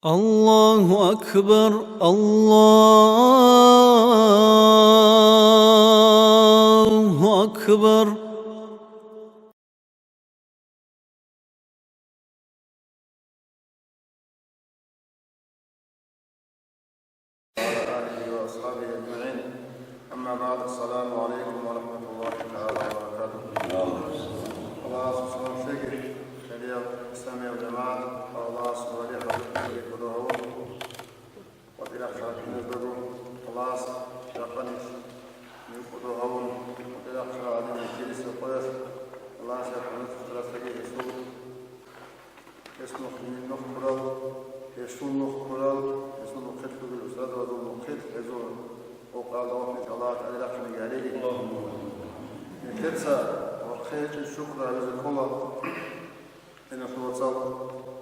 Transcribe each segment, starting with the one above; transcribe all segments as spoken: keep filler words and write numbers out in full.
الله أكبر، الله أكبر. وعلى آله وأصحابه أجمعين. أما بعد، السلام عليكم ورحمة الله تعالى وبركاته. Аллагьас салам лъеги, хириял исламиял жамагӀат, Аллагьас валихӀал кӀудо гьавун, ва тӀирахъараб киназдаго Аллагьас рахъанилъ нив кӀудо гьавун, ва тӀирахъараб гӀадин килиса къоялъ Аллагьас яхъ нух хирасдаги гьесул Гьес нух, нух ккурал, гьесул нух ккурал, гьесул нухъе лъугьел устадазул нухъе, гьезул къокъал давлъи Аллагь ТагӀала рахъинеги гьареги. Нилъеца вахъе гьечӀеб шукр гьабизе ккола, гьенахъ вацал,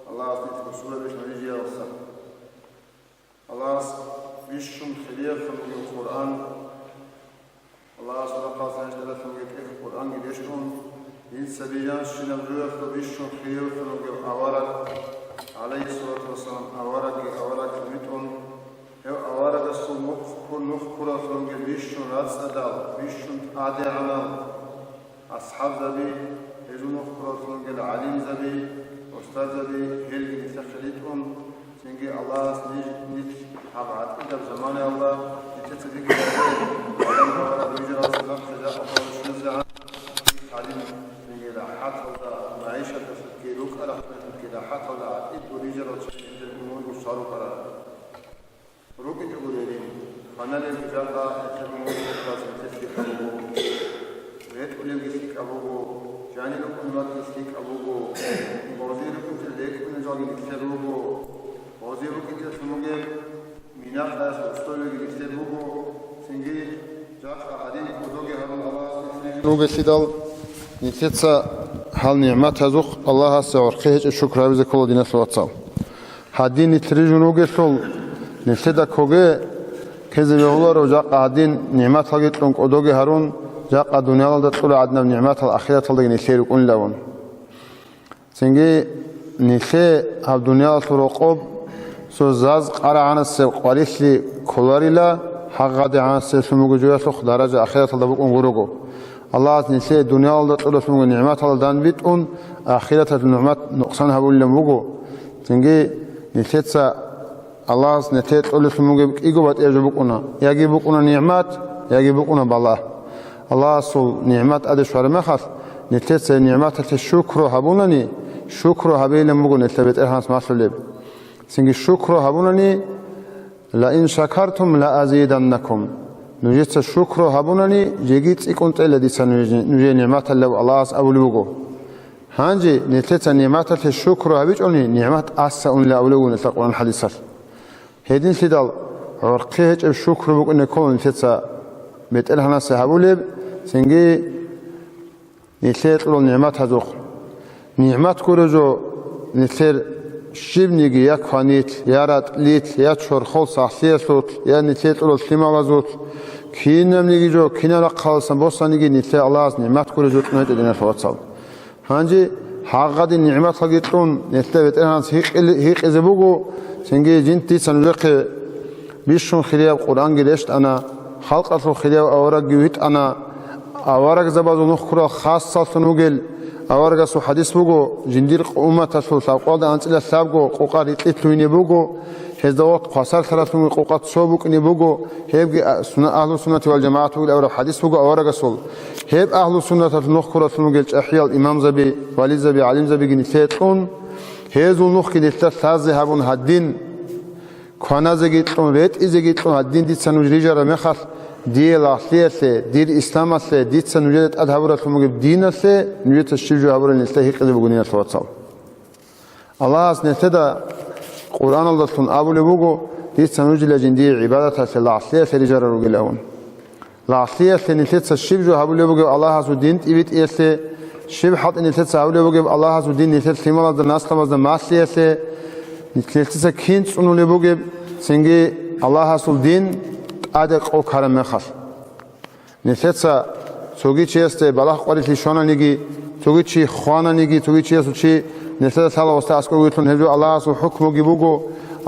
Аллагьас нилъ русулабилъун рижиялса. Аллагьас бищун хириялъун бугеб Къуръан, Аллагьас рахъалъ гьанждалалъунги тӀехь Къуръанги рещтӀун, инсаби жанщинаб жоялъул бищун хириялъун вугев авараг, гӀалайгьиссалату вассалам, аварагги аварагги витӀун, гьев аварагасул нух ккур-, нух ккуралъун вугев бищун рацӀцӀадал, бищун тӀадегӀанал асхӀабзаби, гьезул нух ккуралъун вугел гӀалимзаби, устарзаби, гьелги нилъехъе ритӀун, Цинги Аллагьас ниж-, нилъ гьаб гӀатӀидаб заманаялда нилъеца зикр гьабе, Аллагь Таала вижаралъул нахъе жакъа хвалищинзегӀан, гьадин цинги рахӀаталда, магӀишаталъулъги рукӀа-рахъиналъулъги рахӀаталда гӀатӀид ва вижарал чагӀи нилъер гьумурго шал рукӀарал. РукӀичӀого рерин. Кваналел жакъа гьеб мугьрузабаз нилъер лъикӀаб буго. РетӀулелги лъикӀаб буго, жанир рукӀунелги лъикӀаб буго, гъозие рукӀинчӀел рекӀунел жалги нилъер руго, гъозие рукӀинчӀелъун бугеб минахъаясул условияги нилъер руго, цинги жакъа гьадин кӀодоги гьарун Аллагьас нилъ рижун ругелъидал, нилъеца гьал нигӀматазухъ Аллагьасе гӀорхъи гьечӀеб шукр гьабизе ккола, диналъул вацал. Гьадин нилъ рижун ругелъул, нилъеда ккоге ккезе бегьуларо жакъа гьадин нигӀматалги кьун кӀодоги гьарун, жакъа дуниялалда кьула гӀадинаб нигӀматал ахираталдаги нилъее рукӀунилавун. Цинги нилъее гьаб дуниялалъул рокъоб цо заз къарагӀанасеб къварилъи кколарила, гьагъадегӀанасеблъун буго жоялъухъ даража ахираталда букӀун гуруго. Аллагьас нилъее дуниялалда кьуралъун буго нигӀматалда данбитӀун, ахираталъул нигӀмат нукъсан гьабулилан буго. Цинги нилъеца Аллагьас нилъее кьолелъун бугеб кӀиго батӀияб жо букӀуна, яги букӀуна нигӀмат, яги букӀуна балагь. Аллагьасул нигӀмат тӀаде щвараб мехалъ, нилъеца гьеб нигӀматалъе шукру гьабунани, шукру гьабейилан буго нилъер БетӀергьанас малъулеб. Цинги шукру гьабунани, «Ла ин шакартум ла азиданнакум». Нужеца шукру гьабунани, жеги цӀикӀкӀун тӀела дица нуж-, нужее нигӀматалъ, Аллагьас абулеб буго. Гьанже нилъеца нигӀматалъе шукру гьабичӀони, нигӀмат тӀаса унила абулеб буго нилъер Къуръан хӀадисалъ. Гьединлъидал гӀорхъи гьечӀеб шукру букӀине ккола нилъеца БетӀергьанасе гьабулеб, цинги нилъее кьурал нигӀматазухъ. НигӀмат гуро жо нилъер щибниги, я кванилъ, я ратӀлилъ, я чорхол сахлъиялъулъ, я нилъее кьурал лъималазулъ, кинабниги жо, кинаб рахъаласан босаниги, нилъее Аллагьас нигӀмат гуро жо кьун гьечӀо, диналъул вацал. Гьанже гьагъадин нигӀматалги кьун, нилъеда БетӀергьанас гьикъи-, гьикъизе буго, цинги жинца дица нужехъе бищун хирияб Къуръанги рещтӀана, халкъалъул хирияб аварагги витӀана, аварагзабазул нух ккурал хасаллъун вугел аварагасул хӀадис буго, жиндир умматалъул лъабкъоялда анцӀила лъабго къокъа рикьи лъугьине буго, гьезда вахт хвасарлъаралъунги къокъа цо букӀине буго, гьебги а-, суна-, Агьлу Суннати вал ЖамагӀат бугел авараг хӀадис буго аварагасул. Гьеб Агьлу Суннаталъул нух ккуралъун вугел чӀахӀиял имамзаби, вализаби, гӀалимзабиги нилъее кьун, гьезул нухги нилъеда лъазе гьабун гьадин, кваназеги кьун, ретӀизеги кьун гьадин дица нуж рижараб мехалъ, дие лагълъиялъе, дир исламалъе, дица нужеда тӀад гьабуралъун бугеб диналъе нужеца щиб жо гьабурал нилъеда гьикъизе буго, диналъул вацал. Аллагьас нилъеда Къуръаналдалъун абулеб буго, дица нужила жиндие гӀибадаталъе лагълъиялъе рижарал ругилавун. Лагълъиялъе нилъеца щиб жо гьабулеб бугеб Аллагьасул дин тӀибитӀиялъе, щиб хӀалтӀи нилъеца гьабулеб бугеб Аллагьасул дин нилъер лъималазда, наслабазда малъиялъе, нилъеца кин цӀунулеб бугеб, цинги Аллагьасул дин тӀаде къо ккараб мехалъ. Нилъеца цоги чиясде балагь къварилъи щвананиги, цоги чи хвананиги, цоги чиясул чи нилъеда лъала гъосда аскӀове вилълъун гьеб жо Аллагьасул хӀукмуги буго,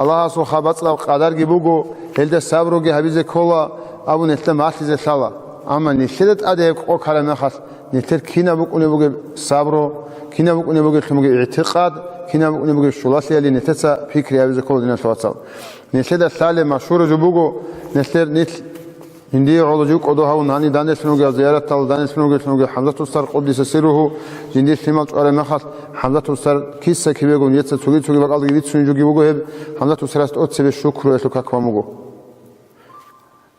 Аллагьасул хабацӀлъаб къадарги буго, гьелда сабруги гьабизе ккола абун нилъеда малъизе лъала. Амма нилъеда тӀаде гьеб къо ккараб мехалъ, нилъер кинаб букӀунеб бугеб сабру, кинаб букӀунеб бугеблъун бугеб игӀтикъад, кинаб букӀунеб бугеб щулалъиялин нилъеца пикри гьабизе ккола, диналъул вацал. Нилъеда лъалеб машгьураб жо буго, нилъер нилъ Жиндие гӀоло жив кӀодо гьавун гьанив данделъун вугев, зияраталда данделъун вугевлъун вугев ХӀамзат устар къуддиса сирругьу, жиндир лъимал чӀвараб мехалъ, ХӀамзат устар киса-кибего нилъеца цоги-цоги бакӀалдаги бицунеб жоги буго гьеб, ХӀамзат устарас тӀоцебе шукруялъул как бан буго.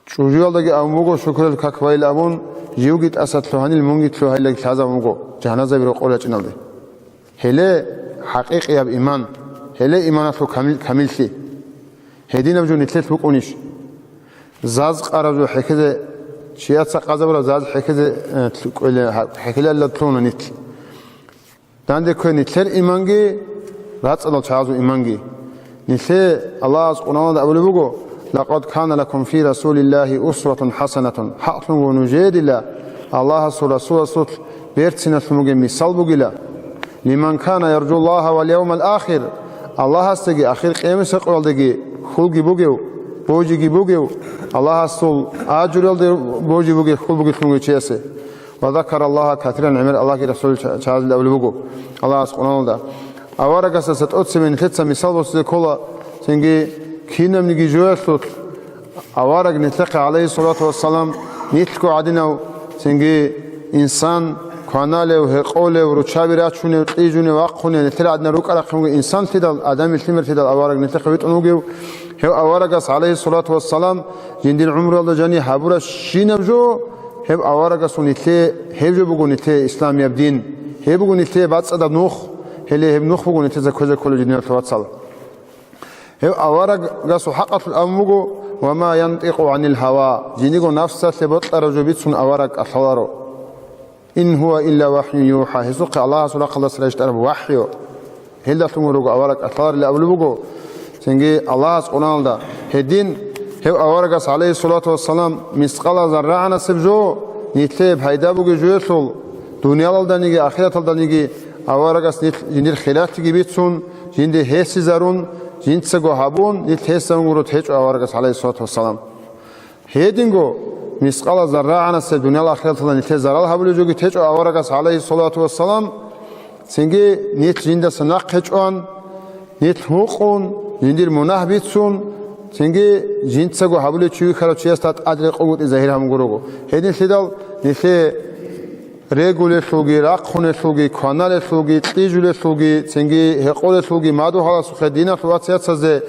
ЧӀужуялдаги абун буго шукруялъул как байила абун, живги тӀаса лъугьанил мунги лъугьайиллаги лъазабун буго, жаназаби рокъор рачӀиналде. Гьеле хӀакъикъияб иман, гьеле иманалъул камил-, камиллъи. Гьединаб жо нилъелъ букӀунищ? Заз къараб жо хӀехьезе, чияца къазабураб заз хӀехьезе, э, лъу-, кӀвеле-, хӀа-, хӀехьелалда лъугьуна нилъ. Данде ккве нилъер иманги, рацӀцӀадал чагӀазул иманги. Нилъее Аллагьас Къуръаналда абулеб буго: «Лакъад кана лакум фи Расулиллагьи усватун хӀасанатун», хӀакълъун нужеедила Аллагьасул Расуласулъ берциналъун бугеб мисал бугила. «Лиман кана яржуллагьа вал явмал ахир», Аллагьасдаги ахир къиямасеб къоялдаги хьулги бугев, божиги бугев, Аллагьасул ажруялде божи бугев, хьул бугевлъун бугев чиясе. «Ва закараллагьа касиран», гӀемер Аллагьги Расулги ча-, чагӀазда абулеб буго Аллагьас Къуръаналда. Аварагасдаса тӀоцебе нилъеца мисал босизе ккола, цинги кинабниги жоялъулъ авараг нилъехъе, гӀалайгьиссалату вассалам, нилъго гӀадинав, цинги инсан, кваналев, гьекъолев, руччаби рачунев, кьижунев, вахъунев, нилъер гӀадинал рукӀа-рахъинго инсанлъидал, Адамил лъимерлъидал авараг нилъехъе витӀун вугев, гьев аварагас, гӀалайгьиссалату вассалам, жиндир гӀумруялда жаниб гьабурабщинаб жо, гьеб аварагасул нилъее, гьеб жо буго нилъее исламияб дин, гьеб буго нилъее бацӀцӀадаб нух, гьеле гьеб нух буго нилъеца кквезе кколеб, диналъул вацал. Гьев аварагасул хӀакъалъулъ абун буго: «Ва ма янтӀикъу гӀанил гьава», жиндирго нафсалъе бокьараб жо бицун авараг кӀалъаларо. «Ин гьува илла вахӀюн юхӀа», гьесухъе Аллагьасул рахъалдаса рещтӀараб вахӀю. Гьелдалъун гурого авараг кӀалъаларилан абулеб буго. Цинги Аллагьас Къуръаналда гьедин, гьев аварагас, гӀалайгьиссалату вассалам, мискъала заррагӀанасеб жо, нилъее пайда бугеб жоялъул, дуниялалданиги ахираталданиги аварагас нилъ жиндир хиралъиги бицун, жинде гьесизарун, жинцаго гьабун, нилъ гьесда унгурут гьечӀо аварагас, гӀалайгьиссалату вассалам. Гьединго мискъала заррагӀанасеб дуниял ахираталда нилъее зарал гьабулеб жоги течӀо аварагас, гӀалайгьиссалату вассалам, цинги нилъ жиндаса нахъе чӀван, нилъ гьукъун, жиндир мунагь бицун, цинги жинцаго гьабулев чи вихьарав чиясда тӀад рекъолгутӀи загьир гьабун гурого. Гьединлъидал нилъее регулелъулги, рахъунелъулги, кваналелъулги, кьижулелъулги, цинги гьекъолелъулги мадугьаласухъе диналъул вацияцазе,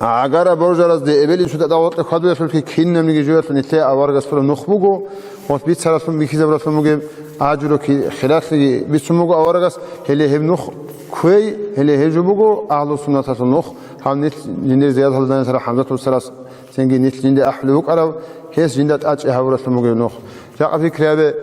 гӀагара боржаразде, эбел-инсуда дагъоркье хьвадулелъулги кинабниги жоялъул нилъее аварагас лъураб нух буго, гъос бицаралъун бихьизабуралъун бугеб, ажру ки-, хиралъиги бицун буго аварагас, гьеле гьеб нух кквей, гьеле гьеб жо буго агьлу-суннаталъул нух, гьаб нилъ жиндир зиярат гьалданилъарав ХӀамзат устарас, цинги нилъ жинде ахӀулев вукӀарав, гьес жинда тӀадчӀи гьабуралъун бугеб нух. Жакъа пикри гьабе,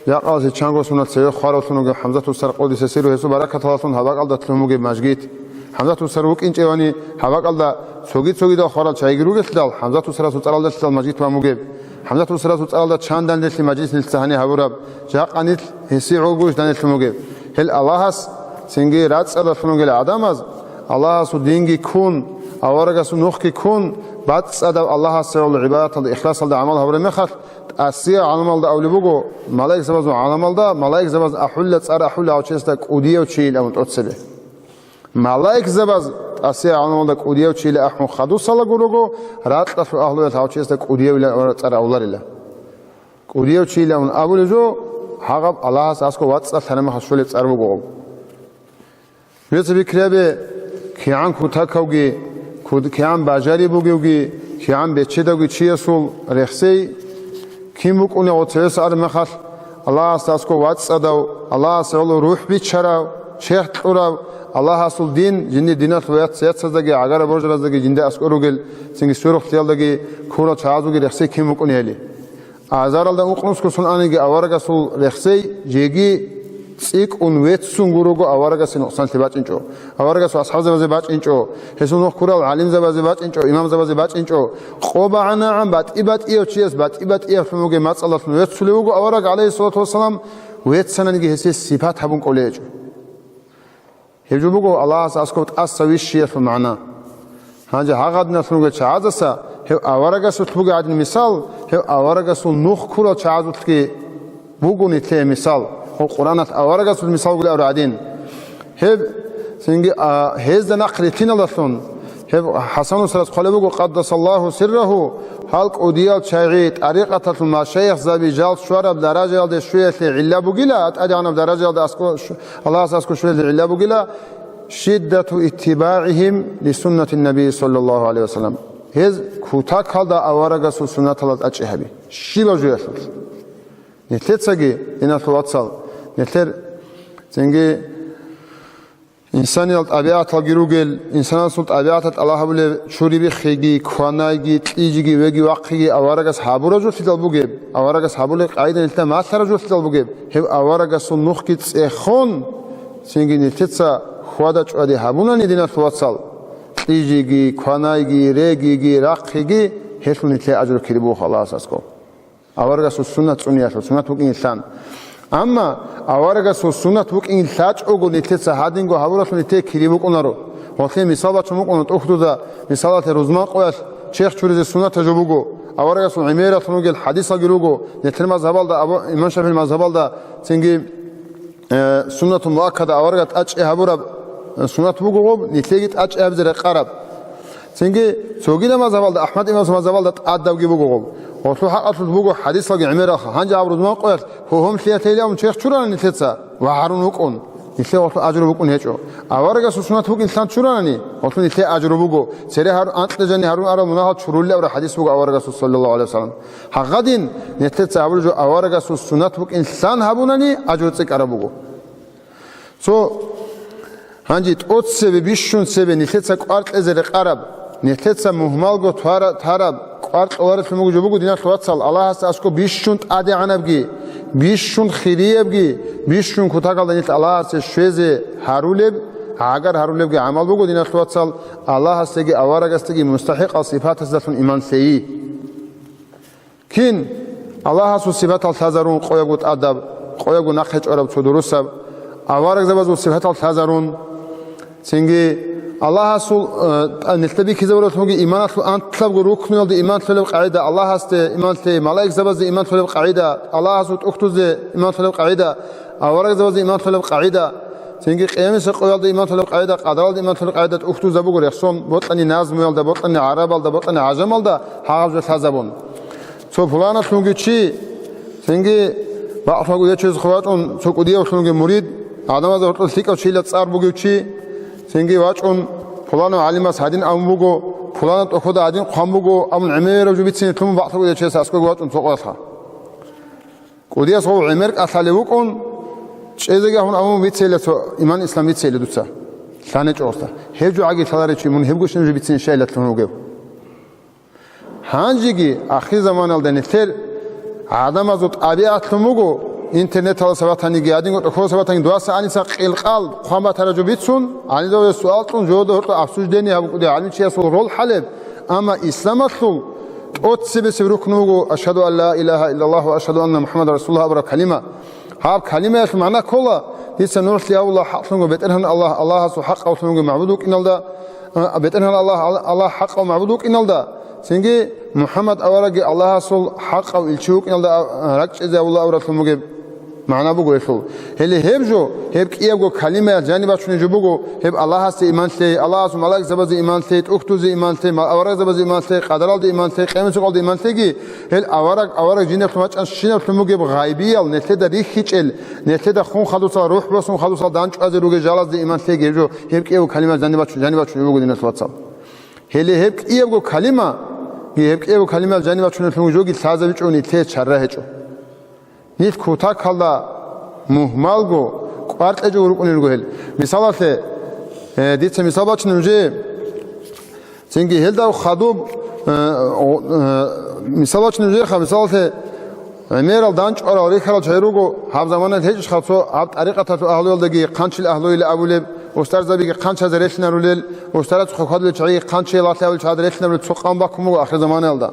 жакъаласе чанго сунат цеве хваравлъун вугев ХӀамзат устар къуддиса сирругьу, гьесул баракаталдалъун гьаб бакӀалда лъун бугеб мажгит. ХӀамзат устар вукӀинчӀевани, гьаб бакӀалда цоги-цогидал хварал чагӀиги ругелъидал, ХӀамзат устарасул цӀаралдалъидал мажгит бан бугеб. ХӀамзат устарасул цӀаралда чан данделъи мажлис нилъ цо гьаниб гьабураб, жакъа нилъ гьесие гӀоло гурищ данделъун бугеб. Гьел Аллагьас цинги рацӀцӀадалъун ругел гӀадамаз, Аллагьасул динги ккун, аварагасул нухги ккун, бацӀцӀадаб Аллагьасе гӀоло гӀибадаталда, ихласалда гӀамал гьабураб мехалъ, ТӀасияб гӀаламалда абулеб буго, малаикзабазул гӀаламалда, малаикзабаз ахӀула цӀар ахӀула гьав чиясда кӀудияв чийилан тӀоцебе. Малаикзабаз тӀасияб гӀаламалда кӀудияв чийилан ахӀун хадусала гурого, ракьалъул агьлуялъ гьав чиясда кӀудиявилан цӀар авларила. КӀудияв чийилан абулеб жо, гьагъаб Аллагьас аскӀоб вацӀцӀалъана мехалъ щолеб цӀар буго. Нужеца пикри гьабе, кигӀан кутакавги, куд-, кигӀан бажари бугевги, кигӀан бечедавги чиясул рехсей кин букӀунев цевес араб мехалъ, Аллагьасда аскӀоб вацӀцӀадав, Аллагьасе гӀоло рухӀ биччарав, чехь кьурав, Аллагьасул дин, жиндир диналъул яц-, яцаздаги гӀагара боржараздаги жинда аскӀор ругел, цинги сверухълъиялдаги ккурал чагӀазулги рехсей кин букӀунебали. Азаралда ункънусго сон аниги аварагасул рехсей жеги цӀикӀкӀун веццун гурого аварагасе нукъсанлъи бачӀинчӀо. Аварагасул асхӀабзабазе бачӀинчӀо. Гьесул нух ккурал гӀалимзабазе бачӀинчӀо, имамзабазе бачӀинчӀо. Къо багӀанагӀан батӀи-батӀияв чияс батӀи-батӀиявлъун вугеб мацӀалдалъун веццулев вуго авараг, гӀалайгьиссалату вассалам, веццананиги гьесие сипат гьабун кӀолей гьечӀо. Гьеб жо буго Аллагьас аскӀоб тӀаса вищиялъул магӀна. Гьанже гьагъадиналъун ругел чагӀазаса гьев аварагасулъ бугеб гӀадин мисал, гьев аварагасул нух ккурал чагӀазулъги буго нилъее мисал. Гьев Къуръаналъ аварагасул мисал гури абураб гӀадин. Гьеб цинги, а, гьезда нахъ рилълъиналдалъун, гьеб ХӀасан устарас хъвалеб буго, къаддасаллагьу сиррагьу, гьал кӀудиял чагӀи тӀарикъаталъул машайихзаби жал щвараб даражаялде щвеялъе гӀилла бугила, тӀадегӀанаб даражаялда аскӀо-, щ-, Аллагьас аскӀо щвеялъе гӀилла бугила, шиддату иттибагӀигьим лисуннатин наби саллаллагьу гӀалайгьи ва саллам. Гьез кутакалда аварагасул суннаталда тӀачӀи гьаби. Щибаб жоялъулъ. Нилъецаги, диналъул вацал, нилъер цинги инсаниял тӀабигӀаталги ругел, инсанасул тӀабигӀаталъ тӀалаб гьабулеб чури биххиги, кванайги, кьижиги, веги вахъиги аварагас гьабураб жолъидал бугеб, аварагас гьабулеб къагӀида нилъеда малъараб жолъидал бугеб, гьеб аварагасул нухги цӀехон, цинги нилъеца хьвада-чӀвади гьабунани, диналъул вацал, кьижиги, кванайги, региги, рахъиги, гьелъул нилъее ажру кири буго Аллагьас аскӀоб. Аварагасул суннат цӀуниялъул, суннат букӀинилан. Амма аварагасул суннат букӀин лъачӀого нилъеца гьадинго гьабуралъул нилъее кири букӀунаро. Гьелъие мисал бачун букӀуна тӀухьдузда, мисалалъе, рузман къоялъ черх чуризе суннатаб жо буго. Аварагасул гӀемералъун ругел хӀадисалги руго. Нилъер мазгьабалда, Абу, имам ШафигӀил мазгьабалда цинги, э, суннатул муаккада аварагас тӀачӀи гьабураб, э, суннат буго гъоб, нилъееги тӀачӀи гьабизе рекъараб. Цинги цогидал мазгьабалда, АхӀмад имамасул мазгьабалда тӀадабги буго гъоб. Гъолъул хӀакъалъулъ буго хӀадисалги гӀемералха. Гьанже аб рузман къоялъ гьогьомлъиялъе илан черх чурана нилъеца ва гьарун вукӀун. Нилъее гъолъул ажру букӀун гьечӀо. Аварагасул суннат букӀинлъан чуранани, гъолъул нилъее ажру буго. Цере гьарун анкьа жани гьарун арал мунагьал чурулли абураб хӀадис буго аварагасул, саллаллагьу гӀалайгьи ва саллам. Гьагъадин, нилъеца гьабулеб жо аварагасул суннат букӀинлъан гьабунани, ажру цӀикӀкӀараб буго. Цо гьанже тӀоцебе, бищун цебе нилъеца кӀвар кьезе рекъараб, нилъеца мугьмалго твара-, тараб кӀвар кьоларелъун буго жо буго, диналъул вацал, Аллагьасда аскӀоб бищун тӀадегӀанабги, бищун хириябги, бищун кутакалда нилъ Аллагьасе щвезе гьарулеб, гӀагар гьарулебги гӀамал буго, диналъул вацал, Аллагьасдаги аварагасдаги мустахӀикъал сипатаздалъун иман лъейи. Кин Аллагьасул сипатал лъазарун къоябго тӀадаб, къоябго нахъе чӀвараб цо дурусаб, аварагзабазул сипатал лъазарун, цинги Аллагьасул, э, тӀа-, нилъеда бихьизабуралъунги иманалъул анлъабго рукнуялде иман лъолеб къагӀида, Аллагьасде иман лъей, малаикзабазде иман лъолеб къагӀида, Аллагьасул тӀухьдузде иман лъолеб къагӀида, аварагзабазде иман лъолеб къагӀида, цинги къиямасеб къоялда иман лъолеб къагӀида, къадаралда иман лъолеб къагӀида тӀухьдузаб буго рехсон, бокьани назмуялда, бокьани гӀарабалда, бокьани гӀажамалда гьагъаб жо лъазабун. Цо пуланалъунги чи, цинги бакълъунги гьечӀезе хъвачӀун, цо кӀудиявлъунги мурид, гӀадамазда гьоркьор лъикӀав чияла цӀар бугев чи, цинги вачӀун, пуланав гӀалимас гьадин абун буго, пуланаб тӀохьода гьадин хъван буго, абун гӀемераб жо бицине лъумун бакълъунги гьечӀезе аскӀоги вачӀун цо къоялъа. КӀудияс гъов гӀемер кӀалъалев вукӀун, чӀезеги ахун абун бицейила цо иман-ислам бицейила дуца. ЛъанечӀо гъоста. Гьеб жо гӀаги лъаларев чи, мун гьебго щинаб жо бицине щайила лъун вугев. Гьанжеги ахирзаманалда нилъер гӀадамазул тӀабигӀатлъун буго, интернеталъ сабатаниги, гьадинго тӀохьол сабатаниги, дугьасан гьаниса къилкъал хъван батараб жо бицун, гьанизаве суал кьун, жода гьоркьо обсуждение гьабун кӀудияв гӀалимчиясул роль хӀалеб, амма исламалъул тӀоцебесеб рукну буго: «Ашгьаду ан ла илагьа иллаллагь ва ашгьаду анна МухӀаммадан расулуллагь» абураб калима. Гьаб калимаялъул магӀна ккола: дица нугӀлъи гьавула хӀакълъунго БетӀергьан Аллагь, Аллагьасул хӀакъавлъунго магӀбуд вукӀиналда, а, БетӀергьан Аллагь, Ал-, Аллагь хӀакъав магӀбуд вукӀиналда, цинги МухӀаммад аварагги Аллагьасул хӀакъав илчи вукӀиналда, а, ракӀчӀезе гьавула абуралъун бугеб магӀна буго гьелъул. Гьеле гьеб жо, гьеб кӀиябго калимаялъ жаниб бачунеб жо буго, гьеб Аллагьасде иман лъей, Аллагьасул малаикзабазе иман лъей, тӀухьдузе иман лъей, ма-, аварагзабазе иман лъей, къадаралде иман лъей, къиямасеб къоялде иман лъейги, гьел авараг, авараг жинеблъун вачӀан щинеблъун бугеб гъайбиял, нилъеда рихьичӀел, нилъеда хун хадусал, рухӀ босун хадусал дандчӀвазе ругел жалазде иман лъейги гьеб жо, гьеб кӀиябго калимаялъ жаниб бачу-, жаниб бачунеб буго, диналъул вацал. Гьеле гьеб кӀиябго калима, гьеб кӀиябго калимаялъ жаниб бачунеблъун жоги лъазабичӀо нилъее чара гьечӀо. Нилъ кутакалда мугьмалго, кӀвар кьечӀого рукӀунел руго гьел. Мисалалъе, э, дица мисал бачунеб нужее, цинги гьелда хадуб, э, о, э, мисал бачунеб нужееха, мисалалъе, гӀемерал дандчӀварал рихьарал чагӀи руго, гьаб заманаялъ гьечӀищха цо гьаб тӀарикъаталъул агьлуялдаги хъанчил агьлуила абулеб, устарзабиги хъанчазе релълъинарулел, устарацухъе хьвадулел чагӀиги хъанчиял лагълъи абулел чагӀазе релълъинарулел цо къан баккун буго ахирзаманаялда.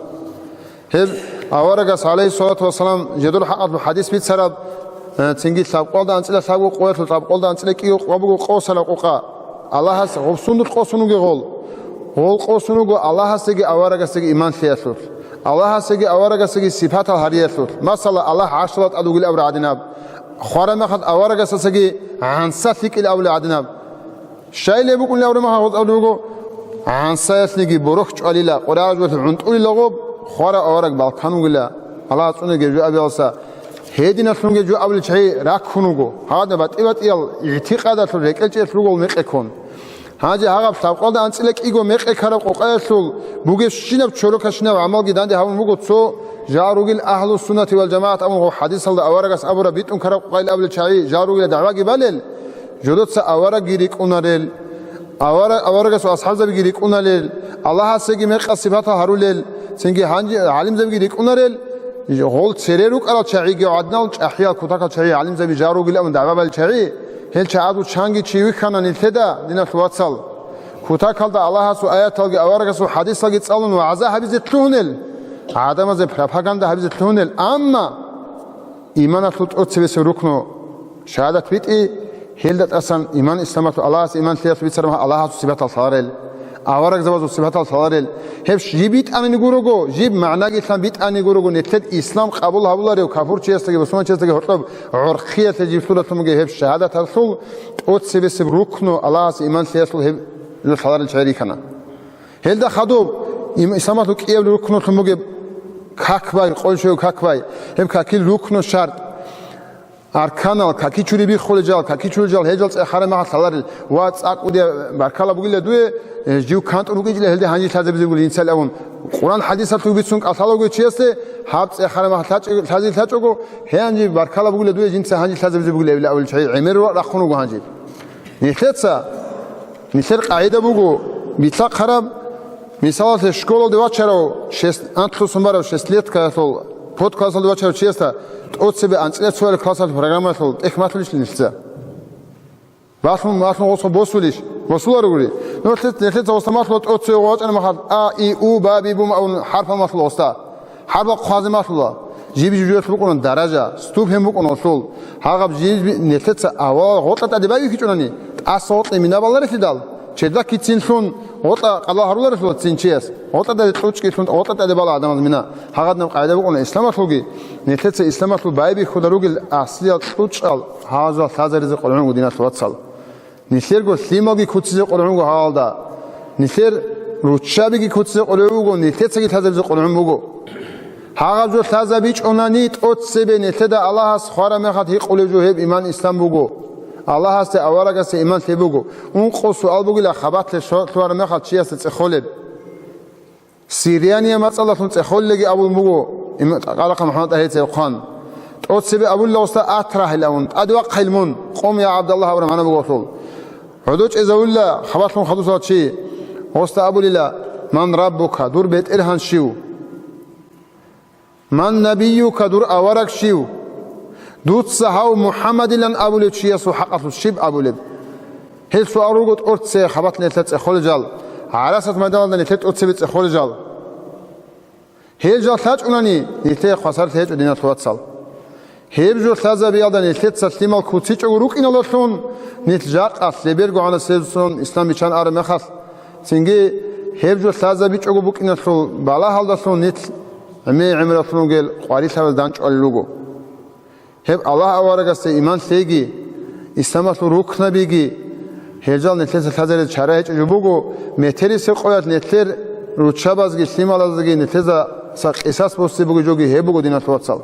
Гьеб аварагас, гӀалайгьиссалату вассалам, жидер хӀакъалъулъ хӀадис бицараб, э, цинги лъабкъоялда анцӀила лъабго къоялъул лъабкъоялда анцӀила кӀиго къо буго къосараб къокъа. Аллагьас гъоб сундулъ къосун вугев гъол. Гъол къосун руго Аллагьасдаги аварагасдаги иман лъиялъулъ, Аллагьасдаги аварагасдаги сипатал гьариялъулъ. Масала, Аллагь гӀаршалда тӀад вугилан абураб гӀадинаб, хвараб мехалъ аварагасдасаги гӀанса лъикӀила абулеб гӀадинаб. Щайилеб букӀунилан абураб мехалъ гъоз абулеб буго, гӀансаялъниги борохь чӀвалила, къваригӀараб жоялъе гӀунтӀулила гъоб, хварав авараг балкан вугила, Аллагьас цӀунаги гьеб жо абиялдаса. Гьединалъунги жо абулел чагӀи раккун вуго. Гьадаб батӀи-батӀиял игӀтикъадалъул рекӀелчӀелъ ругел мекъи ккун. Гьанже гьагъаб лъабкъоялда анцӀила кӀиго мекъи ккараб къокъаялъул бугебщинаб чорокашинаб гӀамалги данде гьабун буго цо жал ругел агьлу-суннати вал жамагӀат абун гъо хӀадисалда аварагас абураб битӀун ккараб къокъайилан абулел чагӀи жал ругила дагӀбаги балел, жодоца аварагги рикӀкӀунарел, авара-, аварагасул асхӀабзабиги рикӀкӀунарел, Аллагьасеги мекъал сипатал гьарулел, цинги гьанже гӀалимзабиги рикӀкӀунарел, гъол цере рукӀарал чагӀиги гӀадинал чӀахӀиял кутакал чагӀи гӀалимзаби жал ругилан абун дагӀба балел чагӀи, гьел чагӀазул чанги чи вихьана нилъеда, диналъул вацал. Кутакалда Аллагьасул аяталги аварагасул хӀадисалги цӀалун вагӀза гьабизе лъугьунел, гӀадамазе пропаганда гьабизе лъугьунел, амма иманалъул тӀоцебесеб рукну шагьадат битӀи, гьелда тӀасан иман исламалъул, Аллагьас иман лъиялъ бицараб Аллагьасул сипатал лъаларел, аварагзабазул сипатал лъаларел. Гьеб жиб битӀани гурого, жиб магӀнаги лъан битӀани гурого, нилъер ислам къабул гьабуларев капурчиясдаги бусурманчиясдаги гьоркьоб гӀорхъиялъе жиб лъуратлъун бугеб гьеб шагьадаталъул тӀоцебесеб рукну Аллагьас иман лъиялъул гьеб жо лъаларел чагӀи рихьана. Гьелда хадуб им-, исламалъул кӀияб рукнулъун бугеб как бай, къойил щвей как бай, гьеб какил рукну шартӀ. Арканал, каки чури биххулел жал, каки чури жал, гьел жал цӀехараб мехалъ лъаларел ва цӀакъ кӀудияб баркала бугила дуе, э, жив кантӀун рукӀинчӀила гьелде гьанже лъазабизе бугила инсал абун. Къуран хӀадисалъул бицун кӀалъала вугев чиясде гьаб цӀехараб мехалъ лъачӀ-, лъазе лъачӀого, гьанже баркала бугила дуе жинца гьанже лъазабизе бугила эбила абулел чагӀи гӀемер рахъун руго гьанже. Нилъеца, нилъер къагӀида буго, бицахъараб, мисалалъе, школалде вачарав шест-, анлъусан барав шестилеткаялъул, подклассалде вачарав чиясда тӀоцебе анцӀила цоял классалъул программаялъул тӀехь малъулищ нилъеца? Балъун, малъун гъосго босулищ? Босуларогури. Нилъе-, нилъеца гъосда малъула тӀоцеве вачӀана махал, а, и, у, ба, би, бу абун хӀарпал малъула гъосда. ХӀарбал хъвазе малъула. Жиб-жиб жоялъ букӀуна даража, ступень букӀуна гъолъул. Гьагъаб жиб нилъеца авал гъоркьа тӀаде байбихьичӀунани, тӀаса гъоркье мина баларелъидал, чердакицинлъун гъоркьа къалал гьаруларелъула цин чияс, гъоркьа тӀаде кьучӀкӀилъун гъоркьа тӀаде бала гӀадамаз мина. Гьагъадинаб къагӀида букӀуна исламалъулги, нилъеца исламалъул байбихьуда ругел аслиял кьучӀал гьазал лъазаризе къваригӀун буго, диналъул вацал. Нилъерго лъималги куцизе къваригӀун буго гьалда. Нилъер руччабиги куцизе къваригӀун буго, нилъецаги лъазабизе къваригӀун буго. Гьагъаб жо лъазабичӀунани тӀоцебе нилъеда Аллагьас хвараб мехалъ гьикъулеб жо гьеб иман-ислам буго. Аллагьасде, аварагасде иман лъеб буго. Ункъо суал бугила хабалъе лъугьараб мехалъ чиясда цӀехолеб. Сириания мацӀалдалъун цӀехолелги абун буго им-, Къарахъа МухӀаммад ТӀагьирицев хъван. ТӀоцебе абула гъосда: «Атрагьил», – абун, «ТӀаде вахъайил мун, къум, я ГӀабдаллагь», – абураб магӀна буго гъолъул. ГӀодо чӀезавула хабалъун хадусал чи. Гъосда абулила: «Ман раббука», дур БетӀергьан щив? «Ман набиюка», дур авараг щив? Дуца гьав МухӀаммадилан абулев чиясул хӀакъалъулъ щиб абулеб? Гьел суал руго тӀоцебе хабалъ нилъеда цӀехолел жал, ГӀарасат майданалда нилъеда тӀоцебе цӀехолел жал. Гьел жал лъачӀунани, нилъее хвасарлъи гьечӀо, диналъул вацал. Гьеб жо лъазабиялда нилъеца лъимал куцичӀого рукӀиналдалъун, нилъ жакъа лъеберго гӀанасезулъун ислам биччан араб мехалъ, цинги гьеб жо лъазабичӀого букӀиналъул балагьалдалъун нилъ гӀемер-гӀемералъун ругел къварилъабаз данчӀвалел руго. Гьеб Аллагь аварагасда иман лъейги, исламалъул рукнабиги, гьел жал нилъеца лъазаризе чара гьечӀеб жо буго, метерисеб къоялъ нилъер руччабазги лъималазги нилъеца къисас босизе бугеб жоги гьеб буго, диналъул вацал.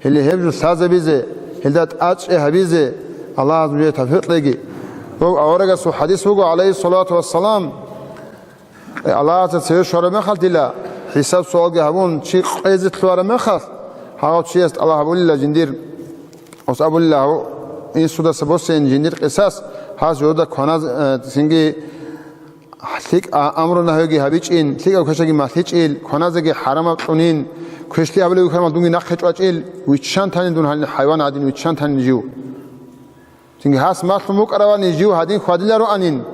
Гьеле гьеб жо лъазабизе, гьелда тӀачӀи гьабизе Аллагьас нужее тавфикъ кьеги. Ва аварагасул хӀадис буго, гӀалайгьиссалату вассалам, Аллагьасда цеве щвараб мехалъ дила, хӀисаб-суалги гьабун, чи къезе лъугьараб мехалъ, гьав чияс тӀалаб гьабулила жиндир, ос абулила гьав инсудаса босейин жиндир къисас, гьас жодада кваназ-, э, цинги лъикӀ а-, амру-нагьиги гьабичӀин, лъикӀаб квешаги малъичӀил, кваназеги хӀарамаб кьунин, квешлъи гьабулев вихьарал дунги нахъе чӀвачӀил, виччан танин дун гьанин, хӀайван гӀадин виччан танин жив. Цинги гьас малъун букӀаравани, жив гьадин хьвадилароанин,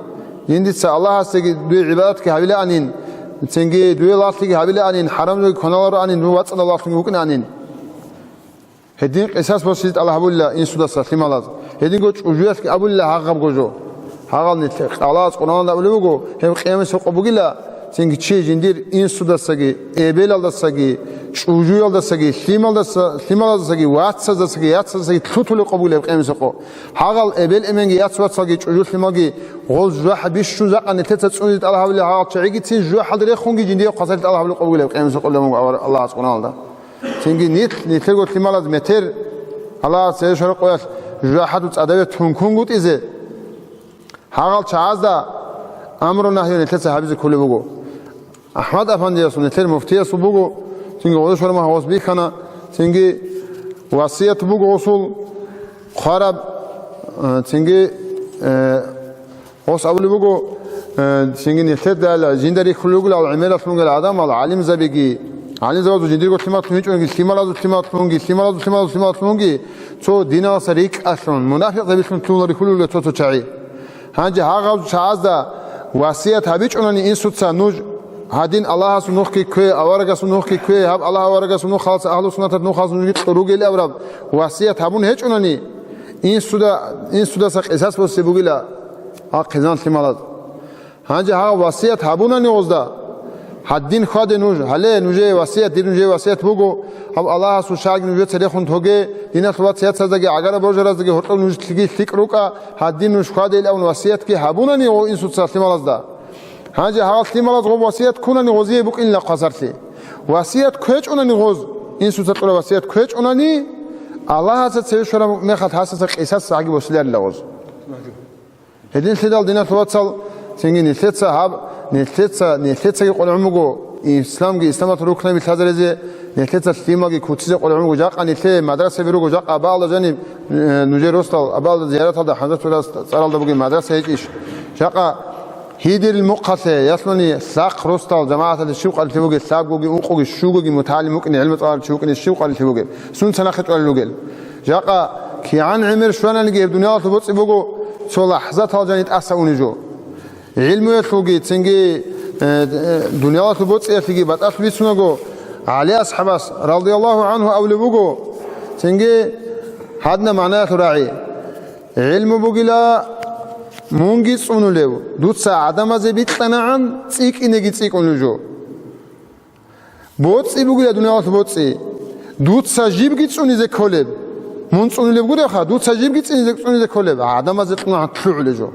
жиндица Аллагьасдаги дуе гӀибадатги гьабилаанин, цинги дуе лагълъиги гьабилаанин, хӀарамзаги кваналароанин, дун вацӀцӀадав лагълъунги вукӀинаанин. Гьедин къисас босизе тӀалаб гьабулила инсудаса лъималаз. Гьединго чӀужуялъги абулила гьагъабго жо. Гьагъал нилъ-, Аллагьас Къуръаналда абулеб буго, гьеб къиямасеб къо бугила, цинги чи жиндир инсудасаги, эбелалдасаги, чӀужуялдасаги, лъималдаса-, лъималаздасаги, вацаздасаги, яцаздасаги лъутулеб къо бугила гьеб къиямасеб къо. Гьагъал эбел-эменги, яц-вацалги, чӀужу-лъималги гъоз жужахӀ бищун жакъа нилъеца цӀунизе тӀалаб гьабулел гьагъал чагӀигицин жужахӀалда рехунги жиндие хъвасарлъи тӀалаб гьабулеб къо бугила гьеб къиямасеб къоялъ абула Аллагьас Къуръаналда. Цинги нилъ, нилъерго лъималаз метер, Аллагьас гьеб шаргӀ къоялъ жужахӀалда цӀадабе тункунгутӀизе. Гьагъал чагӀазда амру-нагью нилъеца гьабизе кколеб буго. АхӀмад-афандиясул, нилъер муфтиясул буго, цинги гъодошвараб мехалъ гъос бихьана, цинги васият буго гъосул хъвараб, э, цинги, э, гъос абулеб буго, э, цинги нилъеда жинда рихьулел ругелал гӀемералъун ругел гӀадамал, гӀалимзабиги, гӀалимзабазул жиндирго лъималлъун гьечӀониги, лъималазул лъималлъунги, лъималазул лъималазул лъималлъунги, цо диналдаса рикӀкӀалъун, мунапикъзабилъун лъугьунел рихьулел ругел цо-цо чагӀи. Гьанже гьагъаб чагӀазда васият гьабичӀунани инсуца нуж, гьадин Аллагьасул нухги ккве, аварагасул нухги ккве, гьаб Аллагь аварагасул нух халаца, агьлу-суннаталъ нух халаца нужги кьуругел абураб васият гьабун гьечӀунани, инсуда, инсудаса къисас босе бугила гьал хъизан лъималаз. Гьанже гьагъаб васият гьабунани гъозда, гьадин хьваде нуж, гьале нужее васият, дир нужее васият буго, гьаб Аллагьасул шаргӀги нужеца рехун тоге, диналъул вацияцаздаги гӀагара божараздаги гьоркьоб нуж лъикӀ рукӀа, гьадин нуж хьвадейилан абун васиятги гьабунани гъо инсуца лъималазда. Гьанже гьал лъималаз гъоб васият ккунани гъозие букӀинила хъвасарлъи. Васият кквечӀунани гъоз, инсуца кьураб васият кквечӀунани, Аллагьаца цеве щвараб мехалъ гьасаса къисас гьаги босиларила гъоз. Гьединлъидал, диналъул вацал, цинги нилъеца гьаб, нилъеца, нилъецаги къваригӀун буго, исламги, исламалъул рукнаби лъазаризе, нилъеца лъималги куцизе къваригӀун буго. Жакъа нилъее мадрасаби руго, жакъа абаалда жаниб, э, нужер росдал, абаалда зияраталда, ХӀамзатулас цӀаралда бугеб мадраса гьечӀищ? Жакъа гьидирил мухъалъе, ялъуни лъахъ росдал жамагӀаталде щив къварилъи бугеб, лъабгоги, ункъоги, щугоги мутагӀалим вукӀине, гӀилму цӀаларав чи вукӀине щив къварилъи бугеб? Сунца нахъе чӀвалел ругел? Жакъа кигӀан гӀемер щвананиги гьеб дуниялалъул боцӀи буго, цо лахӀзатал жани тӀаса унеб жо. ГӀилмуялъулги, цинги, э, э, дуниялалъул боцӀиялъеги батӀалъ бицунаго, ГӀали асхӀабас, радияллагьу гӀангьу, абулеб буго, цинги гьадна магӀнаялъул рагӀи: «ГӀилму бугила мунги цӀунулев, дуца гӀадамазе бикьанагӀан цӀикӀкӀинеги цӀикӀкӀунев жо». БоцӀи бугила дуниялалъул боцӀи. Дуца жибги цӀунизе кколеб. Мун цӀунулеб гуребха, дуца жибги цӀинизе, цӀунизе кколеб. ГӀадамазе кьуна лъугӀулеб жо.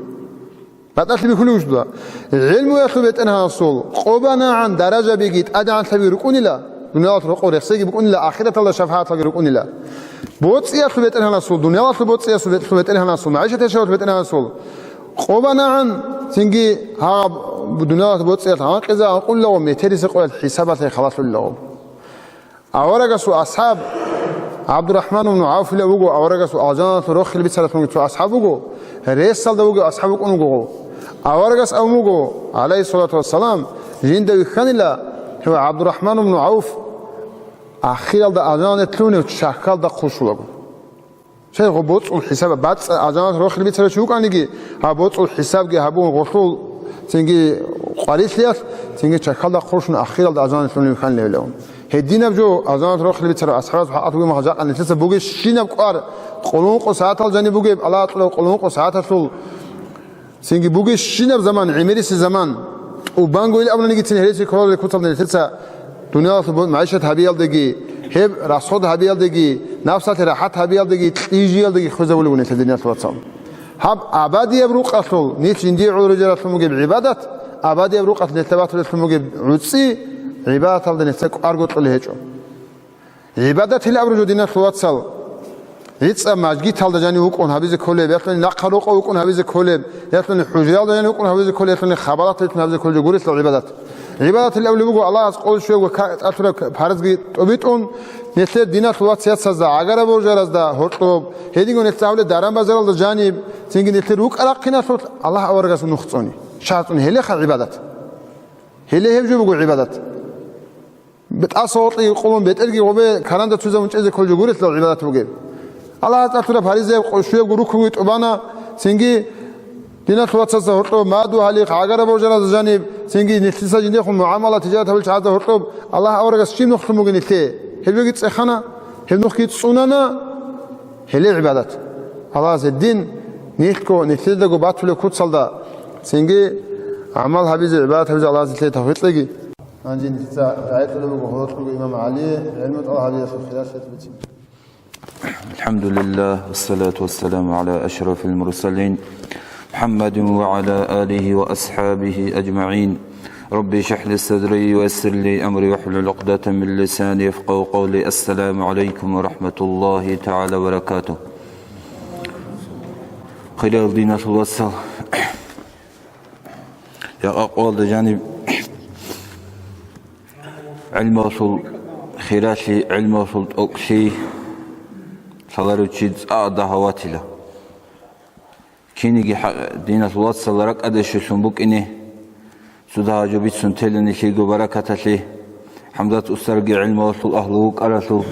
БатӀалъи бихьулеб гьечӀо. ГӀилмуялъул бетӀергьанасул къо банагӀан даражабиги тӀадегӀанлъабиги рукӀунила, дуниялалъул рокъоб рехсейги букӀунила, ахираталда шафагӀаталги рукӀунила. БоцӀиялъул бетӀергьанасул, дуниялалъул боцӀиялъул бет-, бетӀергьанасул, магӀишат яшавалъул бетӀергьанасул къо банагӀан, цинги гьаб дуниялалъул боцӀиялъ гьанкъизе гьанкъуллаго, метериса къоялъ хӀисабалъе халалъуллаго. Аварагасул асхӀаб ГӀабдурахӀман ибн ГӀавфила вуго, аварагасул алжаналъул рохел бицаралъунги цо асхӀаб вуго, ресалда вугев асхӀаб вукӀун вуго. Аварагас абун буго, гӀалайгьиссалату вассалам, жинда вихьанила гьев ГӀабдурахӀман ибн ГӀавф ахиралда алжаналде лъугьунев чахьалда хъушулаго. Цо гъо боцӀул хӀисаб, бацӀ-, алжаналъул рохел бицарав чи вукӀаниги, гьаб боцӀул хӀисабги гьабун гъолъул, цинги къварилъиялъ, цинги чахьалда хъушун ахиралда алжаналде лъугьунев вихьанила гьев. Гьединаб жо алжаналъул рохел бицарав асхӀабаз хӀакъат бугеб мехалъ, жакъа нилъеца бугебщинаб кӀвар, къоло ункъо сагӀатал жаниб бугеб, Аллагь кьурав къоло ункъо сагӀаталъул, цинги бугебщинаб заман, гӀемериси заман, тӀубанго ил абунанигицин гьереси кколарел куцалда нилъеца дуниялалъул бо-, магӀишат гьабиялдеги, гьеб расход гьабиялдеги, напсалъе рахӀат гьабиялдеги, кьижиялдеги хвезабулеб буго нилъер, диналъул вацал. Гьаб абадияб рукъалъул нилъ жиндие гӀоло рижаралъун бугеб гӀибадат, абадияб рукъалъ нилъер батулеллъун бугеб гӀуцӀи, гӀибадаталда нилъер кӀварго кьолеб гьечӀо. ГӀибадатил абураб жо, диналъул вацал, гӀицӀаб мажгиталда жанив вукӀун гьабизе кколеб, ялъуни нахъа рокъов вукӀун гьабизе кколеб, ялъуни хӀужраялда жанив вукӀун гьабизе кколеб, ялъуни хабалат ритӀун гьабизе кколеб жо гурелъул гӀибадат. ГӀибадатил абулеб буго, Аллагьас къол щвего ка-, тӀад лъураб ка-, парзги тӀубитӀун, нилъер диналъул вацияцазда, гӀагараб божаразда гьоркьоб, гьединго нилъ гьавле даран-базаралда жаниб, цинги нилъер рукӀа-рахъиналъулъ Аллагь аварагасул нух цӀуни, шагь цӀуни, гьелеха гӀибадат. Гьеле гьеб жо буго гӀибадат. ТӀаса гъоркье къулун бетӀерги гъобе каранда цузабун чӀезе кколеб жо гурелъул гӀибадат бугеб. Аллагьас тӀад лъураб паризаяб къо-, щуябго рукуги тӀубана, цинги диналъул вацазда гьоркьоб, мадугьалихъ, гӀагараб божаразда жаниб, цинги нилъеца жиндехун мугӀамала, тижарат гьабулел чагӀазда гьоркьоб, Аллагь аварагас щиб нухлъун бугеб нилъее? Гьеб жоги цӀехана, гьеб нухги цӀунана, гьеле гӀибадат. Аллагьас гьедин Нилъго, нилъедаго батулеб куцалда цинги гӀамал гьабизе, гӀибадат гьабизе Аллагьас нилъее тавфикъ кьеги. Гьанже нилъеца рагӀи кьолеб буго гьоркього имам ГӀали гӀилму тӀалаб гьабиялъул хиралъиялъ бицин. الحمد لله، والصلاة والسلام على أشرف المرسلين، محمد وعلى آله وأصحابه أجمعين. رب اشرح لي صدري ويسر لي أمري واحلل عقدة من لساني يفقهوا قولي. السلام عليكم ورحمة الله تعالى وبركاته. Хириял диналъул вацал, я къакъуялда жаниб гӀилмалъул хиралъи, гӀилмалъул тӀокӀлъи лъаларев чи цӀакъ дагьав ватила. Кинниги хӀа-, диналъул вацал ракӀалде щвелъун букӀине, цо дагьаб жо бицун тела нилъего баракаталъе, ХӀамзат устарги гӀилмалъул агьлу вукӀаралъул.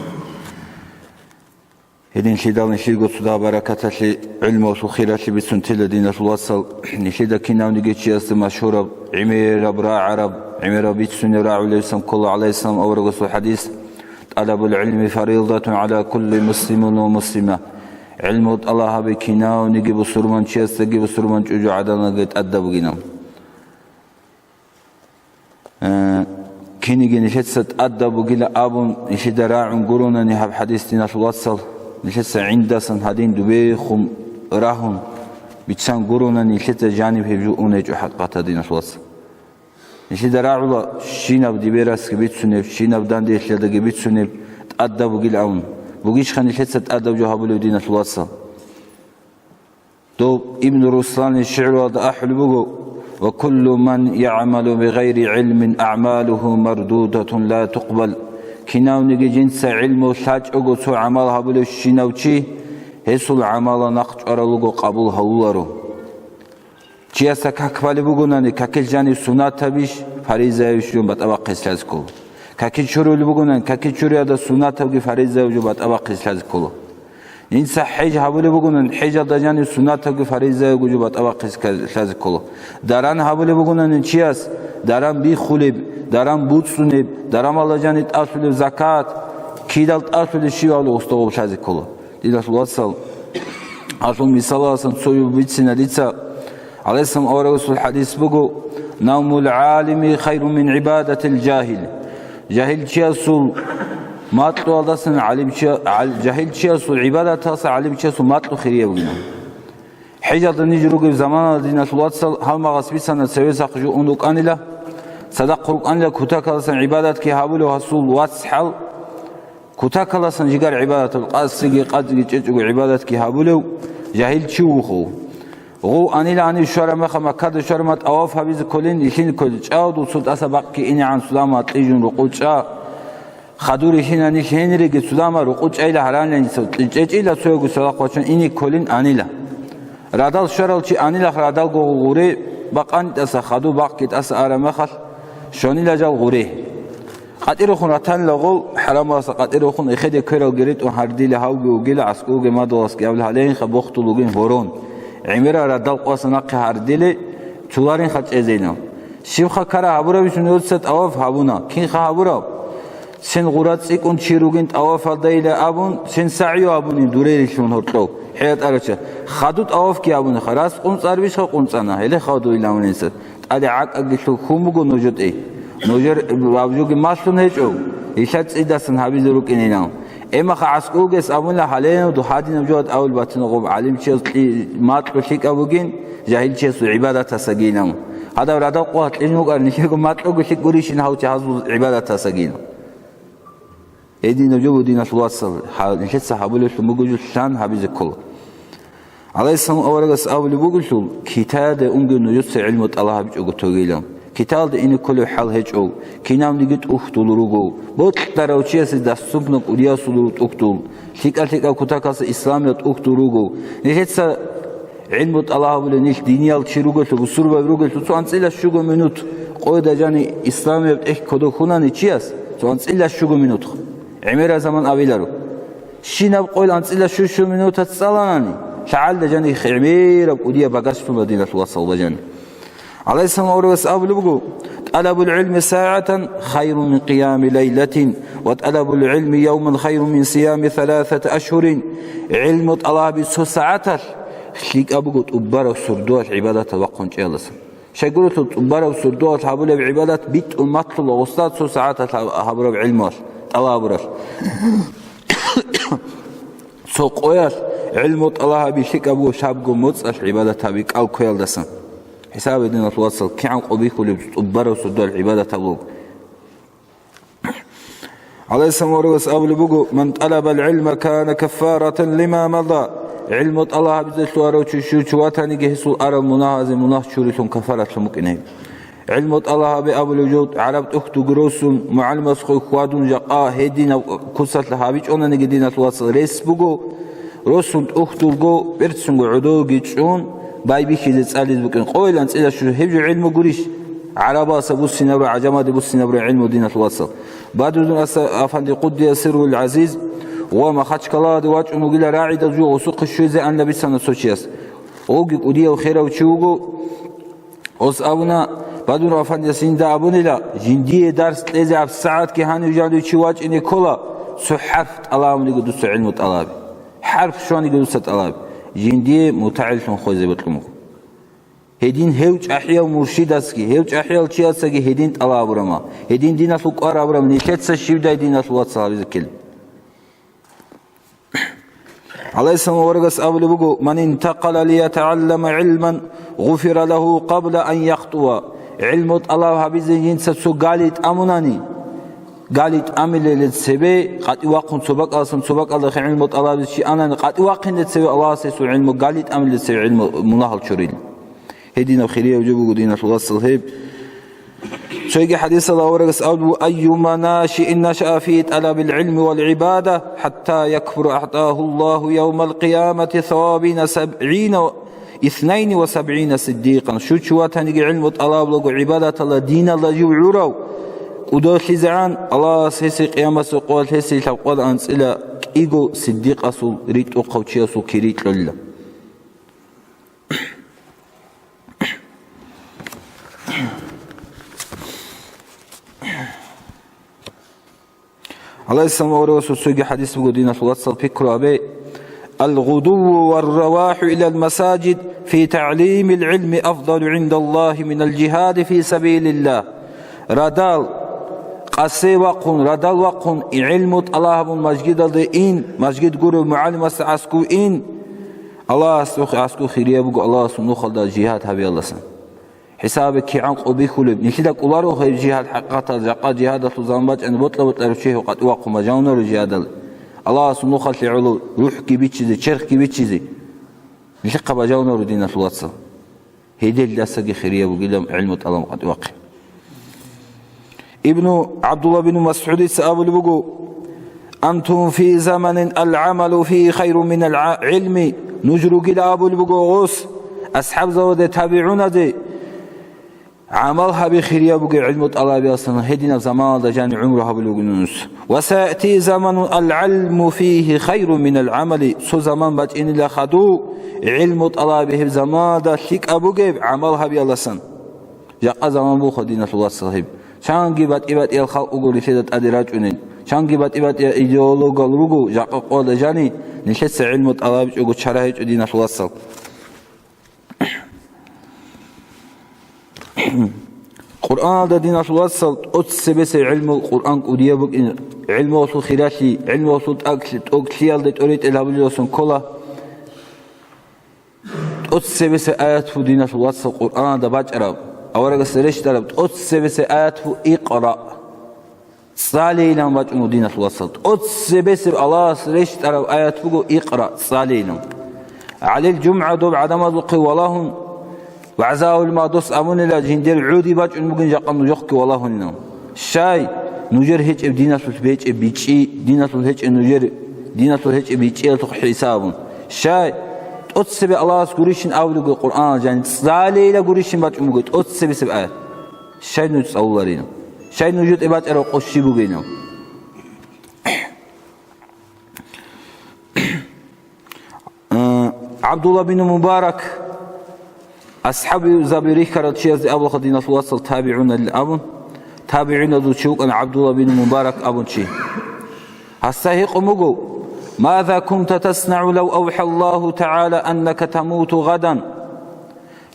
Гьединлъидал нилъего цо дагьаб баракаталъе, гӀилмалъул хиралъе бицун тела диналъул вацал, нилъеда кинавниги чиясда машгьураб, гӀемераб рагӀараб, гӀемераб бицунеб рагӀулеб гьесин ккола гӀалайгьиссалам аварагасул хӀадис: «ТӀалабул гӀилми фаридатун гӀала кулли муслимин ва муслима». ГӀилму тӀалаб гьаби кинавниги бусурманчиясдаги бусурман чӀужугӀаданалдаги тӀадаб бугинаб. Э, кинниги нилъеца тӀадаб бугила абун, нилъеда рагӀун гуронани гьаб хӀадис, диналъул вацал, нилъеца гӀиндасан гьадин дубехун рагьун, бицан гуронани нилъеца жаниб гьеб жо ун гьечӀо хӀакъикъаталда, диналъул вацал. Нилъеда рагӀула щинаб диберасги бицунеб, щинаб данделъиялдаги бицунеб тӀадаб бугила абун. Бугищха нилъеца тӀадаб жо гьабулеб, диналъул вацал? Дов Ибн Русланил шигӀруялда ахӀулеб буго: «Ва куллу ман ягӀмалу бигъайри гӀилмин агӀмалуху мардудатун ла тукъбал». Кинавниги жинца гӀилму лъачӀого цо гӀамал гьабулев щинав чи, гьесул гӀамалал нахъ чӀварал руго, къабул гьавуларо. Чиясда как балеб бугонани, какил жанив суннатабищ, фаризаябищ жо батӀа бахъизе лъазе ккола. Какил чурулеб бугонани, какил чуриялда суннатабги фаризаяб жо батӀа бахъизе лъазе ккола. Инса хӀеж гьабулеб бугонан, хӀежалда жанив суннатабги фаризаябго жо батӀа бахъизе лъазе ккола. Даран гьабулеб бугонани чияс, даран биххулеб, даран буцӀцӀунеб, дарамалда жанив тӀалъулеб закат, кидал тӀалъулеб щиб гьабулеб гъосда гъоб лъазе ккола. Диналъул вацал, гьалъул мисалалдасан цояв бицина дица. ГӀалайгьиссалам аварагасул хӀадис буго: «Навмул гӀалими хайрун мин гӀибадатил жагьил». Жагьилчиясул макьуялдасан гӀалимчия-, гӀал-, жагьилчиясул гӀибадаталдаса гӀалимчиясул макьу хирияб бугина. ХӀежалда ниж ругеб заманалда, диналъул вацал, гьалмагъас бицана цевесахъ жо ун рукӀанила, цадахъ рукӀанила кутакалдасан гӀибадатги гьабулев гьасул вацгӀал, кутакалдасан жигар гӀибадатал къасиги къадги чӀечӀого гӀибадатги гьабулев жагьил чи вуго. Гъов анила гьанив щвараб мехалъ, Маккада щвараб мехалъ тӀаваф гьабизе кколин, илъин кколин, чӀав дуцун тӀаса бакъги инегӀан цудама кьижун рукъу чӀа. Хадур илъинани лъениреги цудама рукъу чӀайла гьаранилан, чӀечӀила цояго цадахъ вачун ине кколин анила. Радал щварал чи анилах радалго гъуре бакъани тӀаса, хадур бакъги тӀаса араб мехалъ, щванила жал гъуре. КъатӀирухъун ратанила гъол, хӀарамалдаса къатӀирухъун эхеде квералги ритӀун гьардила гьавги вугила, аскӀовги мадугьаласги абила гьалейинха бохтул вугин гьорон. ГӀемерал радал къваса нахъе гьардили, цуларинха чӀезейилан. Щибха ккара гьабурабищ нуца тӀаваф гьабуна, кинха гьабураб? Цин гъура цӀикӀкӀун чи ругин тӀавафалдайила абун, цин сагӀю абунин дурерилъун гьоркьов, хӀела тӀарача. Хаду тӀавафги абуниха, рас къунцӀарабищха къунцӀана, гьеле хадуйилан унинса. ТӀаде гӀакӀаги лъугьун буго нужетӀе. Нужер абжуги малъун гьечӀо, илъа цӀидасан гьабизе рукӀининал. Эмаха гӀаскӀугес абуна гьале, духъ гьадинаб жо гьатӀ авул батина гъоб гӀалимчияс кьи-, макьу лъикӀаб бугин, жагьилчиясул гӀибадатасагинав. Гьадаб радал къо гьатӀилин вукӀар, нилъего макьуги лъикӀ гурищин гьав чи гьазул гӀибадатасагинав. Гьединаб жо буго, диналъул вацал, гьа-, нилъеца гьабулевлъун буго жо лъан гьабизе ккола. ГӀалайгьиссалам аварагас абулеб бугелъул, китаялде унги нужеца гӀилму тӀалаб гьабичӀого тогейилан. Китаялде ине кколев хӀал гьечӀо, кинавниги тӀухьдул руго, бокьарав чиясе даступна кӀудиясул руго тӀухьдул, лъикӀа-лъикӀаб кутакалъа исламияб тӀухьдул руго. Нилъеца гӀилму тӀалаб гьабулев нилъ диниял чи ругелъул, бусурбаби ругелъул, цо анцӀила щуго минут къойда жани исламияб тӀехь кодоб хьунани чияс, цо анцӀила щуго минут. ГӀемераб заман абиларо. Щинаб къойил анцӀила щущу минутаца цӀаланани, лъагӀалда жани гӀемераб кӀудияб багаж лъула, диналъул вацал, ва жани. ГӀалайгьиссалам аварагас абулеб буго: «ТӀалабул гӀилми сагӀатан хайрун мин къиями лайлатин, ва тӀалабул гӀилми явман хайрун мин сиями саласати ашгьурин». ГӀилму тӀалаби цо сагӀаталъ лъикӀаб буго тӀубараб сордоялъ гӀибадатал бахъун чӀеялдаса. Щайгурелъул тӀубараб сордоялъ гьабулеб гӀибадат битӀун малъула гъосда цо сагӀаталъ гьаб-, гьабураб гӀилмуялъ, тӀалабуралъ. Цо къоялъ гӀилму тӀалаб гьаби лъикӀаб буго лъабго моцӀалъ гӀибадат гьаби кӀал кквеялдасан. ХӀисабе, диналъул вацал, кигӀан къо бихьулеб тӀубараб сордоялъ гӀибадат гьабулеб. ГӀалайгьиссалам аварагас абулеб буго: «Ман тӀалабал гӀилма кана каффаратан лима мада». ГӀилму тӀалаб гьабизе лъугьарав чи щив чи ватаниги, гьесул арал мунагьазе мунагь чурилъун кафаратлъун букӀине. ГӀилму тӀалаб гьабе абулев жо гӀараб тӀухьдуги росун, мугӀалимасухъе хьвадун, жакъа гьединав куцалъ гьабичӀонаниги, диналъул вацал, рес буго, росун тӀухьдулго, берцунго гӀодовги чӀун, байбихьизе цӀализ букӀин. Къойил анцӀила щу, гьеб жо гӀилму гурищ? ГӀарабаса буссинабра, гӀажамаде буссинабра гӀилму, диналъул вацал. Бадрудин аса-, афанди къуддиса сирругьул гӀазиз ва Махачкаладе вачӀун вугила рагӀидал жо гъосухъе щвезе ан бицана цо чияс. Гъоги кӀудияв херав чи вуго. Гъос абуна, Бадрудин афандияс жинда абунила, жиндие дарс кьезе гьабсагӀатги гьанив жанив чи вачӀине ккола, цо хӀарф тӀалаб гьавниги дуца гӀилму тӀалаби. ХӀарф щваниги дуца тӀалаби. Жиндие мутагӀиллъун хвезе бокьун буго. Гьедин гьев чӀахӀияв муршидасги, гьев чӀахӀиял чиясаги гьедин тӀалаб гьабурама, гьедин диналъул кӀвар гьабурама, нилъеца щивдай, диналъул вацал, гьабизе ккела. ГӀалайгьиссалам аварагас абулеб буго: «Ман интакъала лиятагӀаллама гӀилман, гъуфира лагьу къабла ан яхтӀува». ГӀилму тӀалаб гьабизе жинца цо гали тӀамунани, гали тӀамилелде цебе, къватӀив вахъун цо бакӀалдасан цо бакӀалдахъе гӀилму тӀалабизе чи анани, къватӀив вахъинде цебе Аллагьас гьесул гӀилму гали тӀамилелде цебе гӀилму мунагьал чурил. Гьединаб хирияб жо буго, диналъул вацал, гьеб. Цоги хӀадисалда аварагас абулеб: «Айюма нашиин нашаа фи тӀалабил гӀилми вал гӀибада, хӀатта якбура, агӀтагьу Аллагьу явмал къиямати савабина сабгӀина, иснайни ва сабгӀина сиддикъан». Щив чи ватаниги гӀилму тӀалаблаго гӀибадаталда диналда жив гӀурав, кӀудолъизегӀан, Аллагьас гьесие къиямасеб къоялъ гьесие лъабкъоялда анцӀила кӀиго сиддикъасул ритӀухъав чиясул кири кьолила. ГӀалайгьиссалам аварагасул цоги хӀадис буго, диналъул вацал, пикру гьабе: «Ал-гъудувву вар-равахӀу илал масажид фи тагӀлимил гӀилми афдалу гӀиндаллагьи минал жигьади фи сабилиллагь». Радал, къасе вахъун, радал вахъун, гӀилму тӀалаб гьабун мажгидалде ин, мажгид гурев мугӀалимасда аскӀов ин, Аллагьасухъе аскӀов хирияб буго Аллагьасул нухалда жигьад гьабиялдасан. ХӀисабе кигӀан къо бихьулеб, нилъеда кӀоларо гьеб жигьад хӀакъикъаталда, жакъа жигьадалъул заман бачӀани бокьа-бокьараб чи гьев къватӀив вахъун бажавунаро жигьадалде, Аллагьасул нухалъе гӀоло рухӀги бичизе, черхги бичизе. Нилъехъа бажавунаро, диналъул вацал. Гьединлъидасаги хирияб бугилан гӀилму тӀалаб къватӀив вахъин. Ибну ГӀабдулла бин МасгӀудица абулеб буго: «Антум фи заманин ал-гӀамалу фигьи хайрун минал гӀа-, гӀилми». Нуж ругила абулеб буго гъос, асхӀабзабаде, табигӀунаде, гӀамал гьаби хирияб бугеб гӀилму тӀалабиялдасан, гьединаб заманалда жани гӀумру гьабулеб буго нуж. «Ва саяти заманун ал-гӀилму фигьи хайрун минал гӀамали». Цо заман бачӀинила хадув, гӀилму тӀалаби гьеб заманалда лъикӀаб бугеб гӀамал гьабиялдасан. Жакъа заман буго, диналъул вацал, гьеб. Чанги батӀи-батӀиял халкъ буго нилъеда тӀаде рачӀунел. Чанги батӀи-батӀиял идеологиял руго, жакъа къоялда жани нилъеца гӀилму тӀалабичӀого чара гьечӀо, диналъул вацал. Къуръаналда, диналъул вацал, тӀоцебесеб гӀилму, Къуръан кӀудияб букӀин, гӀилмуялъул хиралъи, гӀилмуялъул тӀаглъи-, тӀоглъиялде тӀоритӀел гьабулелдасан ккола. ТӀоцебесеб аят буго, диналъул вацал, Къуръаналда бачӀараб, аварагас рещтӀараб, тӀоцебесеб аят буго: «Икъра». ЦӀалейилан бачӀун буго, диналъул вацал. ТӀоцебесеб Аллагьас рещтӀараб аят буго: «Икъра», цӀалейилан. ГӀалил жумгӀа доб гӀадамазухъе валагьун, вагӀза гьабулеб мехалъ дос абунила, жиндир гӀоди бачӀун бугин жакъа нужехъги валагьунилан. Щай, нужер гьечӀеб диналъулъ бечӀеб бичӀчӀи, диналъулъ гьечӀеб нужер, диналъулъ гьечӀеб бичӀчӀиялъухъ хӀисабун. Щай, тӀоцебе Аллагьас гурищин абулеб буго Къуръаналда жани, цӀалейила гурищин бачӀун буго тӀоцебесеб аят. Щай нуж цӀалуларин? Щай нуж тӀе бачӀараб къо щиб бугин? Э, ГӀабдулла бин Мубарак, асхӀабзаби рихьарал чиясде абулха, диналъул вацал, табигӀуналил абун, табигӀуназул чи вукӀана ГӀабдулла бин Мубарак абун чи. Гьасда гьикъун буго, ماذا كنت تصنع لو أوحى الله تعالى أنك تموت غدا؟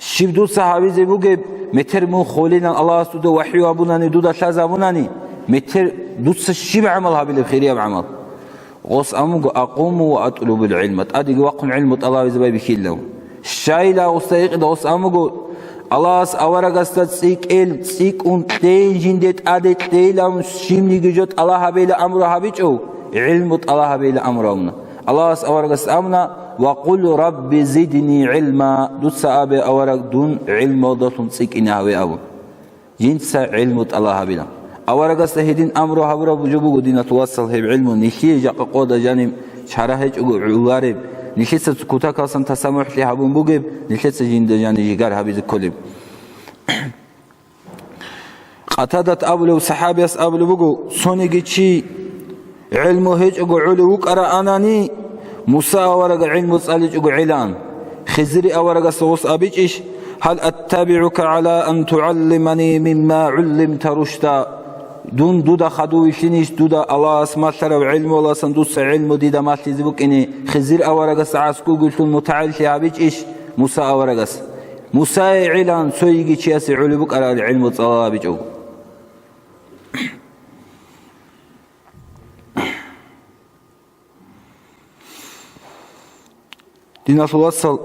Щиб дуца гьабизе бугеб, метер мун холилан Аллагьас дуда вахӀю абунани, дуда лъазабунани, метер дуца щиб гӀамал гьабилеб, хирияб гӀамал? Гъос абун буго: أقوم وأطلب العلم, тӀадеги вахъун гӀилму тӀалабизе байбихьилав. Щайила гъосда гьикъида, гъос абун буго: Аллагьас аварагасда цӀикӀкӀел, цӀикӀкӀун кьейин жинде тӀаде кьейилан, щибниги жо тӀала гьабейила амру гьабичӀо, гӀилму тӀала гьабейила амру абуна. Аллагьас аварагасда абуна: وقل رب زدني علما, дуца абе, авараг, дун гӀилмуялдалъун цӀикӀкӀине гьаве абун. Жинца гӀилму тӀала гьабила. Аварагасда гьедин амру гьабураб жо буго, диналъул вацал, гьеб гӀилму нилъее жакъа къоялда жаниб чара гьечӀого гӀолареб, нилъеца цо кутакалсан тасамухӀлъи гьабун бугеб, нилъеца жинда жаниб жигар гьабизе кколеб. Къатадат абулев сахӀабияс абулеб буго: цониги чи гӀилму гьечӀого гӀолев вукӀараанани, Муса авараг гӀилму цӀаличӀого гӀелаан. Хизри аварагас гъос абичӀищ: هل أتبعك على أن تعلمني مما علمت رشدا? Дун дуда хадув вилълъинищ, дуда Аллагьас малъарав гӀилмуялдасан дуца гӀилму дида малъизе букӀине, Хизир аварагас гӀаскӀугелъул мутагӀиллъи гьабичӀищ Муса аварагас? Мусае гӀелаан цойиги чиясе гӀолеб букӀарал гӀилму цӀалал гьабичӀого. Диналъул вацал,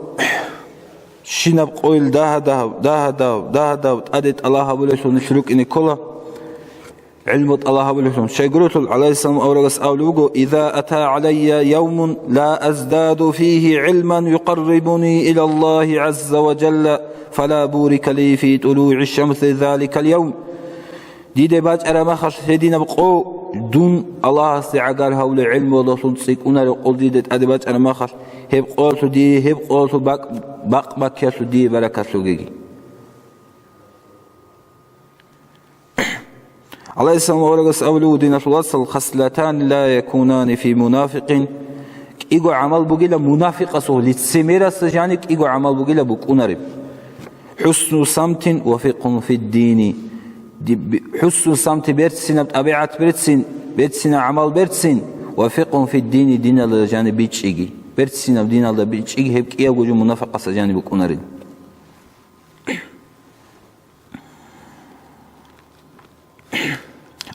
щинаб къойил дагьа-дагьав, дагьа-дагьав, дагьа-дагьав тӀаде тӀала гьабулелъул нилъ рукӀине ккола. ГӀилму тӀала гьабулелъул. Щайгурелъул гӀалайгьиссалам аварагас абулеб буго: إذا أتى علي يوم لا أزداد فيه علما يقربني إلى الله عز وجل فلا بورك لي في طلوع الشمس ذلك اليوم. Диде бачӀараб махалъ гьединаб къо, дун Аллагьасде гӀагар гьавулев гӀилмуялдалъун цӀикӀкӀунареб къо диде тӀаде бачӀараб махалъ, гьеб къоялъул дие, гьеб къоялъул бакӀ-, бакъ-баккиялъул дие баракат лъугеги. ГӀалайгьиссалам аварагас абулев вуго, диналъул вацал: خصلتان لا يكونان في منافق. КӀиго гӀамал бугила мунафикъасул, лицемерасда жаниб кӀиго гӀамал бугила букӀунареб. حسن صمت وفقه في الدين. Диб-, хӀусну самти берцинаб тӀабигӀат берцин, берцинаб гӀамал берцин, ва фикъгьун фиддини, диналда жаниб бичӀчӀиги. Берцинаб диналда бичӀчӀиги гьеб кӀиябго жо мунафикъасда жаниб букӀунарин.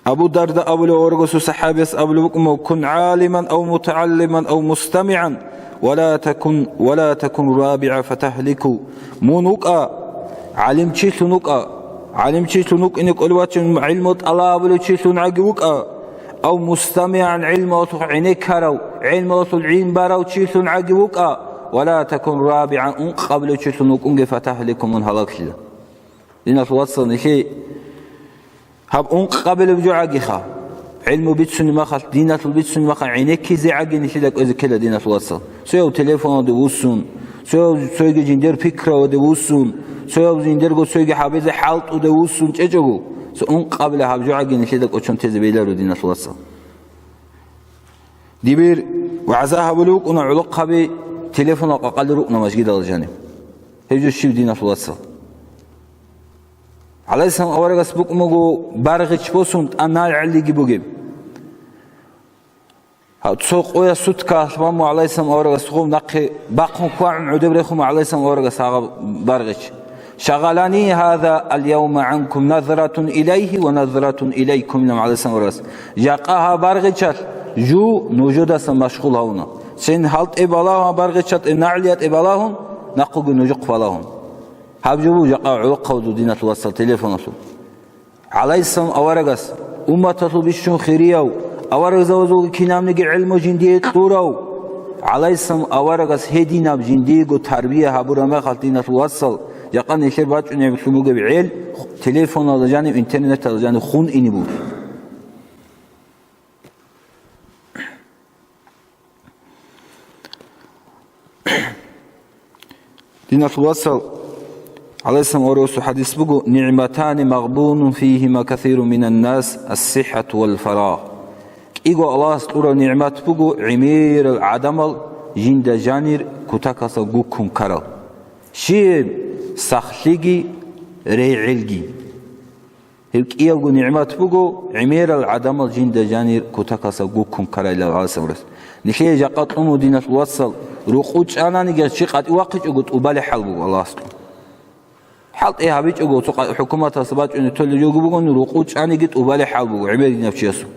Абу Дарда абулев аварагасул сахӀабияс абулеб букӀун: «Кун гӀалиман ав мутагӀаллиман ав мустамигӀан, ва ла такун, ва ла такун рабигӀа фатагьлику». Мун вукӀа, гӀалимчилъун вукӀа, гӀалимчилъун вукӀине кӀолев вачун, гӀилму тӀалаб гьабулев чилъун гӀаги вукӀа, ав мустамигӀан, гӀилмуялъухъ гӀенеккарав, гӀилмуялъул гӀин барав чилъун гӀаги вукӀа, ва ла такун рабигӀан, ункъабилев чилъун вукӀунге, фатагьлику, мун гьалаглъила. Диналъул вацал, нилъее гьаб ункъабилеб жо гӀагиха. ГӀилму бицунеб махалъ, диналъул бицунеб махалъ гӀенеккизе гӀаги нилъеда кӀвезе ккела, диналъул вацал. Цояв телефоналде вуссун, цояв цойги жиндир пикраялде вуссун, цояв жиндирго цойги гьабизе хӀалтӀуде вуссун чӀечӀого, цо ункъабилеб гьаб жо гӀаги нилъеда кӀочон тезе бегьиларо, диналъул вацал. Дибир вагӀза гьабулев вукӀуна гӀолохъаби телефонал къакъалде рукӀуна мажгидалда жаниб. Гьеб жо щиб, диналъул вацал? ГӀалайгьиссалам аварагас букӀун буго баргъич босун, тӀанал гӀелиги бугеб. Гьав цо къоя суткаялъ бан буго гӀалайгьиссалам аварагас гъов нахъе бахъун квагӀун гӀодеб рехун буго гӀалайгьиссалам аварагас гьагъаб баргъич. «Шагъалани гьаза аль-явма гӀанкум назратун илайгьи ва назратун илайкум», – илан гӀалайгьиссалам аварагас. Жакъа гьаб баргъичалъ жу нужедасан машгъул гьавуна. Сен гьалтӀе балагьун, гьаб баргъичалъ тӀе нагӀлиятӀе балагьун, нахъуги нужехъ балагьун. Гьаб жо буго жакъа гӀолохъабазул, диналъул вацал, телефоналъул. ГӀалайгьиссалам аварагас, умматалъул бищун хирияв, аварагзабазулги кинабниги гӀилму жиндие кьурав, гӀалайгьиссалам аварагас гьединаб жиндиего тарбия гьабураб мехалъ, диналъул вацал, жакъа нилъер бачӀунеб бугеб гӀел телефоналда жаниб, интернеталда жаниб хун ине буго. Диналъул вацал, гӀалайгьиссалам аварагасул хадис буго: «НигӀматани магъбунун фигьима касирун минан нас, ас-сиххату вал фарагъ». КӀиго Аллагьас кьураб нигӀмат буго гӀемерал гӀадамал жинда жанир кутакалъа гуккун ккарал. Щиб? Сахлъиги, регӀелги. Гьеб кӀиябго нигӀмат буго, гӀемерал гӀадамал жинда жанир кутакалъа гуккун ккарайилан гьалсабурас. Нилъее жакъа кьун, диналъул вацал, рукъу чӀананиги чи къатӀивахъичӀого тӀубалеб хӀал буго Аллагьас кьун. ХӀалтӀи гьабичӀого цо къа-, хӀукуматалъа бачӀунеб толеб жо бугони, рукъу чӀаниги тӀубалеб хӀал буго гӀемерал динав чиясул.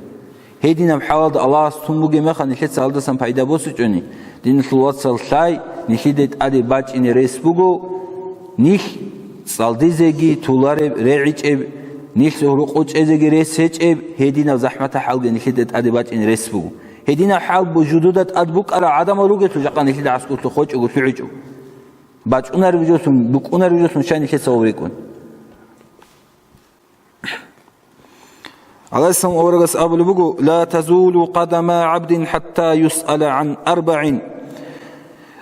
Гьединаб хӀалалда Аллагьас тун бугеб мехалъ нилъеца гьалдасан пайда босичӀони, диналъул вацал, лъай, нилъеде тӀаде бачӀине рес буго, нилъ цӀалдизеги толареб, регӀичӀеб, нилъ рукъу чӀезеги рес гьечӀеб, гьединаб захӀматаб хӀалги нилъеде тӀаде бачӀине рес буго. Гьединаб хӀал бу-, жидеда тӀад букӀарал гӀадамал ругелъул жакъа нилъеда гӀаскӀурлъун хочӀого лъугӀичӀо. БачӀунареб жолъун, букӀунареб жолъун щай нилъеца гъоб рикӀкӀун. ГӀалайгьиссалам аварагас абулеб буго: «Ла тазулу къадама гӀабдин хӀатта юсъала гӀан арбагӀин».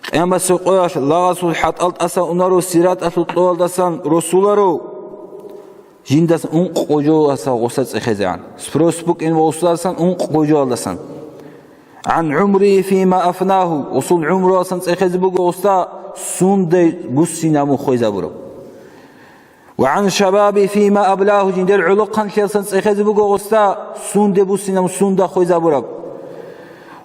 Къиямасеб къоялъ лагъасул хӀатӀал тӀаса унаро сираталъул кьолалдасан росуларо. Жиндасан ункъго жоялдаса гъоса цӀехезегӀан. Спрос букӀин ва гъосдасан ункъго жоялдасан. «ГӀан гӀумригьи фима афнагьу», гъосул гӀумруялдасан цӀехезе буго гъоса, сунде буссинабун хвезабураб. «Ва гӀан шабабигьи фима аблагьу», жиндир гӀолохъанлъиялдасан цӀехезе буго гъоса, сунде буссинабун сунда хвезабураб.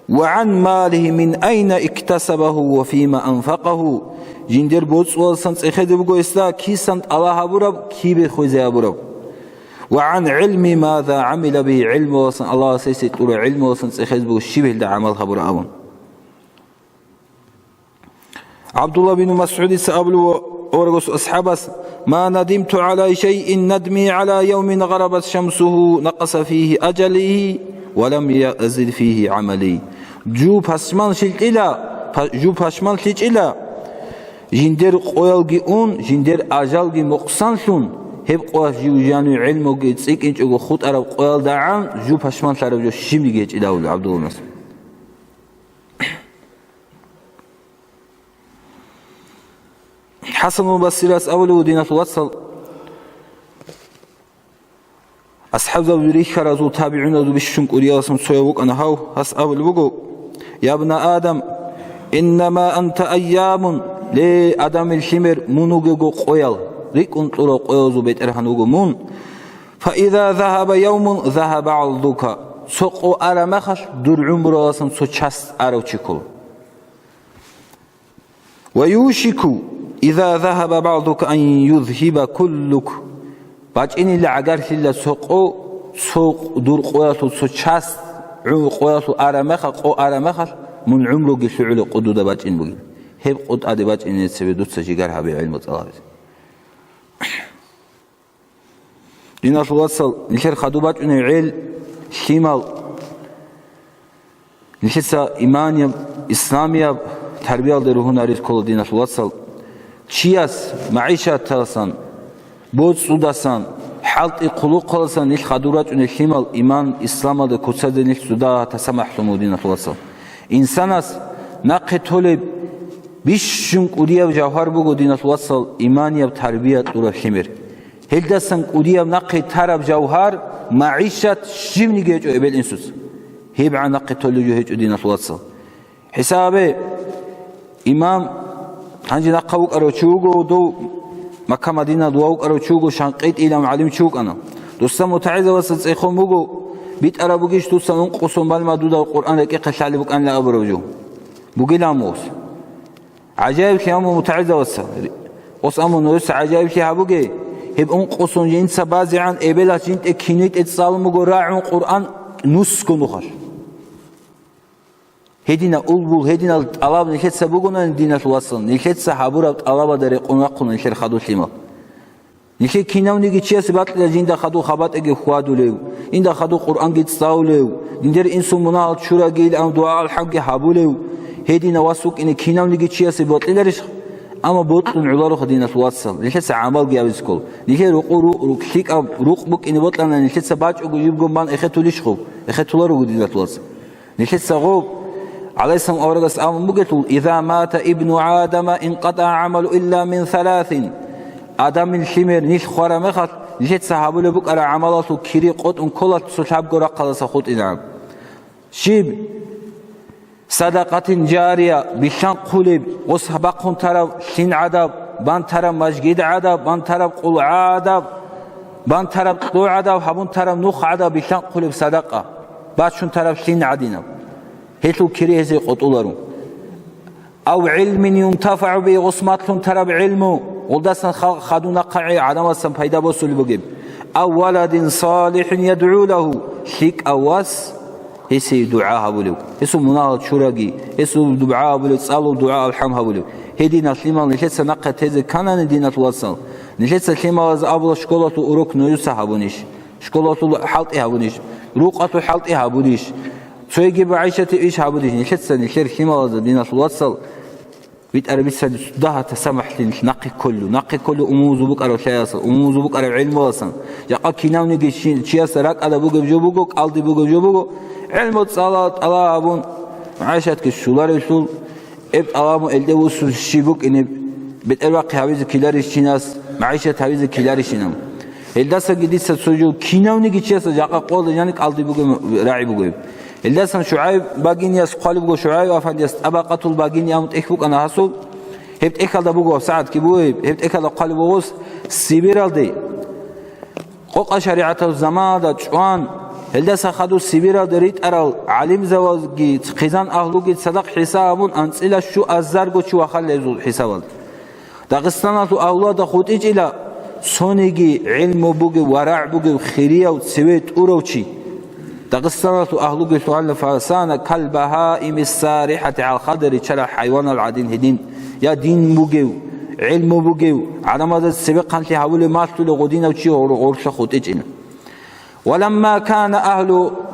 «Ва гӀан малигьи мин айна иктасабагьу ва фима анфакъагьу», жиндир боцӀуялдасан цӀехезе буго гьесда, кисан тӀалаб гьабураб, кибе хвезабураб. «Ва гӀан гӀилми маза гӀамила бигьи», гӀилмуялдасан, Аллагьас гьесие кьураб гӀилмуялдасан цӀехезе буго, щиб гьелда гӀамал гьабураб абун. ГӀабдулла бин МасгӀудица абулеб буго аварагасул асхӀабас: «Ма надимту гӀала шайин надми гӀала явмин гъарабат шамсугьу накъаса фигьи ажали ва лам язид фигьи гӀамали». Жив пашманлъичӀила, па-, жив пашманлъичӀила, жиндир къоялги ун, жиндир ажалги мукъсанлъун, гьеб къоялъ жив жанив гӀелмуги цӀикӀкӀинчӀого хутӀараб къоялдагӀан жив пашманлъараб жо щибниги гьечӀила, абулеб ГӀабдулла бин МасгӀуд. ХӀасанул Басрияс абулеб буго, диналъул вацал, асхӀабзабазул рихьаразул, табигӀуназул бищун кӀудиялдасан цояв вукӀана гьав, гьас абулеб буго: «Ябна Адам, иннама анта айямун», ле, Адамил лъимер, мун вугего къоял, рикӀкӀун кьурал къоялзул бетӀергьан вуго мун. «Фаиза загьаба явмун, загьаба гӀарзука», цо къо араб мехалъ, дур гӀумруялдасан цо часть арав чи ккола. «Ва юшику, иза загьаба багӀдука, ан юзгьиба куллук». БачӀинила гӀагарлъила цо къо, цо къ-, дур къоялъул цо часть, гӀу-, къоялъул араб мехалъ, къо араб мехалъ, мун гӀумруги лъугӀулеб къо дуда бачӀин бугин. Гьеб къо тӀаде бачӀине цебе дуца жигар гьабе гӀилму цӀалабизе. Диналъул вацал, нилъер хадуб бачӀунеб гӀел, лъимал, нилъеца иманияб, исламияб тарбиялде ругьунарел ккола, диналъул вацал. Чияс магӀишаталдасан, боцӀудасан, хӀалтӀи хъулухъалдасан нилъ хадур рачӀунел лъимал, иман, исламалда куцазе нилъ цо дагьа таса махӀлум буго, диналъул вацал. Инсанас нахъе толеб бищун кӀудияб жавгьар буго, диналъул вацал, иманияб тарбия кьураб лъимер. Гьелдасан кӀудияб нахъе тараб жавгьар, магӀишат щибниги гьечӀо эбел-инсуца. ГьебгӀан нахъе толеб жо гьечӀо, диналъул вацал. ХӀисабе, имам, гьанже нахъа вукӀарав чи вуго, дов Макка-Мадинада вукӀарав чи вуго, ШанкъитӀилан гӀалим чи вукӀана. Дуца мутагӀилзабазда цӀехон буго, битӀараб бугищ дуца ункъо сон балма дуда Къуръан рекӀехъе лъалеб букӀанила абураб жо? Бугилан мус. ГӀажаиблъи гьабун мутагӀилзабазда. Ос амун нужеца гӀажаиблъи гьабуге, гьеб ункъо сон жинца базегӀан эбелалъ жинтӀе кинитӀе цӀалун буго рагӀун Къуръан нусго нухалъ. Гьедина улбул, гьединал тӀалаб нилъеца бугонани, диналъул вацал, нилъеца гьабураб тӀалабалда рекъон вахъуна нилъер хадур лъимал. Нилъер кинавниги чиясе бакьила жинда хадур хабатӀаги хьвадулев, жинда хадур Къуръанги цӀалулев, жиндир инсул мунагьал чурагийилан дугӀа-алхӀамги гьабулев, гьединав вас вукӀине кинавниги чиясе бокьиларищ? Амма бокьун гӀолароха, диналъул вацал, нилъеца гӀамалги гьабизе ккола. Нилъер рукъу-, ру-, ру-, лъикӀаб рукъ букӀине бокьана, нилъеца бачӀого жибго бан эхетулищ хъуб? Эхетуларого, диналъул вацал. Нилъеца гъоб, гӀалайгьиссалам аварагас абун бугелъул: «Иза мата ибну Адама, инкъатӀа гӀамалу илла мин саласин». Адамил лъимер нилъ хвараб мехалъ, нилъеца гьабулеб букӀараб гӀамалалъул кири къотӀун ккола цо лъабго рахъалдаса хутӀизегӀан. Щиб? Садакъатин жария, билълъанхъулеб, гъос бахъун тараб лъин гӀадаб, бан тараб мажгид гӀадаб, бан тараб къул гӀадаб. Бан тараб кьогӀадаб, гьабун тараб нух гӀадаб билълъанхъулеб садакъа, бачун тараб лъин гӀадинаб. Гьелъул кири гьезие къотӀуларо. Ав гӀилмин юнтафагӀу би, гъосматлъун тараб гӀилму, гъолдасан халкъ хадуна хъагӀи гӀадамасан пайда босулеб бугеб. Ав валадин салихӀин ядгӀу лагьу, лъикӀав вас гьесие дугӀа гьабулев, гьесул мунагьал чураги, гьесул дугӀа гьабулев, цӀалул дугӀа алхӀам гьабулев. Гьединал лъимал нилъеца нахъе тезе кканани, диналъул вацал, нилъеца лъималаз абула школалъул урок нужеца гьабунищ, школалъул хӀалтӀи гьабунищ, рукъалъул хӀалтӀи гьабунищ, цоги багӀишатив иш гьабунищ, нилъеца нилъер лъималазда, диналъул вацал, ВитӀараб бицани дагьа тасамухӀлъи нахъе кколев, нахъе кколев умумузул букӀарав лъаялъан, умумузул букӀарав гӀелмуласан. Жакъа кинавниги чи-, чиясда ракӀалда бугеб жо буго, кӀалди бугеб жо буго, гӀелму цӀала-, тӀалаб гьабун, магӀишатги щоларевлъул, эб тӀалабун элде вуссун щиб букӀинеб, бетӀербахъи гьабизе ккеларищ чинас, магӀишат гьабизе ккеларищинаб. Гьелдасаги дица цо жо кинавниги чиясда жакъа къоялда жаниб кӀалди бугеб рагӀи бугеб. Гьелдасан ШугӀайб Багинияс хъвалеб буго, ШугӀайб афандияс ТӀабакъатул Багини абун тӀехь букӀана гьасул. Гьеб тӀехьалда буго, сагӀатги буго гьеб, гьеб тӀехьалда хъвалеб буго гъос Сибиралде, къокъа шаригӀаталъул заманалда чӀван, гьелдаса хадур Сибиралде ритӀарал гӀалимзабазги хъизан агьлуги цадахъ хӀисаб гьабун, анцӀила щуазарго чи вахъана гьезул хӀисабалда. Дагъистаналъул агьлуялда хутӀичӀила цониги гӀилму бугев, варагӀ бугев, хирияв, цеве тӀурав чи. Дагъистаналъул агьлуги лъугьана фасана кал багьаими сарихӀати гӀал хадур риччарал хӀайванал гӀадин гьедин, я дин бугев, гӀилму бугев, гӀадамазда цебехъанлъи гьавулев малъулев гъодинав чи гъор-, гъорлъа хутӀичӀила. ولما كان أهل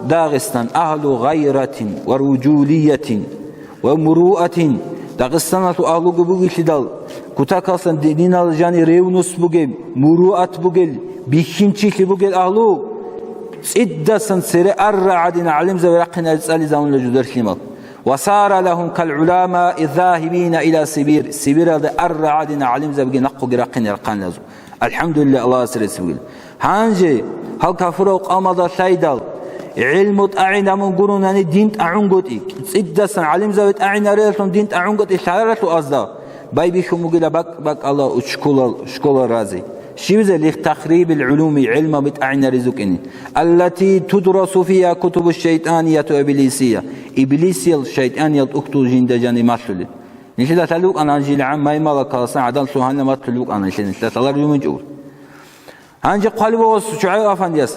داغستان أهل غيرة ورجولية ومروءة, Дагъистаналъул агьлуги бугелъидал, кутакалсан дининал жани ревнус бугеб, муруат бугел, бихьинчилъи бугел агьлу, цӀидасан цере арра гӀадин гӀалимзаби рахъинаре цӀализавунила жидер лъимал. وصار لهم كالعلماء الذاهبين إلى سيبير, Сибиралде арра гӀадин гӀалимзабиги нахъуги рахъине рахъанилазул. АлхӀамдулиллагь, Аллагьасе рецц бугел. Гьанже гьал кафурав къавмалда лъайдал, гӀилму тӀагӀинабун гуронани дин тӀагӀунгутӀи, цӀидасан гӀалимзаби тӀагӀинареллъун дин тӀагӀунгутӀи лъаралъул азда байбихьун бугила бакӀ-бакӀала учкулал школа рази. Щибизе? لتخريب العلوم, гӀилмаби тӀагӀинаризукӀини. التي تدرس فيها كتب الشيطانية والإبليسية, иблисиял, шайтӀаниял тӀухьдул жинда жани малъулел. Нилъеда лъалеб букӀана гьанжел гӀан маймалакаласан гӀадан лъугьанила малъулеб букӀана нилъеда, нилъеда лъалареб жо гьечӀо. Гьанже хъвалеб буго ШугӀайб афандияс.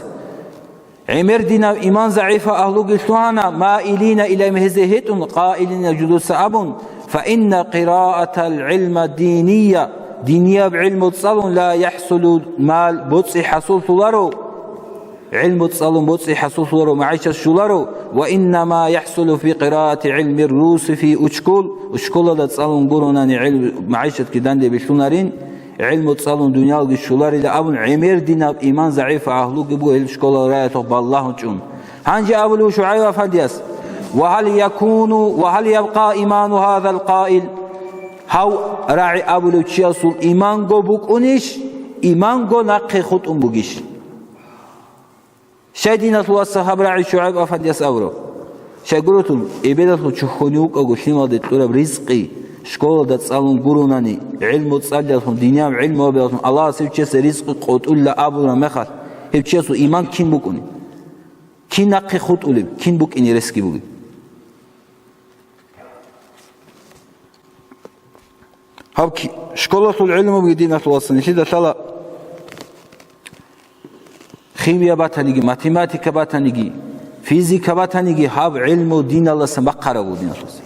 ГӀемердинаб иман загӀипа агьлуги лъугьана, مائلين إليهم, гьезие гьетӀун, قائلين, жидеца абун, فإن قراءة العلم الديني, динияб гӀилму цӀалун, لا يحصل المال, боцӀи хӀасуллъуларо. ГӀилму цӀалун боцӀи хӀасуллъуларо, магӀишат щоларо, وإنما يحصل في قراءة علم الروس في أشكول, ушколалда цӀалун гуронани гӀил-, магӀишатги данде билълъунарин, гӀилму цӀалун дуниялги щоларила абун, гӀемердинаб иман загӀипа агьлуги буго гьел школал раялъухъ балагьун чӀун. Гьанже абулев ШугӀайб афандияс: وهل يكون، وهل يبقى إيمان هذا القائل؟ Гьав рагӀи абулев чиясул иманго букӀунищ, иманго нахъе хутӀун бугищ? Щай диналъул вацал гьаб рагӀи ШугӀайб афандияс абураб? Щайгурелъул, эбелалъул чохьонив вукӀаго лъималде кьураб ризкъи, школалда цӀалун гуронани, гӀилму цӀалиялъун, динияб гӀилму гьабиялъун Аллагьас гьев чиясе ризкъи къотӀулила абураб мехалъ, гьев чиясул иман кин букӀунеб? Кин нахъе хутӀулеб? Кин букӀине ресги бугеб? Гьаб ки-, школалъул гӀилмуги, диналъул вацал, нилъеда лъала химия батаниги, математика батаниги, физика батаниги, гьаб гӀилму диналдасан бахъараб буго, диналъул вацал.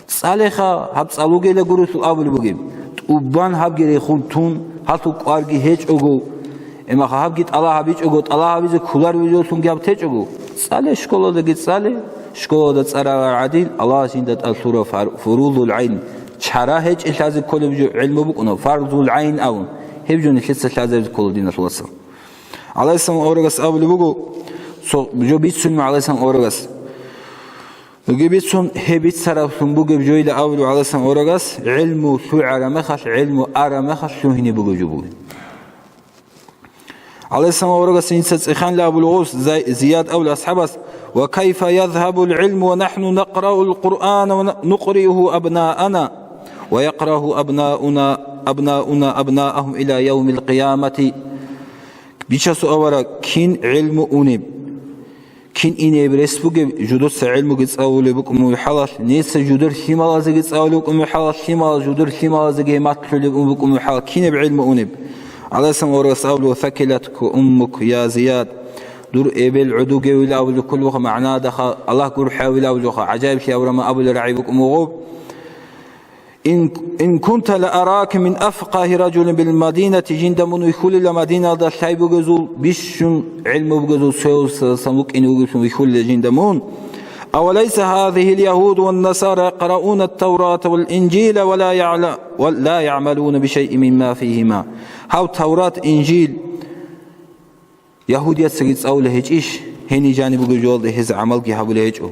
ЦӀалеха, гьаб цӀалугела гурелъул абулеб бугеб. ТӀубан гьабги рехун тун, гьалъул кӀварги гьечӀого, Эмаха гьабги тӀалаб гьабичӀого, тӀалаб гьабизе кколаревлъунги гьаб течӀого, цӀале, школадаги цӀале, школада цӀарарал гӀадин, Аллагьас жинда тӀад лъураб фар-, фурузул гӀайн, чара гьечӀеб лъазе кколеб жо гӀилму букӀуна, фарзул гӀайн абун, гьеб жо нилъеца лъазабизе ккола, диналъул вацал. ГӀалайгьиссалам аварагас абулеб буго, цо жо бицунеб ГӀалайгьиссалам аварагас. Гьеб бицун, гьеб бицараблъун бугеб жойила абулеб ГӀалайгьиссалам аварагас, гӀилму лъугӀараб мехалъ, гӀилму араб мехалъ лъугьине бугеб жо бугеб. ГӀалайгьиссалам аварагас инса цӀеханила абулеб гъос Зай-, Зияд абулеб асхӀабас: وكيف يذهب العلم ونحن نقرأ القرآن ونقرئه أبناءنا ويقرأه أبناؤنا، أبناؤنا أبناءهم إلى يوم القيامة؟ Бичасул авараг, кин гӀелму унеб, кин инеб рес бугеб, жудоца гӀелмуги цӀалулеб букӀун мухӀалалъ, неца жудер лъималазеги цӀалулеб букӀун мухӀалалъ, лъималаз жудер лъималазеги гьеб малъулеб букӀун мухӀалалъ, кинеб гӀелму унеб? ГӀалайгьиссалам аварагас абулеб: «Сакилаткум уммук, я Зияд», дур эбел гӀодугевила абулеб кколеб буго магӀнадаха, Аллагь гурхӀавила абулеб буго, гӀажаиблъи авраман абулеб рагӀи букӀун буго. Ин, ин кунта ла арака мин афкъагьи ражулин бил Мадинати, жинда мун вихьулила Мадиналда лъай бугезул, бищун гӀелму бугезул цояв сан вукӀине вугевлъун вихьулила жинда мун. Авалайса гьазигьил ягьуду ван насара якърауна ат-Таврата вал Инжила ва ла ягӀла-, ва ла ягӀмалуна бишайин мимма фигьима? Гьав Таврат, Инжил, Ягьудияцаги цӀалулей гьечӀищ, гьениб жаниб бугеб жоялда гьез гӀамалги гьабулей гьечӀо.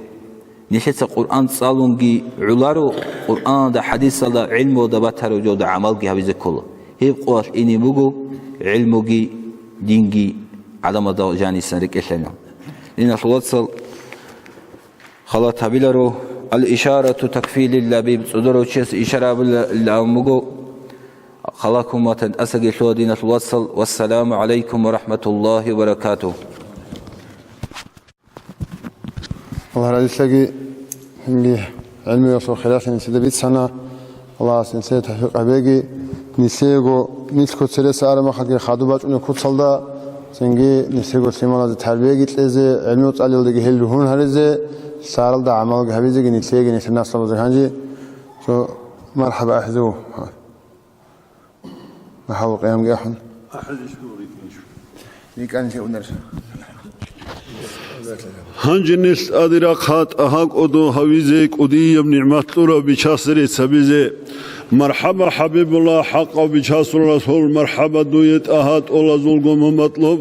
Нилъеца Къуръан цӀалунги гӀоларо, Къуръаналда, хӀадисалда, гӀелмуялда батараб жоялда гӀамалги гьабизе ккола. Гьеб къоялъ ине буго гӀелмуги, динги гӀадамазда жанисан рекӀелъана. Диналъул вацал, Халат гьабиларо, ал-ишарату такфи лил-лабиб, цӀодорав чияс ишара абилан буго. Халат гьумматан тӀасаги лъугьа, диналъул вацал. Вассаламу гӀалайкум ва рахӀматуллагьи ва баракатугь. Аллагь разилъаги, гьанги гӀелмуялъул хиралъи нилъеда бицана. Аллагьас нилъее тавфикъ гьабеги, нилъеего, нилъго цереса араб мехалъги хадуб бачӀунеб куцалда, цинги нилъего лъималазе тарбияги кьезе, гӀелму цӀалиялдаги гьел ругьун гьаризе, лъаралда гӀамалги гьабизеги нилъееги нилъер наслабазе гьанже цо мархӀаба ахӀизев. Гьав къиямги ахӀун. Гьанже нилъ тӀаде рахъа тӀагьа кӀодо гьавизе, кӀудияб нигӀмат кьурав Бичасде рецц гьабизе. МархӀаба, ХӀабибулла, хӀакъав Бичасул Расул, мархӀаба дуе, тӀагьа тӀолазулго мун батӀлуб,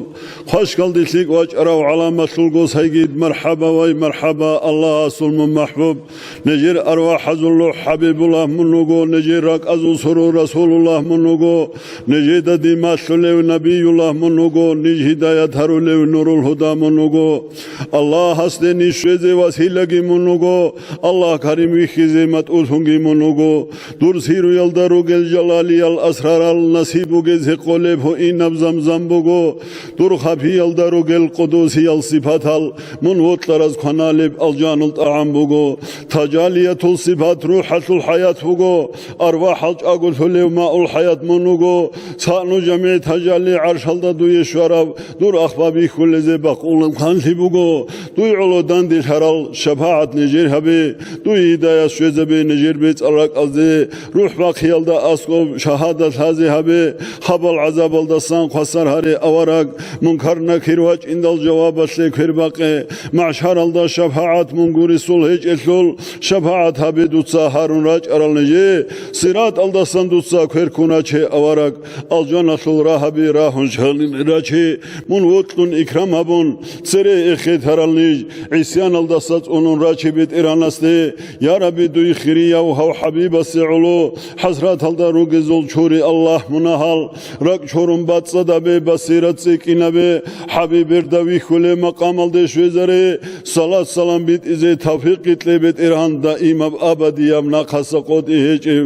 хъвашкалде лъикӀ вачӀарав гӀаламалъулго сайгид, мархӀаба, вай, мархӀаба, Аллагьасул мун махӀбуб. Нижер арвахӀазул рухӀ ХӀабибуллагь мун вуго, нижер ракӀазул сурур Расулуллагь мун вуго, нижеда дин малъулев Набиюллагь мун вуго, ниж гьидаят гьарулев Нурул Гьуда мун вуго. Аллагьасде ниж щвезе василаги мун вуго, Аллагь карим вихьизе матӀулъунги мун вуго. Дур сируялда ругел жалалиял асрарал насиб бугезе къолеб гьуинаб замзам буго. Дур хапиялда ругел къудусиял сипатал мун вокьараз кваналеб алжанул тӀагӀам буго. Тажалиятул сипат рухӀалъул хӀаят буго, арвахӀал чӀаголъулев маул хӀаят мун вуго. Цаъну жамигӀ тажали гӀаршалда дуе щвараб, дур ахбаб бихьулезе бакъулеб ханлъи буго. Дуй гӀоло данделъарал шапагӀат нижер гьабе, дуй гьидая щвезабе нижер бецӀал ракӀалде, рухӀ бахъиялда аскӀоб шагьадат лъазе гьабе, хабал гӀазабалдасан хвасар гьаре, авараг, мункар-накир вачӀиндал жавабалъе квербакъе, махӀшаралда шапагӀат мун гурисул гьечӀелъул, шапагӀат гьабе дуца гьарун рачӀарал нижее, сираталдасан дуца кверкун раче, авараг, алжаналъул рагьаби рагьун щвалин раче, мун вокьун икрам гьабун, цере эхетарал ниж, гӀисяналдаса цӀунун раче БетӀергьанасде, я Рабби, дуй хирияв гьав ХӀабибасе гӀоло, хӀасраталда ругезул чури Аллагь мунагьал, ракӀ чурун бацӀцӀадабе, басират цӀикӀкӀинабе, ХӀабиб берда вихьулеб макъамалде щвезаре, салат-салам битӀизе тавфикъги кье, БетӀергьан, даимаб абадияб нахъаса къотӀи гьечӀев.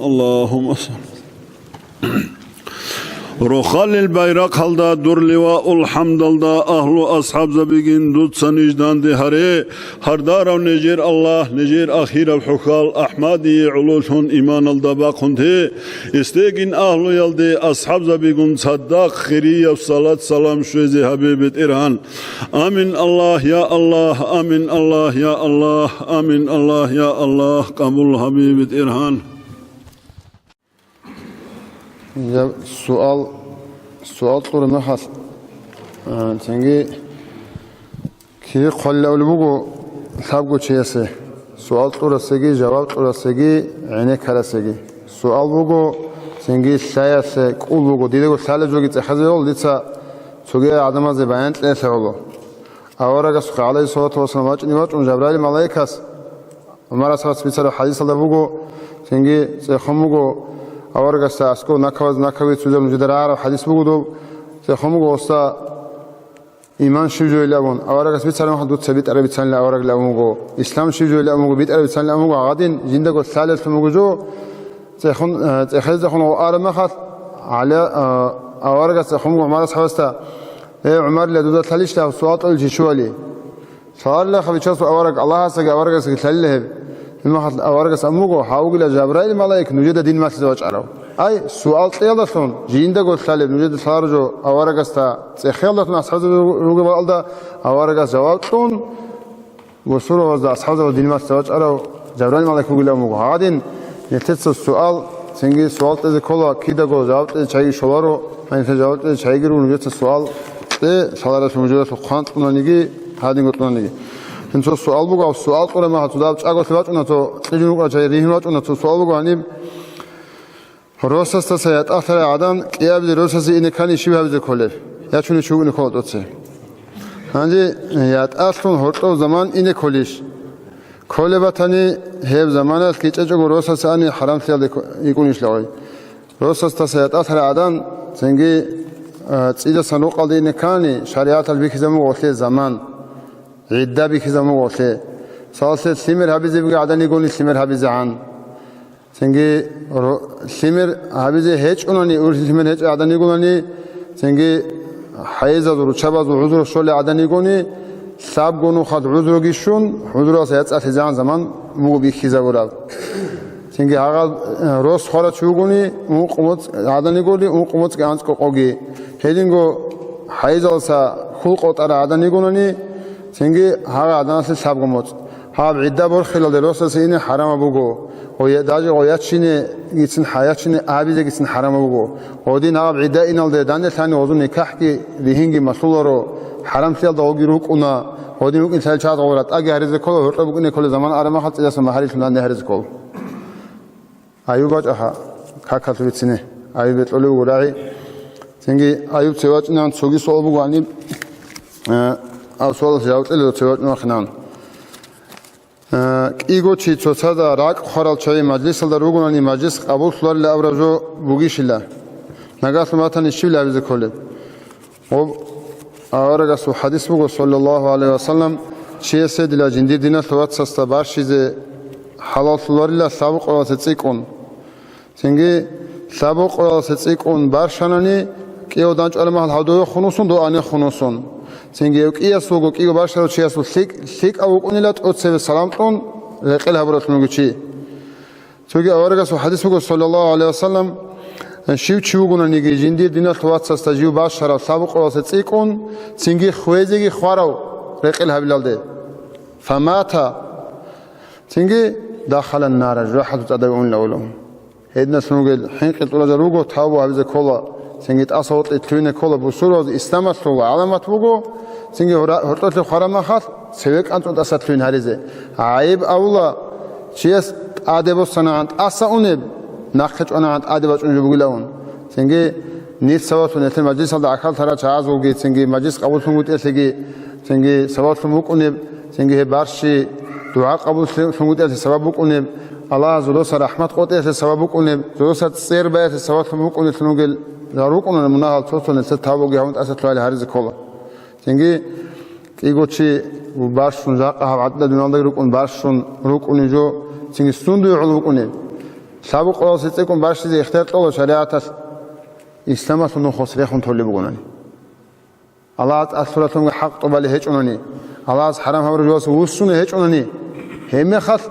Аллагьумма салли. Рохалил байрахъалда, дур ливаул хӀамдалда, агьлу асхӀабзабигин дуца ниж данде гьаре, гьардарав нижер Аллагь, нижер ахираб хӀухьал АхӀмадие гӀололъун иманалда бахъун те, эсдегин агьлуялде асхӀабзабигун цадахъ хирияб салат-салам щвезе гьабе, БетӀергьан. Амин, Аллагь, я Аллагь, амин, Аллагь, я Аллагь, амин, Аллагь, я Аллагь, къабул гьабе, БетӀергьан. Я, суал, суал кьураб мехалъ, а, цинги кири хъвалилавли буго лъабго чиясе, суал кьурасеги, жаваб кьурасеги, гӀенеккарасеги. Суал буго, цинги лъаялъе кӀул буго, дидаго лъалеб жоги цӀехезабиялъ дица цогидал гӀадамазде баян кьеялъе гӀоло. Аварагасухъе, гӀалайгьиссалату вассалам, вачӀине вачӀун Жабраил малаикас, ГӀумар асхӀабас бицараб хӀадисалда буго, цинги цӀехун буго, аварагасда аскӀов накабаз накабизе ццузаб нужеда рагӀараб хӀадис буго доб, цӀехун буго гьесда иман щиб жоян абун, аварагас бицараб мехалъ дуца битӀараб бицанила аварагилан абун буго, ислам щиб жоян абун буго, битӀараб бицанила абун буго, гьадин жиндаго лъалеллъун буго жо, цӀехун, э, цӀехездехун гъо араб мехалъ, гӀала-, э, аварагас цӀехун буго ГӀумар асхӀабасда, «Гье, ГӀумарила, дуда лъалищ дагьаб суал кьолел чи щивали?» Лъаларилаха, Бичасул авараг, Аллагьасдаги аварагасдаги лъалила гьеб. Гьебмехалъ аварагас абун буго: «Гьавгила, Жабраил малаик нужеда дин малъизе вачӀарав». Ай, суал кьеялдалъун жиндаго лъалеб, нужеда лъаларо жо аварагасда цӀехеялдалъун асхӀабзаб ругеб бакӀалда аварагас жаваб кьун, бусурбабазда, асхӀабзабазда дин малъизе вачӀарав Жабраил малаик вугилан вуго. Гьадин, нилъеца суал, цинги суал кьезе ккола, кидаго жаваб кьезе чагӀиги щоларо, гьанже жаваб кьезе чагӀигиро, нужеца суал кье, лъаларелъул мужуялъул хъван кьунаниги, гьадинго кьунаниги. Гьанже цо суал буго, гьав суал кьураб мехалъ цо дагьаб чӀаголъи бачӀуна, цо кьижун рукӀа чагӀи ригьин бачӀуна, цо суал буго гьаниб. Росасдаса ятӀалъарай гӀадан кӀиабилеб росасе ине ккани щиб гьабизе кколеб? Ячунев чи вугони ккола тӀоце. Гьанже ятӀалъун гьоркьоб заман ине кколищ? Кколеб батани, гьеб заманалъ кичӀечӀого росасе ани хӀарамлъиялде кко-, йикӀунищ лагъой? Росасдаса ятӀалъарай гӀадан цинги, а, цӀидасан рукъалде ине ккани, шаригӀаталъ бихьизабун буго гъолъе заман, гӀидда бихьизабун буго гъолъе. Мисалалъе, лъимер гьабизе бугеб гӀадан йигони лъимер гьабизегӀан. Цинги ро-, лъимер гьабизе гьечӀунани, урхӀи лъимер гьечӀеб гӀадан йигонани, цинги хӀайизазул, руччабазул гӀузру щолеб гӀадан йигони, лъабго нухалъ гӀузруги щун, гӀузруялъа яцӀцӀалъизегӀан заман буго бихьизабураб. Цинги гьагъал, э, рос хварав чи вугони, ункъ моцӀ гӀадан йигони, ункъ моцӀги анцӀго къоги. Гьединго хӀайизалдаса хьул къотӀараб гӀадан йигонани, цинги гьагъа гӀаданалъе лъабго моцӀ. Гьаб гӀидда борхилалде росасе ине хӀарамаб буго, гъо я-, даже гъо ячинегицин хӀа-, ячине абизегицин хӀарамаб буго. Гъодин гьаб гӀидда иналде данделъани гъозул никахӀги ригьинги малъуларо, хӀарамлъиялда гъоги рукӀуна, гъодин рукӀин лъалел чагӀаз гъо ратӀаги гьаризе ккола, гьоркьоб букӀине кколеб заман араб мехалъ цӀидасан магьарилъун данде гьаризе ккола. Аюб бачӀаха, какалъ бицине. Аюб бекьулев вуго рагӀи. Цинги Аюб цеве вачӀинан цоги суал буго гьаниб, э, гьав суалалъе жаваб кьелев цеве вачӀун вахинан. Э, кӀиго чи цоцазда ракӀ хварал чагӀи мажлисалда ругонани мажлис къабуллъуларила абураб жо бугищила? Нагагьлъун батани щиб гьабизе кколеб? Гъоб аварагасул хадис буго, саллаллагьу гӀалайгьи ва саллам, чиясе дила жиндир диналъул вацасда барщизе хӀалаллъуларила лъабукъоялдаса цӀикӀкӀун. Цинги лъабукъоялдаса цӀикӀкӀун барщанани, кӀияв дандчӀвараб мехалъ гьав довехун вуссун, дов анехун вуссун. Цинги гьев кӀияс вуго, кӀиго барщарав чиясул лъикӀ-, лъикӀав вукӀунила тӀоцебе салам кьун рекъел гьабуралъун вуго чи. Цоги аварагасул хадис буго, саллаллагьу гӀалайгьи ва саллам, щив чи вугонаниги, жиндир диналъул вацасда жив бащарав лъабукъоялдаса цӀикӀкӀун, цинги хвезеги хварав рекъел гьабилалде. Фамата. Цинги дахалан нара, жужахӀалъул цӀадабе унила гьев. Гьединалъун ругел хӀинкъи тӀуразар руго, тавбу гьабизе ккола, цинги тӀаса гъоркье лъугьине ккола бусурбабаз исламалъул гӀаламат буго, цинги гьора-, гьоркьолъе хвараб мехалъ, цеве кӀанцӀун тӀаса лъугьин гьаризе. ГӀайиб авула, чияс тӀаде босанагӀан тӀаса унеб, нахъе чӀванагӀан тӀаде бачӀун жо бугилавун. Цинги нилъ сабаблъун гьелъе мажлисалда гӀахьаллъарал чагӀазулги, цинги мажлис къабуллъун бутӀелъеги, цинги сабаблъун букӀунеб, цинги гьеб барщи, дугӀа къабуллъун бутӀелъе сабаб букӀунеб, Аллагьас зодоса рахӀмат къотӀиялъе сабаб букӀунеб, зодоса цӀер баялъе сабаблъун букӀунелъун ругел рукӀуна мунагьал цо-цо, нилъер тавбуги гьавун тӀаса лъугьайилан гьаризе ккола. Цинги кӀиго чи барщун, жакъа гьаб гӀадда дуниялдаги рукӀун, барщун рукӀунев жо, цинги сундуе гӀоло вукӀунеб? Лъабукъоялдаса цӀикӀкӀун барщизе ихтияр кьола шаригӀаталъ, исламалъул нухалъ рехун толеб бугонани. Аллагьас тӀад лъуралъунги хӀакъ тӀубали гьечӀунани, Аллагьас хӀарам гьабураб жоялъул вуссуни гьечӀунани, гьебмехалъ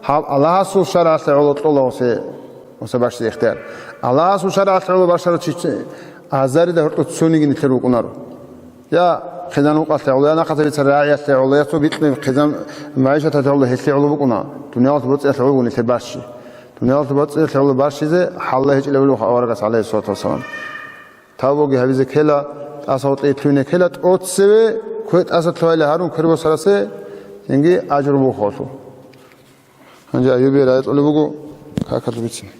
гьаб Аллагьасул шаргӀалъе гӀоло кьола гъосе, гъоса бащизе ихтияр. Аллагьасул шаргӀалъе гӀоло бащарав чи азарида гьоркьоб цониги нилъер вукӀунаро. Я хъизан-гьукъалъе гӀоло, я нахъа цебе цо рагӀиялъе гӀоло, я цо бикьи хъизан магӀишаталъе гӀоло, гьелъие гӀоло букӀуна, дуниялалъул боцӀиялъе гӀоло нилъер бащи. Дуниялалъул боцӀиялъе гӀоло бащизе хӀалла гьечӀилавулев аварагас, гӀалайгьиссалату вассалам. Тавбуги гьабизе ккела, тӀаса гъоркье лъугьине ккела, тӀоцеве кве-, тӀаса лъугьайилан гьарун квербосарасе цинги ажру буго гьелъул. Гьанже Аюбие рагӀи кьолеб буго, какалъ бицине.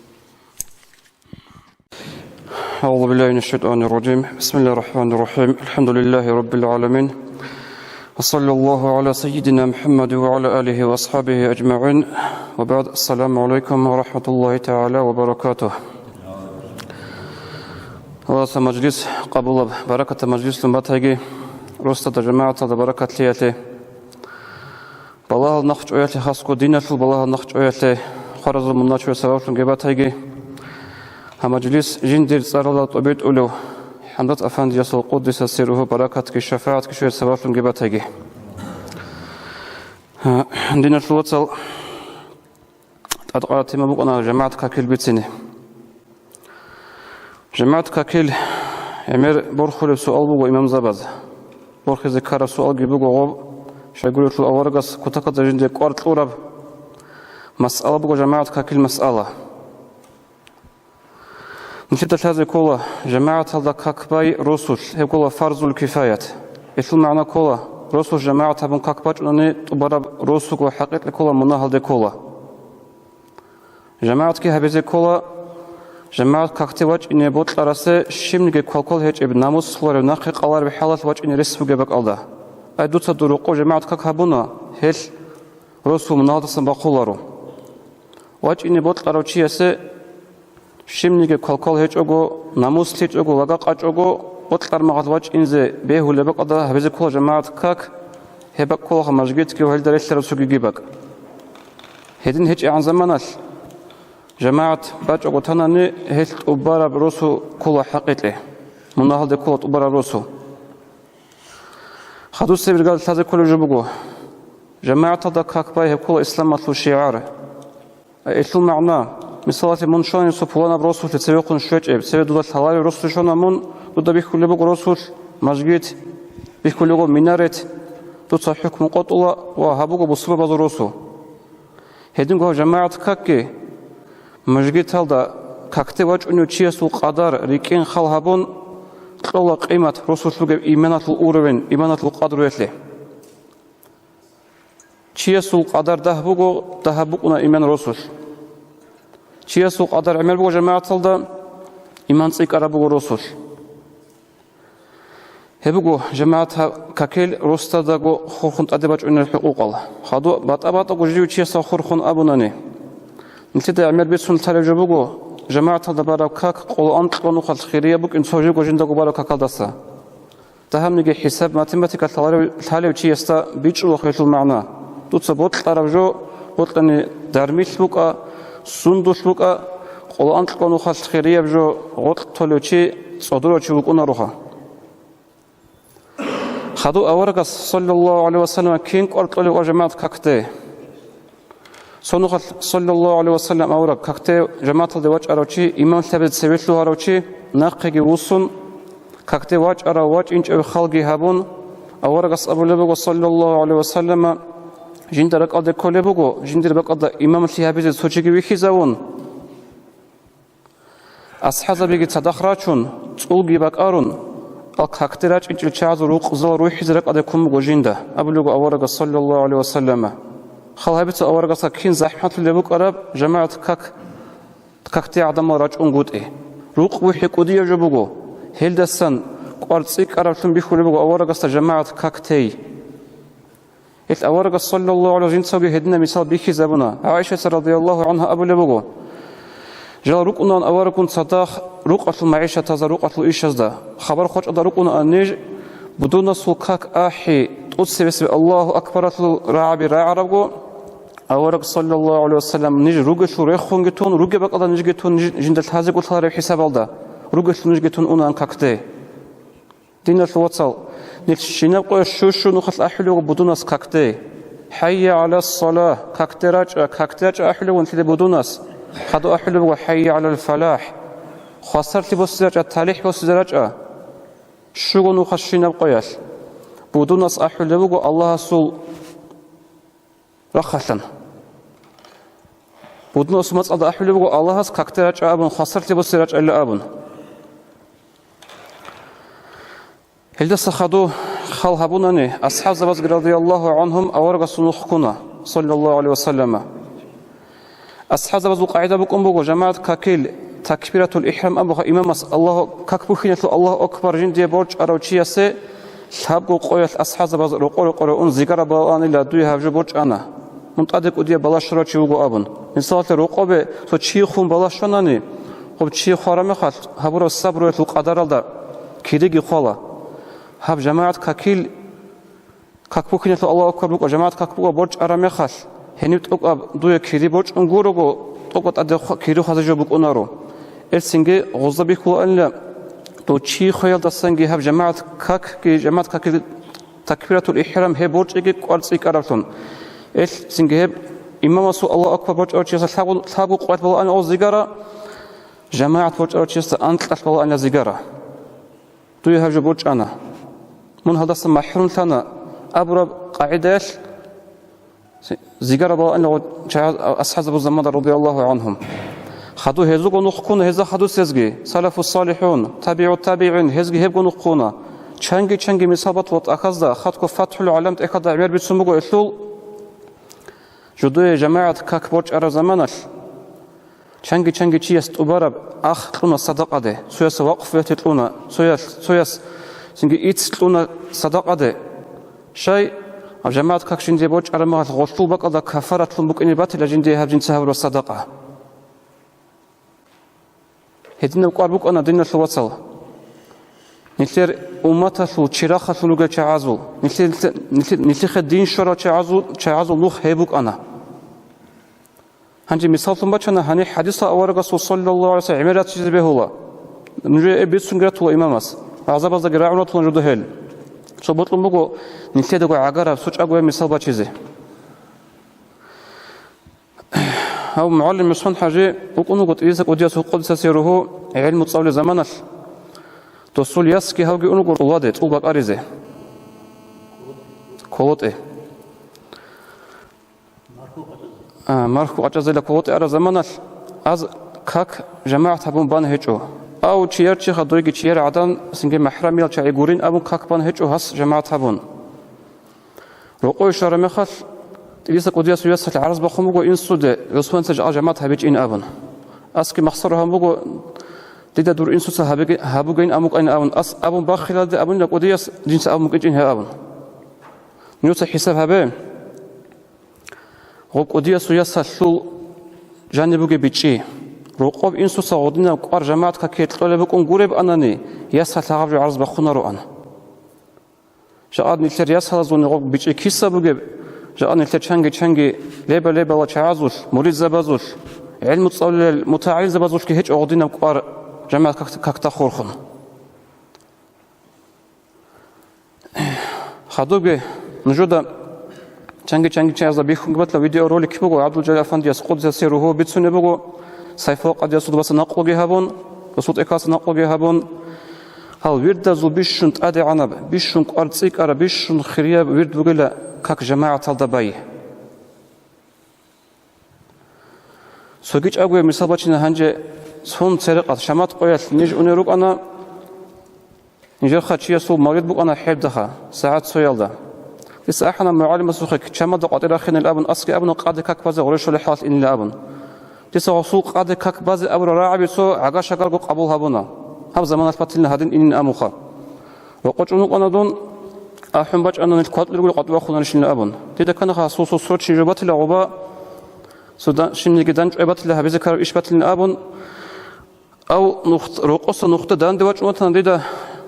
أعوذ بالله من الشيطان الرجيم. بسم الله الرحمن الرحيم. الحمد لله رب العالمين. وصلى الله على سيدنا محمد وعلى آله وأصحابه أجمعين. وبعد، السلام عليكم ورحمة الله تعالى وبركاته. Аллагьас мажлис къабулаб, баракатаб мажлислъун батайги, росдада жамагӀаталда баракатлъиялъе. Балагьал нахъчӀваялъе, хасго диналъул балагьал нахъчӀваялъе хваразул мунагьал чуяс сабаблъунги батайги, гьаб мажлис жиндир цӀаралда тӀобитӀулев, ХӀамзат Афандиясул, къуддиса сирругьу, баракатги шафагӀатги щвезе сабаблъунги батаги. Диналъул вацал, тӀадкъараб тема букӀана жамагӀат какил бицине. ЖамагӀат какил гӀемер борхулеб суал буго имамзабаз. Борхизе ккараб суалги буго гъоб, щайгурелъул аварагас кутакалда жинде кӀвар кьураб масъала буго жамагӀат какил масъала. Нилъеда лъазе ккола, жамагӀаталда как бай росулъ, гьеб ккола фарзул кифаят. Гьелъул магӀна ккола, росулъ жамагӀат гьабун как бачӀунани тӀубараб росуго хӀакъикъе ккола, мунагьалде ккола. ЖамагӀатги гьабизе ккола, жамагӀат какде вачӀине бокьарасе щибниги квалквал гьечӀеб, намус лъугьараб, нахъе къалараб хӀалалъ вачӀине рес бугеб бакӀалда. Ай, дуца дур рокъов жамагӀат как гьабуна, гьелъ росул мунагьалдасан бахъуларо. ВачӀине бокьарав чиясе щибниги квалквал гьечӀого, намус лъичӀого, лага къачӀого, бокьараб мехалъ вачӀинзе бегьулеб бакӀалда гьабизе ккола жамагӀат как, гьеб бакӀ кколаха мажгитги ва гьелда релълъараб цогиги бакӀ. Гьедин гьечӀегӀан заманалъ жамагӀат бачӀого танани, гьелъ тӀубараб росу ккола хӀакъикъе, мунагьалде ккола тӀубараб росу. Хадусеб иргаялда лъазе кколеб жо буго, жамагӀаталда как бай гьеб ккола исламалъул шигӀар. Гьелъул магӀна, мисалалъе, мун щванани цо пуланаб росулъе цевехъун щвечӀеб, цеве дуда лъаларев росулъе щвана мун, дуда бихьулеб буго росулъ мажгит, бихьулеб буго минарет, дуца хӀукму къотӀула ва гьаб буго бусурбабазул росу. Гьединго гьав жамагӀат какги, мажгиталда какде вачӀунев чиясул къадар рикӀкӀин хал гьабун, кьола къимат росулъ бугеб иманалъул уровень, иманалъул къадруялъе. Чиясул къадар дагь буго, дагьаб букӀуна иман росулъ. Чиясул къадар гӀемер буго жамагӀаталда, иман цӀикӀкӀараб буго росулъ. Гьеб буго, жамагӀат, гьаб какил росдаго хурхун тӀаде бачӀунел хӀукъукъал. Хадуб батӀа-батӀаго жив чиясда хурхун абунани, нилъеда гӀемер бицун лъалеб жо буго, жамагӀаталда бараб как къоло анкьго нухалъ хирияб букӀин цо живго жиндаго бараб какалдаса. Дагьабниги хӀисаб, математика лъаларев, лъалев чиясда бичӀчӀула хӀелъул магӀна. Дуца бокьараб жо, бокьани дармилъ букӀа, сундулъ букӀа, къоло анкьго нухалъ хирияб жо, гъоркь толев чи, цӀодорав чи вукӀунароха. Хадуб аварагас, саллаллагьу гӀалайгьи ва саллам, кин кӀвар кьолев ва жамагӀат какде? Цо нухалъ, саллаллагьу гӀалайгьи ва саллам, авараг, какде жамагӀаталде вачӀарав чи, имамлъабизе цеве лъугьарав чи, нахъеги вуссун, какде вачӀарав вачӀинчӀев халги гьабун, аварагас абулеб буго, саллаллагьу гӀалайгьи ва саллама, жинда ракӀалде кколеб буго, жиндир бакӀалда имамлъи гьабизе цо чиги вихьизавун. АсхӀабзабиги цадахъ рачун, цӀулги бакӀарун, ал какде рачӀинчӀел чагӀазул рукъзал рухӀизе ракӀалде ккун буго жинда, абулего аварагас, саллаллагьу гӀалайгьи ва саллама. Хал гьабица аварагасда кин захӀматлъулеб букӀараб жамагӀат как, какде гӀадамал рачӀунгутӀи. Рукъ бухӀи кӀудияб жо буго, гьелдасан кӀвар цӀикӀкӀараблъун бихьулеб буго аварагасда жамагӀат как тей. Гьелъ аварагас, саллаллагьу гӀалайгьи ва саллам, жинцаги гьединаб мисал бихьизабуна. ГӀайшатица, радияллагьу гӀангьа, абулеб буго: «Жал рукӀунаан авараггун цадахъ рукъалъул магӀишатазда, рукъалъул ишазда. Хабар хвачӀалда рукӀунаан ниж, будунасул как ахӀи, тӀоцебесеб Аллагьу акбаралъул рагӀаби рагӀарабго, авараг, саллаллагьу гӀалайгьи ва саллам, ниж ругелъул рехунги тун, ругеб бакӀалда нижги тун, ниж жинда лъазего лъалареб хӀисабалда, ругелъул нижги тун унаан какде». Диналъул вацал, нилъ щинаб къоялъ щу-щу нухалъ ахӀулев вуго будунас какде. «ХӀайя гӀалас-сала», какде рачӀа, какде рачӀа ахӀулев вуго нилъеда будунас. Хадуб ахӀулеб буго: «ХӀайя гӀалал-фалахӀ», хвасарлъи босизе рачӀа, талихӀ босизе рачӀа. Щуго нухалъ щинаб къоялъ будунас ахӀулеб буго Аллагьасул рахъалъан. Будунасул мацӀалда ахӀулеб буго Аллагьас какде рачӀа абун, хвасарлъи босизе рачӀайилла абун. Гьелдаса хадуб хал гьабунани, асхӀабзабазги, радияллагьу гӀангьум, аварагасул нух ккуна, саллаллагьу гӀалайгьи ва саллама. АсхӀабзабазул къагӀида букӀун буго, жамагӀат какил, такбиратул ихӀрам абуха имамас Аллагьу, как бухьиналъул Аллагьу акбар жиндие борчӀарав чиясе лъабго къоялъ асхӀабзабаз рокъо-рокъоре ун зигара балаанила дуе гьаб жо борчӀана, мун тӀаде кӀудияб балагь щварав чи вуго абун. Мисалалъе, рокъобе цо чи хун балагь щванани, гъоб чи хвараб мехалъ гьабураб сабруялъул къадаралда кириги хвала. Гьаб жамагӀат какил, как бухьиналъул Аллагьу акбар букӀа, жамагӀат как букӀа борчӀараб мехалъ, гьениб тӀокӀаб дуе кири борчӀун гурого, тӀокӀаб тӀаде хва-, кири хвазе жо букӀунаро. Гьелъинги гъозда бихьулаанила Дов чи хвеялдасанги гьаб жамагӀат какги, жамагӀат какил такбиратул ихӀрам гьеб борчӀиги кӀвар цӀикӀкӀараблъун. Эл цинги гьеб имамасул Аллагьу акбар борчӀарав чиясда лъабго, лъабго къват балаанила зигара, жамагӀат борчӀарав чиясда анкьалъ балаанила зигара. Дуе гьаб жо борчӀана. Мун гьалдаса махӀрумлъана абураб къагӀидаялъ, зигара балаанила чагӀаз-, асхӀабзабазул заманда радияллагьу гӀанхум. Хадув гьезулго нух ккуна гьезда хадусезги, салафу салихӀун, табигӀу табигӀин, гьезги гьебго нух ккуна. Чанги-чанги мисал батула тӀахьазда, хадго ФатхӀул ГӀалам тӀехьалда гӀемер бицун буго элъул, жудуе жамагӀат как борчӀараб заманалъ, чанги-чанги чияс тӀубараб ах кьуна садакъаде, цояс вакъф бетӀи кьуна, цояс, цояс цинги ицц кьуна садакъаде. Щай, гьаб жамагӀат как жиндие борчӀараб мехалъ гъолъул бакӀалда кафаратлъун букӀине батила жиндие гьаб жинца гьабураб садакъа. Гьединаб кӀвар букӀана, диналъул вацал. Нилъер умматалъул чирахъалъун ругел чагӀазул, нилъер, нилъер, нилъехъе дин щварал чагӀазул, чагӀазул нух гьеб букӀана. Гьанже мисаллъун бачана, гьаниб хӀадисалъ аварагасул саллаллагьу гӀалайгьи ва саллам гӀемер ратизе бегьула. Нужее эб бицунги ратула имамас, гӀазабаздаги рагӀун ратулан жуда гьел. Цо бокьун буго нилъедаго гӀагараб цо чӀагояб мисал бачизе. Гьав мугӀалим МухӀаммад-хӀажи вукӀун вуго ТӀибилиса кӀудиясул къуддиса сирругьу гӀелму цӀалулел заманалъ, досул ясги гьавги ун вуго тӀуладе, тӀул бакӀаризе. КолотӀе. А, марху къачӀазила колотӀе араб заманалъ аз как жамагӀат гьабун бан гьечӀо. Ав чияр чиха дойги чияр гӀадан, цинги махӀрамиял чагӀи гурин абун как бан гьечӀо гьас жамагӀат гьабун. Рокъове щвараб мехалъ, ТӀибилиса кӀудиясул ясалъ гӀарз бахъун буго инсуде, ГӀусманица жакъа жамагӀат гьабичӀин абун. Асги махсаро гьабун буго, дида дур инсуца гьабиги-, гьабугейин абун букӀанин абун, ас абун бахъиналде абунила кӀудияс, жинца абун букӀинчӀин гьеб абун. Нужеца хӀисаб гьабе, гъоб кӀудиясул ясалъул жаниб бугеб бичӀчӀи. Рокъоб инсуца гъодинаб кӀвар жамагӀат какие кьолеб букӀун гуреб анани, ясалъ гьаб жо гӀарз бахъунароан. Жакъа нилъер ясалазул гъоб бичӀчӀи киса бугеб, жакъа нилъер чанги-чанги леба-лебала чагӀазулъ, муридзабазулъ, гӀелму цӀалулел мутагӀалимзабазулъги гьечӀо гъодинаб кӀвар жамагӀат как-, какда хурхун. Хадубги нужеда чанги-чанги чагӀазда бихьунги батила видеоролик буго, ГӀабдулжалил Афандияс къуддиса сирругьу бицунеб буго, Сайфулла къадиясул дубаса накълуги гьабун, досул тӀехьалдаса накълуги гьабун, гьал вирдазул бищун тӀадегӀанаб, бищун кӀвар цӀикӀкӀараб, бищун хирияб вирд бугила как жамагӀаталда бай. Цоги чӀагояб мисал бачина гьанже. Цун церекъад шамат къоялъ ниж унел рукӀана. Нижерха чиясул мавлид букӀана хӀебдаха, сагӀат цоялда. Дица ахӀана мугӀалимасухъе чамалда къватӀир рахинел абун, асги абуна къаде как базе гъорещалъе хӀалалъ инила абун. Дица гъосул къаде как базе абураб рагӀаби цо гӀага-шагарго къабул гьабуна. Гьаб заманалъ батилин гьадин инин амуха. Ва къочӀун вукӀана дун, ахӀун бачӀана нилъ кватӀлъи ругел къватӀив вахъунарищилан абун. Дида кканаха гьасул цо срочный жо батила гъоба, цо да-, щибниги дандчӀвай батила, гьабизе ккараб иш батилин абун, ав нухт-, рокъоса нухда данде вачӀун ватана дида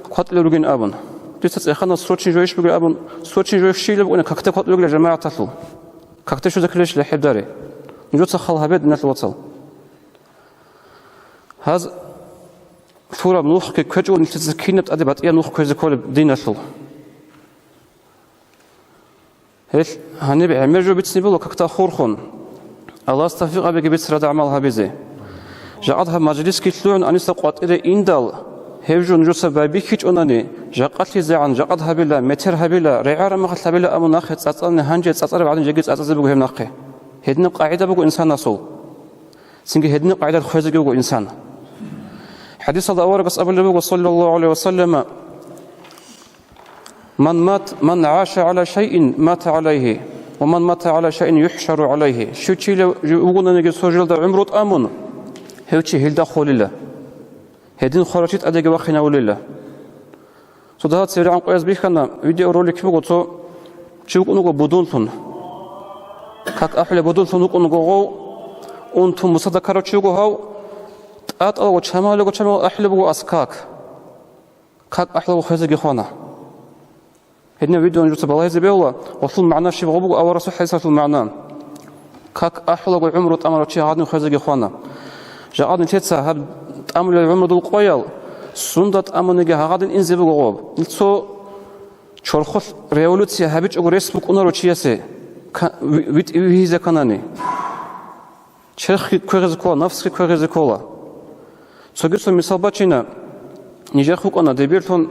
кватӀлъи ругин абун. Дица цӀехана срочный жо иш бугеб абун, срочный жо щиб букӀина, какде кватӀлъи ругила жамагӀаталъул. Какде щвезе кколищ лехӀиб даре. Нужеца хал гьабе, диналъул вацал. Гьаз лъураб нухги кквечӀо, нилъеца кинаб тӀаде батӀияб нух кквезе кколеб диналъул. Гьел гьаниб гӀемер жо бицни буго какда хурхун. Аллагьас тавфикъ гьабеги бицараб гӀамал гьабизе. Жакъад гьаб мажлисги лъугӀун гьаниса къватӀире индал, гьеб жо нужеца байбихьичӀонани, жакъалъизегӀан жакъад гьабила, метер гьабила, регӀараб мехалъ гьабила абун нахъе цӀацӀални, гьанже цӀацӀараб гӀадин жеги цӀацӀазе буго гьеб нахъе. Гьединаб къагӀида буго инсанасул. Цинги гьединаб къагӀидалъ хвезеги вуго инсан. ХӀадисалда аварагас абулеб буго, саллаллагьу гӀалайгьи ва саллама: «Ман мат-, ман гӀаша гӀала шайин, мата гӀалайгьи, ва ман мата гӀала шайин, юхӀшару гӀалайгьи». Щив чи вугонаниги цо жоялда гӀумру тӀамун, гьев чи гьелда холила. Гьедин хварав чи тӀадеги вахинавулила. Цо дагьаб цеве рагӀан къояз бихьана, видеоролик буго, цо чи вукӀун вуго будунлъун. Как ахӀулеб будунлъун вукӀун вуго гъов, ун тун мусада ккарав чи вуго гьав, тӀатӀалаго чамалего чамал ахӀулеб буго ас как. Как ахӀулаго хвезеги хвана. Гьединаб видео нужеца балагьизе бегьула, гъолъул магӀна щиб гъо буго, аварагасул хӀадисалъул магӀна. Как ахӀулаго гӀумру тӀамурав чи гьадин хвезеги хвана. Жакъад нилъеца гьаб тӀамулел гӀумрудул къоял Сунда тӀамуниги гьагъадин инзе буго гъоб. Илцо чорхолъ революция гьабичӀого рес букӀунаро чиясе, ка-, ви-, витӀи вигьизаканани. Черхги квегъизе ккола, нафсги квегъизе ккола. Цогидасан мисал бачина, нижехъ вукӀана дебирлъун,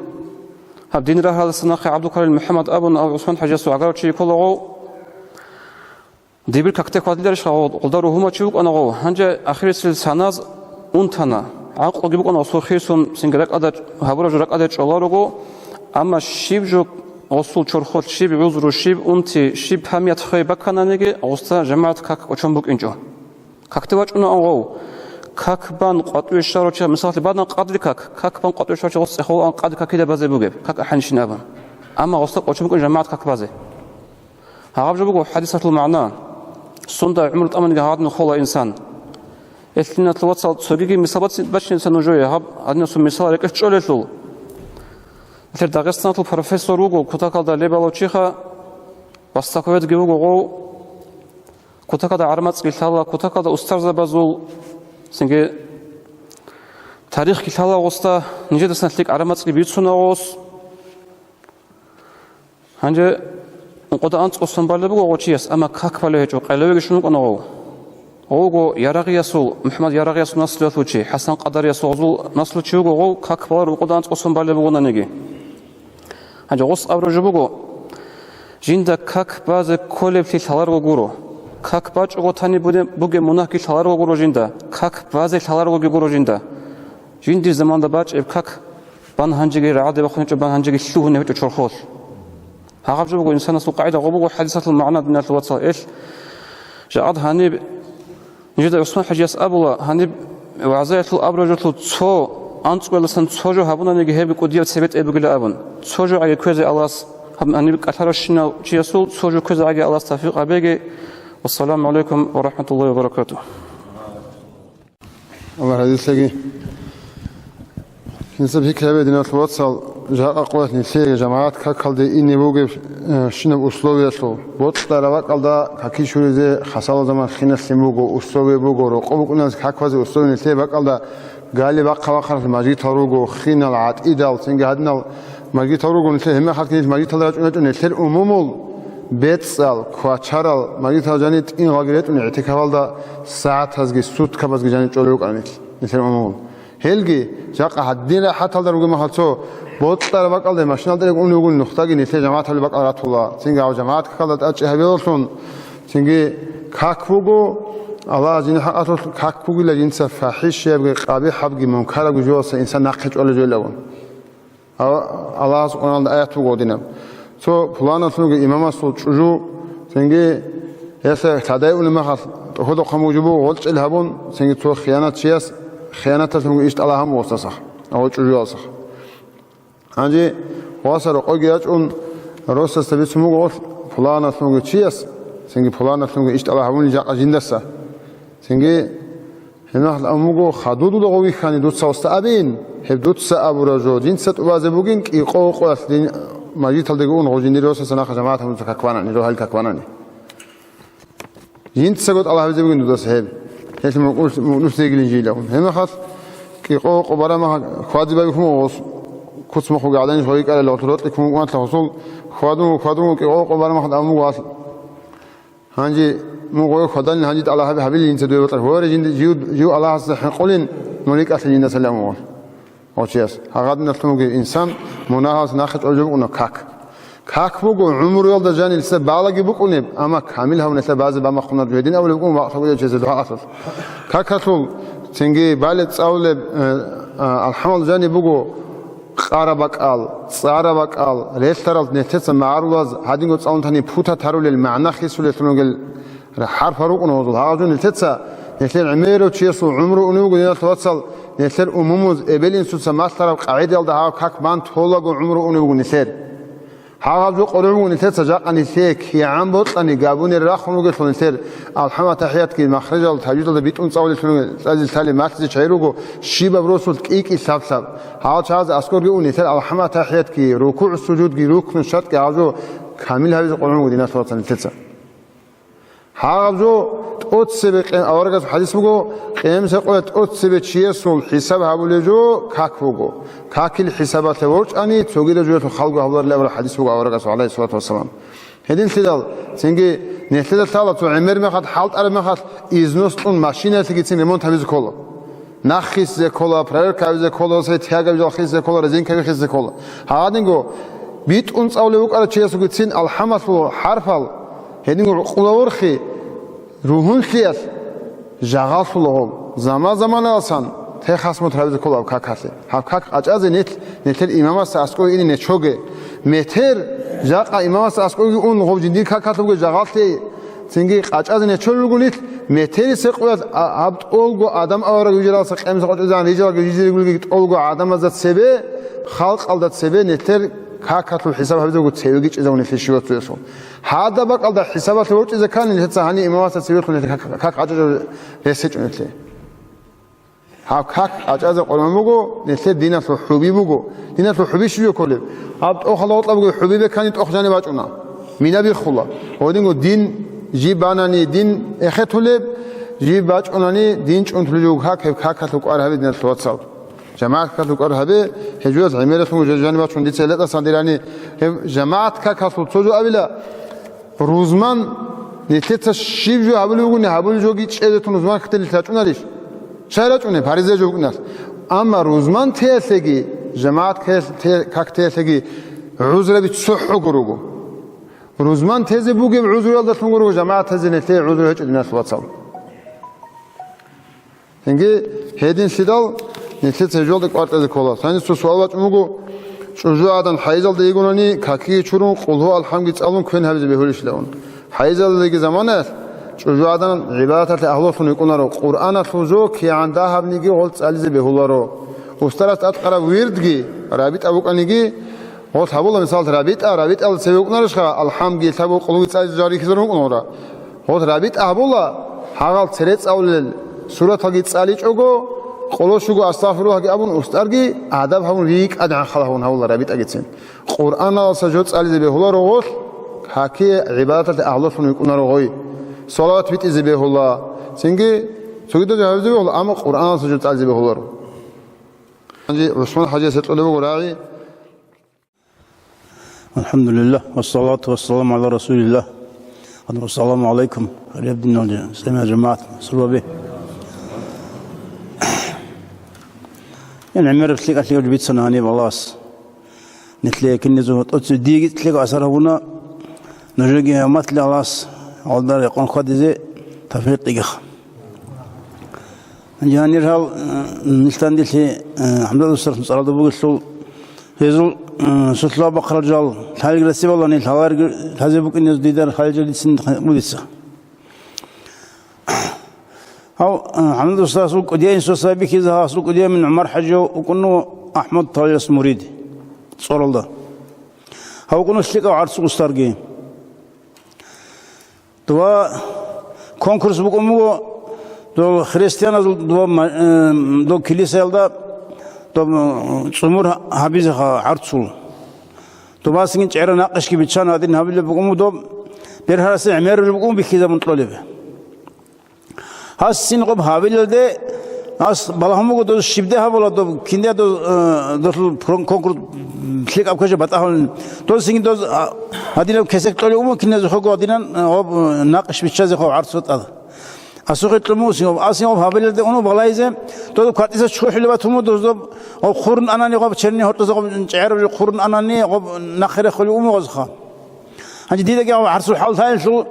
гьаб дин рагьалдаса нахъе ГӀабдулкарил МухӀаммад абун, ГӀусман ХӀажиясул гӀагарав чи кколаго. Дибир какде хьвадиларищха, гъолда ругьумав чи вукӀана гъов, гьанже ахирисел саназ унтана, гӀакълуги букӀана гъосул хирсун, цинги ракӀалда, гьабураб жо ракӀалде чӀоларуго, амма щиб жо гъосул чорхолъ, щиб гӀузру, щиб унти, щиб памят хвей баккананиги, гъосда жамагӀат как кӀочон букӀинчӀо. Какде вачӀунаан гъов, как бан къватӀиве щварав чи, мисалалъе, бадан къадри как, как бан къватӀиве щварав чи гъос цӀехолаан къадри какида базе бугеб, как ахӀанщин абун. Амма гъосда кӀочон букӀин жамагӀат как базе. Гьаб жо буго хӀадисалъул магӀна. Сунда гӀумру тӀаманиги гьагъадин хола инсан. Элъиналъул вацал, цогиги мисал бац-, бачинеца нужее, гьаб гьадинасул мисал рекӀелъ чӀолелъул. Нилъер Дагъистаналъул профессор вуго, кутакалда лебалав чиха, востоковедги вуго гъов, кутакалда гӀармацӀги лъала, кутакалда устарзабазул, цинги тарихги лъала гъосда, нижедасан лъикӀ гӀармацӀги бицуна гъос. Гьанже ункъода анцӀго сон балеб буго гъов чияс, амма как балев гьечӀо, къелевеги щун вукӀана гъов. Гъов вуго Ярагъиясул, МухӀаммад Ярагъиясул наслуялъул чи, ХӀасан Къадариясул гъозул наслу чи вуго гъов, как балар ункъода анцӀго сон балеб бугонаниги. Гьанже гъос абураб жо буго, жинда как базе кколеблъи лъаларго гуро. Как бачӀого тани буде-, бугеб мунагьги лъаларго гуро жинда, как базе лъаларгоги гуро жинда. Жиндир заманда бачӀеб как бан гьанжеги рагӀаде бахунечӀо, бан гьанжеги лъугьунеб гьечӀо чорхолъ. Гьагъаб жо буго инсанасул къагӀида, гъо буго хӀадисалъул магӀна, диналъул вацал, эл. Жагьад гьаниб нижеда ГӀусман ХӀажияс абула, гьаниб вагӀзаялъул абураб жоялъул цо, анцӀгоялдасан цо жо гьабунаниги гьебги кӀудияб цебетӀей бугила абун. Цо жо гӀаги кквезе Аллагьас, гьаб-, гьаниб кӀалъаравщинав чиясул цо жо кквезе гӀаги Аллагьас тавфикъ гьабеги. Вассаламу гӀалайкум ва рахӀматуллагьи ва баракатугь. Аллагь разилъаги. Гьесда пикри гьабе, диналъул вацал, жакъа къоялъ нилъее жамагӀат какалде ине бугеб, э, щинаб условиялъул. Бокьараб бакӀалда каки щуризе хасало заман хиналъин буго, условие буго, рокъо букӀуналъ каквазе условие нилъее бакӀалда гали бахъа-бахъаралъ мажгитал руго, хинал, гӀатӀидал, цинги гьадинал мажгитал руго нилъер, гьебмехалъги нилъ мажгиталда рачӀун гьечӀо, нилъер умумул бецӀал, квачарал мажгитал жани тӀинал лаги ретӀун, игӀтикафалда сагӀатазги, суткабазги жани чӀолел рукӀана нилъ, нилъер умумул. Гьелги, жакъа гьадин рахӀаталда ругеб махал цо бокьараб бакӀалде машиналда рекӀунев вугун нухдаги нилъер жамагӀаталде бакӀал ратула, цинги гьав жамагӀат какалда тӀадчӀи гьабиялъун, цинги как буго, Аллагьас жиндир хӀакъалъулъ как бугила жинца фахӀишиябги, къабихӀабги, мункарабги жоялдаса инсан нахъе чӀолел жоилагун. Гьав Аллагьас Къуръаналда аят буго гьадинаб: цо пуланалъунги имамасул чӀужу, цинги гьелъа лъадай унеб махалъ, тӀохьолда хъамужу буго гъоркьел гьабун, цинги цо хиянатчияс хиянаталъунги иш тӀалаб гьабун гъосдасахъ, гьав чӀужуялдасахъ. Гьанже васа рокъойги ячӀун, росасда бицун буго гъолъ пуланалъунги чияс, цинги пуланалъунги иш тӀалаб гьабунин жакъа жиндаса. Цинги гьебмехалъ абун буго: «Хадур дуда гъов вихьани, дуца гъосда абейин, гьеб дуца абураб жо, жинца тӀубазе бугин, кӀикъого къоялъ дин мажгиталдеги ун, гъов жиндир росаса нахъа жамагӀат гьабун дуца как банани, рогьалил как банани. Жинцаго тӀалаб гьабизе бугин дудаса гьеб. Гьелъ мукӀус-, мукӀнус дегилин жийилан». Гьебмехалъ кӀикъого къо барамаха хьвади байбихьун гъос, куц мухъуги гӀаданищ гъой кӀарала гъолъ рокьи ккун вукӀуналъа гъосул хьвадун, хьвадун кӀикъого къо барамаха абун буго гьалъ. Гьанже мун гъой хьвадалин, гьанже тӀалаб гьаб-, гьабилин жинца дуе батӀа. Гьоре жинди-, жив, жив Аллагьасда хӀинкъулин, мун рикӀкӀалъе жиндаса лъамугъал. Гъочияс. Гьагъадиналъунги инсан мунагьалъ нахъе чӀолеб букӀуна как. Как буго, гӀумруялда жанилса балаги букӀунеб, амма камил гьавнилъа базе бамахъунар жо гьедин абулеб букӀун вакълъа гьечӀезе дугьаалъулъ. Какалъул цинги балеб цӀалулеб, э, а, алхӀамал жаниб буго, къараб бакӀал, цӀараб бакӀал, релълъарал нилъеца магӀарулаз гьадинго цӀалун тани пута тарулел, магӀна хисулеллъун ругел хӀарпал рукӀуна гьозул. Гьагъаб жо нилъеца, нилъер гӀемерав чиясул гӀумру унев вуго, диналъул вацал, нилъер умумуз эбел-инсуца малъараб къагӀидаялда гьаб как бан толаго гӀумру унев вуго нилъер. Гьагъаб жо къоргӀун вуго нилъеца жакъа нилъее кигӀан бокьани габунер рахун ругелъул нилъер алхӀам-атахӀиятги, махражал тажвидалда битӀун цӀалулеллъун ругел, цӀазе лъалеб малъизе чагӀи руго, щибаб росулъ кӀи-кӀи лъаб-лъаб. Гьал чагӀазе аскӀорги ун нилъер алхӀам-атахӀиятги, рукугӀ-сужудги, рукну шартӀги гьал жо камил гьабизе къоргӀун вуго, диналъул вацал, нилъеца. Гьагъаб жо тӀоцебе къе-, аварагасул хадис буго, къиямасеб къоялъ тӀоцебе чиясул хӀисаб гьабулеб жо как буго. Какил хӀисабалъе ворчӀани, цогидаб жоялъул халго гьабуларилан абураб хадис буго аварагасул, гӀалайгьиссалату вассалам. Гьединлъидал, цинги нилъеда лъала цо гӀемер мехалъ, хӀалтӀараб мехалъ износ кьун машинаялъегицин ремонт гьабизе ккола. Нахъисзе ккола, проверка гьабизе ккола, сай тягаб жалхисзе ккола, резинка бихисзе ккола. Гьадинго битӀун цӀалулев вукӀарав чиясулгицин алхӀамалъул хӀарпал, гьединго гӀукъула ворхи, ругьунлъиялъ жагъаллъула гьоб. Заман-заманаласан техосмотр гьабизе ккола гьаб какалъе. Гьаб как къачӀазе нилъ, нилъер имамасда аскӀове ине нечоге. Метер жакъа имамасда аскӀовеги ун гьоб жиндир какалъубго жагъаллъи. Цинги къачӀазе нечолел руго нилъ, метерисеб къоялъ, а, гьаб тӀолго Адам авараг вижаралдаса къемса къачӀезегӀан рижаралги жизе регулги тӀолго гӀадамазда цебе, халкъалда цебе нилъер какалъул хӀисаб гьабизего цевеги чӀезавун нилъер щивацуялъул. Гьадаб бакӀалда хӀисабалъе ворчӀизе ккани нилъеца гьанив имамасда цевехун нилъер как, как къачӀа рес гьечӀо нилъее. Гьаб как къачӀазе къваригӀун буго, нилъер диналъул хӀуби буго. Диналъул хӀуби щиб жо кколеб? Гьаб тӀохалда гъоркьаб буго хӀуби бекани тӀох жаниб бачӀуна. Мина биххула. Гьодинго дин жиб банани дин эхетулеб, жиб бачӀунани дин чӀунтулеб жо как, гьеб какалъул кӀвар гьабе, диналъул вацал. ЖамагӀат какалъул кӀвар гьабе, гьеб жоялъ гӀемералъун жо жаниб бачун дица гьелетӀасан дирани, гьеб жамагӀат какалъул цо жо абила, Рузман, нилъеца щиб жо гьабулеб бугони, гьабулеб жоги чӀезе тун рузман какде нилъ рачӀунарищ? Щай рачӀунеб, париза жо букӀиналъ? Амма рузман теялъеги, жамагӀат кеялъ-, те-, как теялъеги гӀузраби цохӀого руго. Рузман тезе бугеб гӀузруялдалъун руго, жамагӀат тезе нилъее гӀузру гьечӀо, диналъул вацал. Цинги гьединлъидал нилъеца гьеб жоялда кӀвар кьезе ккола. Цониса цо суал бачӀун буго, чӀужугӀадан хӀайизалда йигунани, какиги чурун, къулгьу алхӀамги цӀалун квен гьабизе бегьулищ илан. ХӀайизалдеги заманаялъ чӀужугӀадан гӀибадаталъе агьлулъун йикӀунаро, Къуръаналъул жо кигӀан дагьабниги гъол цӀализе бегьуларо. Устарас тӀадкъараб вирдги, рабитӀа букӀаниги, гъол гьабула, мисалалъ, рабитӀа, рабитӀалда цеве вукӀунарищха, алхӀамги, лъабго къулгьуги цӀализе жал рихьизарун вукӀунаро. Гъос рабитӀа гьабула, гьагъал цере цӀалулел сураталги цӀаличӀого, къоло щуго астагъфируллагьги абун, устӀарги адаб гьабун, рикӀкӀадегӀан хал гьабун гьабула рабитӀагицин. Къуръаналдаса жо цӀализе бегьуларо гъолъ, какие гӀибадаталъе агьлулъун вукӀунаро гъой. Салават битӀизе бегьула. Цинги цогидал жо гьабизе бегьула, амма Къуръаналдаса жо цӀализе бегьуларо. Гьанже ГӀусман хӀажияс гьикъулеб буго рагӀи. Алхамдулиллагь, вассалату вассаламу гӀала расулиллагь. Ассаламу гӀалайкум, гьариб диналги, сема жамагӀат, сурбаби. Ян гӀемераб лъикӀалъи бицана гьаниб Аллагьас. Нилъее киназего тӀоцебе диеги лъикӀаб асар гьабуна, нужеги гьаматлъи Аллагьас гьалда рекъон хьвадизе тавфикъ кьегиха. Гьанир гьал, э, нилъ дандилъи, э, ХӀамзат устарасул цӀаралда бугелъул, гьезул, э, сулъа бахъарал жал лъалги расибалани, лъаларги лъазе букӀин гьез дидар хӀалижал дицин бугеца. Гьав, э, ХӀамзат устарасул кӀудияин сосабихьизе гьасул кӀудияин ГӀумар-хӀажи вукӀуну АхӀмад Тавлияс мурид цӀоралда. Гьав вукӀуну лъикӀав гӀарцул устарги. Дова конкурс букӀун буго, дол христианазул дова ма-, э, дол килисаялда доб, э, цӀумур гьабизе гьа-, гӀарцул. Добасагин чӀегӀераб накъишги биччан гьадин гьабилеб букӀун буго доб, бергьарасе гӀемераб букӀун бихьизабун кьолеб. Гьас цин гъоб гьабилалде, гьас балагьун буго, доб щибде гьабула, доб кинде доб, э, долъул прон-, конкурс лъикӀаб кквезе батӀа гьавулин. Досинги дос, а, гьадинаб кесек кьолев умо киназухъего гьадинан, а, гъоб, э, накъиш биччазе гъоб гӀарцул тӀад. Асухъе кьун мусин гъоб, асин гъоб гьабилалде уно балайзе, додоб кватӀиса чухӀулеб батун буго, дос доб гъоб хъурун анани, гъоб черни гьоркьоса гъоб чӀегӀераб жо хъурун анани, гъоб нахъе рехулев умо гъозха. Гьанже дидаги гьав гӀарцул хӀал лъаялъул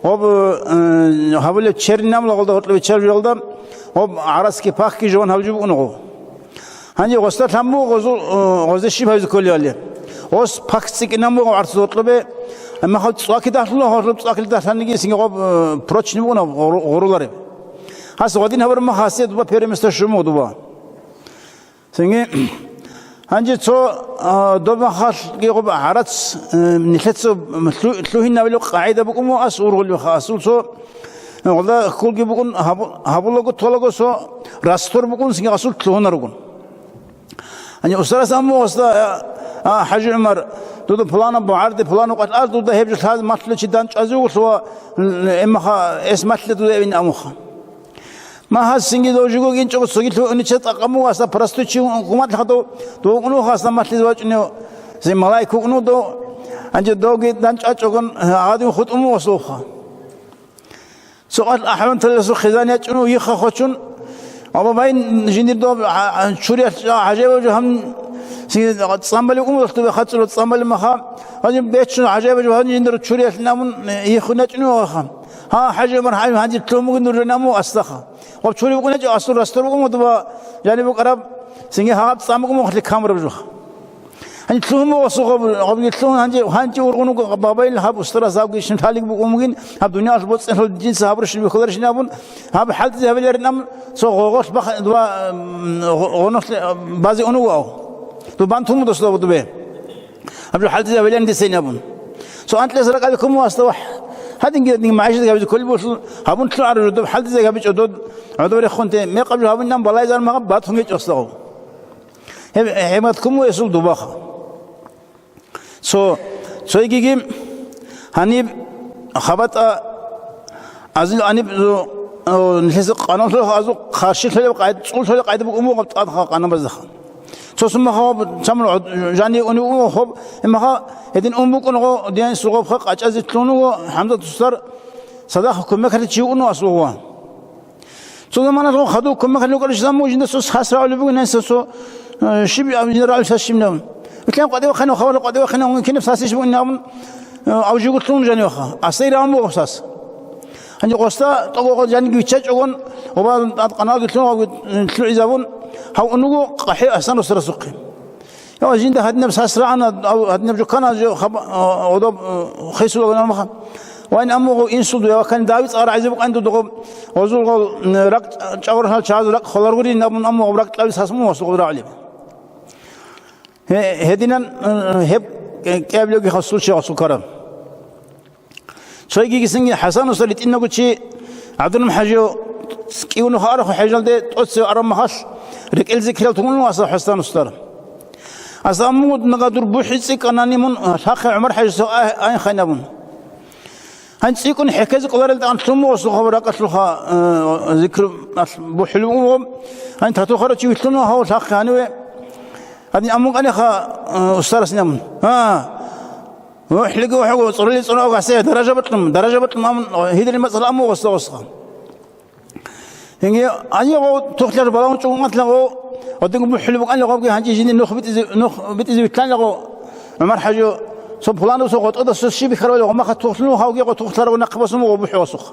гъоб, э, гьабулеб черни намула гъолда гьоркьоб биччараб журалда, гъоб гӀарацги пахги жуван гьабулеб букӀуна гъов. Гьанже гъосда лъан буго гъозул, э, гъозда щиб гьабизе кколевали. Гъос пах цӀикӀкӀинан буго гъарцул гьоркьобе, амма гьав цӀваки дагьлъула, гьоркьоб цӀваки дагьлъаниги цинги гъоб, э, прочный букӀуна гъору-, гъорулареб. Гьас гъодин гьабураб мах гьасие дуба первое место щун буго дуба. Цинги, гьанже цо, а, доб махалъги гъоб гӀарац, э, нилъеца лъу-, лъугьинабилеб къагӀида букӀун буго ас ургъулебха. Асул цо, э, гъолда хьулги букӀун гьабу-, гьабулаго толаго цо раствор букӀун, цинги асул лъугьунаругун. Гьанже устарас амма гъосда, А, ХӀажи ГӀумар, дуда пуланаб бугӀарде, пуланаб къватӀар, дуда гьеб жо лъазе малъулев чи дандчӀвазе вугьулъула, ва, м, м, гьемаха, эс малъизе дуда эбин амуха. Ма гьас цинги дов жуго гинчӀого цогилъ унича тӀакъаму васа простой чи гьуматлъа дов, дов унуха аса малъизе вачӀунев, зе малайк вукӀуну дов, гьанже довги дандчӀвачӀогон, гьадин хутӀуму васулха. Цо къватӀ ахӀванталасул хизан ячӀун, вихха хочун, Абабай жиндир доб гьа-, гьа-, чуриялъ гьа-, гьажаяб жо гьаб, си-, цӀамбали умулалъ дубе хацӀула цӀамбали маха, гьаниб бечун гьажаяб жо гьаб жиндир чуриялъ намун, иххун ячӀун ваха. Гьа, ХӀажи ГӀумар, гьай, гьаниб лъумуги нужер наму астаха. Ва чури букӀун ячӀо асул растор букӀун дуба, жани букӀараб, синги гьаб цӀам букӀун мухле камураб жуха. Гьаниб лъугьун буго, сугъаб-, гъабги лъугьун, гьанже, гьанже ургъун вуго, бабаил гьаб устарас гьабги шин лъалиг буго мугин, гьаб дуниялалъ боцӀцӀалъул жинца гьабурщин бихьуларищин абун, гьаб хӀалтӀизе гьабиларин абун, цо гъогъолъ бах-, дуба, м, гъо-, гъонохъ базе унуго ав. Дубан тумудас доб дубе. Гьаб жо хӀалтӀизе гьабиларин дисейин абун. Цо анкьилас ракӀалде куму аста вахӀ. Гьадинги, гьадинги магӀишат гьабизе кколеб бугелъул, гьабун лъугӀараб жо доб хӀалтӀизе гьабичӀо дод, гӀодоб рехунте, мекъаб жо гьабунилан балайзар магӀаб батун гьечӀо аслагъав. Гьеб, гьеб мат куму эсул дубаха. Цо, цойгиги гьаниб хабатӀа азил гьаниб зу-, о, нилъеца къаналъулъ азу къаршилъулеб къайд-, цӀулъулеб къайда букӀун буго тӀадха къанабаздаха. Цо сумаха цамун гӀод-, жани уни уго хоб, имаха гьедин ун букӀун гъо, диян сугъобха къачӀазе лъун вуго, ХӀамзат устар садахъ кумекалъе чи вукӀун асулгъуа. Цо заманалъ хадув кумекалъе вукӀарищ заму жинда сос хас рагӀулеб бугин гьанса со, э, щиб аб-, жинда рагӀулеб сас щиб набун. Исламалъ къватӀивахъанав хавалъ къватӀивахъанав кинаб сас иш бугин набун, э, авжи гутлъун жаниваха. Асай рагӀун буго сас. Гьанже къоста тӀогогъа жаниги виччачӀогон, оба тӀад къаналги лъун, гьавги, э, лъугӀизабун, гьав унуго къахӀи Ахсан росарасухъе. Я, жинда гьадинаб сас рагӀана, ав-, гьадинаб жукана жо хаба-, а, одоб, а, хисулаго намха. Вайн аммуго инсул дуя вакан Давид цӀар гӀайзе букӀан дудуго, гъозулгъал, м, ракӀ чӀагъур гьал чагӀаз ракӀ холаргурин абун аммуго ракӀ кьаби сас мун васулгъал рагӀлиб. Гье-, гьединан, м, гьеб кӀ-, кӀиаблъуги хасул чи гъасул ккараб. Цойгигисинги ХӀасан устар ритӀинагучи ГӀабдурахӀман ХӀажияв кӀиунухъ арахъу хӀежалде тӀоцев араб махалъ рекӀел зикриял тугун аса ХӀасан устар. Аса аммугу нагадур бухӀи цӀикӀкӀанани мун лъахъе ГӀумар ХӀажиса ай-, айн хайнабун. Гьанж цӀикӀкӀун хӀехьезе кӀоларел тӀан лъумугъасул хабар ракӀалъулха, э, зикру алъ бухӀулев уго. Гьанж татухъарав чи вилълъуна гьав лъахъе гьаниве. Гьадин аммукӀаниха, э, устарас инамун. Гьа. МухӀлиги вахӀаго, цӀурали цӀунаго гьасе, даража бакьун, даража бакьун амун, гьидилин мацӀал аму гъоса гъосха. Гьинги, гьанигъо тухлъар балагьун чӀугун атлагъо, гьадинго мухӀли букӀанилагъобги гьанжи жиндир нух битӀизе, нух битӀизе витлъанилагъо, ГӀумар ХӀажи, цо пуланав цо гъотӀода цо щиб бихьарабали гъомаха тухлъун гьавги гъо тухлъараб нахъбасун вуго бухӀугъасухъ.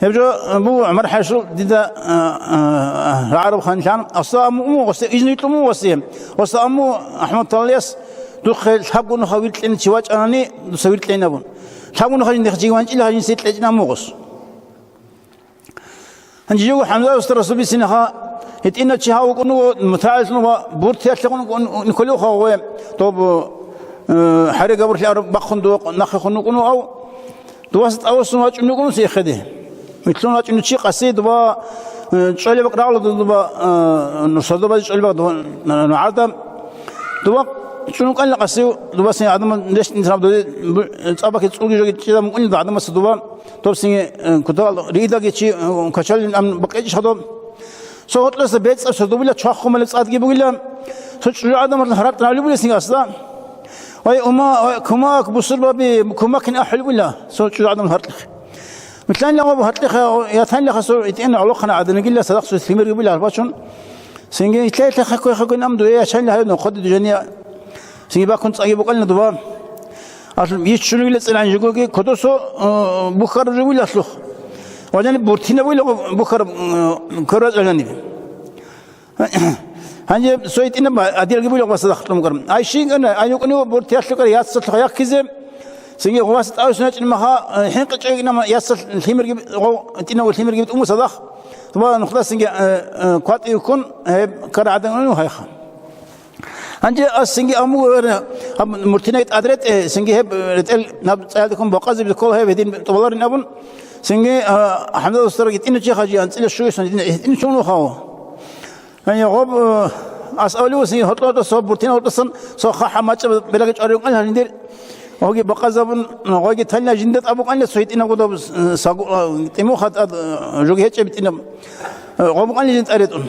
Гьеб жо буго ГӀумар ХӀажул дида, а, а, рагӀараб ханлъан, аса аму умугъасе, изну итлъумугъасе, аса аму АхӀмад Талалияс духъе лъабго нуха виркьине чи вачӀанани, дуца виркьейин абун. Лъабго нуха жиндихъ жигванчӀила гьажинси кьечӀин амугъас. Гьанже жего ХӀамза устар Расул бицинха, гьитӀинав чи гьав вукӀун вуго, мутагӀиллъун ва буртиялъегъун вукӀун, николевха гъове, доб, э, хӀаре габурлъи араб бахъун дова нахъехун вукӀун вугав, Дувас тӀавасун вачӀун вукӀун цихъеде. Вилълъун вачӀун чи къаси дуба, э, чӀолебакъ рагӀула дуба, э, нусадубазе чӀолебакъ дуба, э, нугӀарда. Дуба чӀунукъанила къасив, дубасин гӀадамал рещтӀин тараб дозе, бу-, цӀабахъи цӀулги жоги чӀезаб мукӀунила гӀадамаса дуба. Добсинги, э, кутал риидаги чи, э, качалин ам бакъичӀ хадуб. Цо гьоркьоса бецӀаб сордо бугила, чваххумали цӀадги бугила. Цо чӀужу гӀадамал гьаракь гьавли бугила сингасда. Вай, ума, вай, кумак, бусурбаби, кумакин ахӀули бугила, цо чӀужу гӀадамал гьаркьихъ. Милъанила гъаб гьаркьихъ, ятанилаха цо итӀина гӀолохъана гӀадинагила, садахъ цо лъимерги бугила гьарбачун. Синги итлъай-итлъай хаккой-хаккой нам дуе ячанила гьаве нохъоде дужания. Синги баккун цӀаги букӀанила дуба. Алъ иччунигила цӀилан жугоги, кодосо, э, бухьараб жо вилалъухъ. Ва жаниб буртинаб вилаго бухьараб, э, квербацӀа жаниб. Гьанже цо итӀинаб адилги вилаго садахъ тӀумукъар. Ай щинкӀана, ай нукӀунив буртиялъукъар яцалъухъ яккизе, цинги гъуваса тӀавсуначӀин маха, э, хӀинкъичӀо итӀинама яцал лъимерги гъов-, итӀинав лъимерги тӀуму садахъ. Тумала нухда цинги, э, э, кватӀивхъун, гьеб ккара гӀадан унев гьайха. Гьанже ас цинги амуго, гьаб муртинай тӀад ретӀе, цинги гьеб ретӀел наб цӀаялде ккун бокъазе бихьула гьеб гьедин тӀубаларин абун, цинги, а, ХӀамзат устараг гьитӀинав чи хӀажи анцӀила щугесан гьитӀин, гьитӀин чун вухав. Гьанже гъоб, э, Ас авлиусин гьоркьор-гьоркьор цо буртин гьоркьосан цо хахӀа мачӀа бераги чӀваригӀункъан гьанир. Гьоги бакъазабун, гъойги тайна жинда тӀабукъанила цо гьитӀинаб гъодаб сагу-, а, тӀимухъа тӀад, а, жуги гьечӀеб тӀинаб. Гъоб букӀанила жин тӀаретӀун.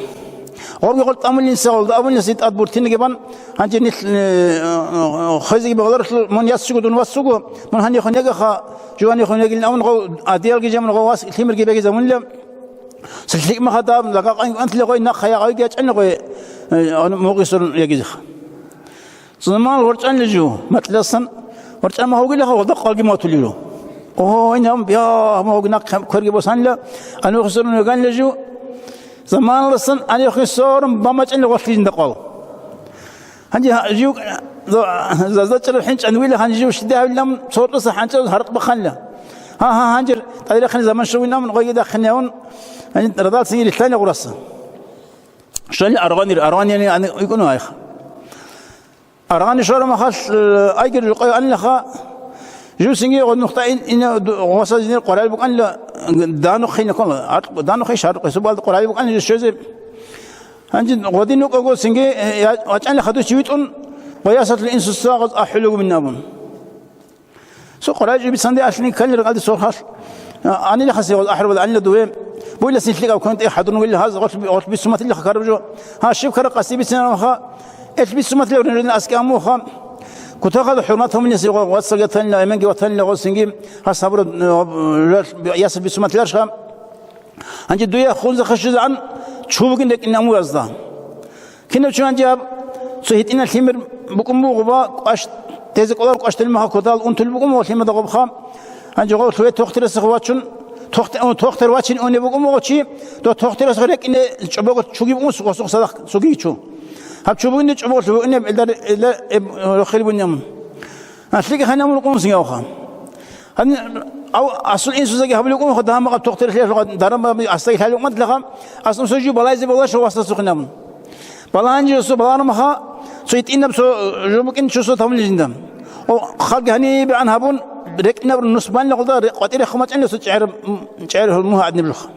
Гъобги гъор тӀамулин сагъулда абулин син тӀад буртинги бан, гьанже нилъ, э, хвезеги багъларулъул мун яс чуго дун вас чуго, мун гьанихун ягаха, жугьанихун ягилин абун гъов, а, диялги жамун гъов вас лъимерги бегизабунила. Цо лъикӀ махадаб, лагъа къанги къантила гъой нахъа ягъайги ячӀана гъой, э, ан мугъисурун ягизеха. Заман ворчӀанила жо, матласан ворчӀан магьугилаха, гъолда къалги матулиро. О, инам, я, магьуги нахъ кверги босанила, анухисурун веганила жо. Заманаласан анихисурун бамачӀанила гъолъи жинда къвал. Гьанже гьа-, жив, за-, за-, зачӀараб хӀинчӀан вила, гьанже жив щиде гьавилан цо ртӀаса хӀанчӀаз гьаркь бахъанила. Гьа, гьа, гьанжер тӀаде рахъине заман щугинан, гъойги дахъинеян, гьанже радал цинги рилълъанила гъураса. Щвали аргъанир, аргъанир ани икӀуна айха. Аргъани щвараб махалъ, э, айгир жукъай анилаха, жусинги гъо нухда ин, ин, ду-, гъоса жинир къварал букӀанила, данухъе никола, аркь-, данухъе шаркъе, субалда къварал букӀанила жус щвезе. Гьанже гъодин вукӀаго синги, э, я-, вачӀанила хадув чи витӀун, гъоясалъул инсуца гъоз ахӀулев вугин абун. Цо къварай жо бицанде алъни кканила ракӀалде цо халъ. А, анила хасигъал ахӀрубал анила дуве. Буйла син лъикӀаб квен тӀе хадурун вилла гьаз гъолъ, гъолъ бицуматилла хакараб жо. Гьа, щиб кара къаси бицинарабха. Элъ бицуматилла рин рин аски аммуха. Кутахал хӀурмат гьуминес гъо вацал гатанила, эменги ватанила гъосинги. Гьас гьабура, э, ясаб бицуматиларша. Гьанже дуе хунза хашизан чу бугин рекӀин амуразда. Кинав чи гьанже гьаб цо гьитӀина лъимер букӀун буго ва кӀваш, тезе кӀолар кӀваш телмаха кодал унтул букӀун буго лъимада гъобха. Гьанже гъо лъуе тохтирасах вачун, тохт-, о, тохтир вачин уне букӀун буго чи, то тохтирасах рекӀине чӀобого чуги букӀун сухъ-, сухъ садахъ цуги чу. Гьаб чу бугин чӀобого лъугьунеб элдар, элдар эб рохел бунямун. Аслиги ханамун къунсин явха. Гьанин ав асул инсузаги гьабулев кӀун, хадамагъаб тохтиралъе лъугъа дарамаби асдаги лъалев кӀун матлаха, асул сужу балайзе бола шо васасухъин абун. Балагьанчи су балагьармаха, цо итӀинаб цо жо букӀин чусо тамулел жинда. О, халги гьанибегӀан гьабун, рекӀинаб нусбанила гъулда ре-, къватӀире хъумачӀанила цо чӀегӀер, м, чӀегӀер гьул мугьа гӀадниб жуха.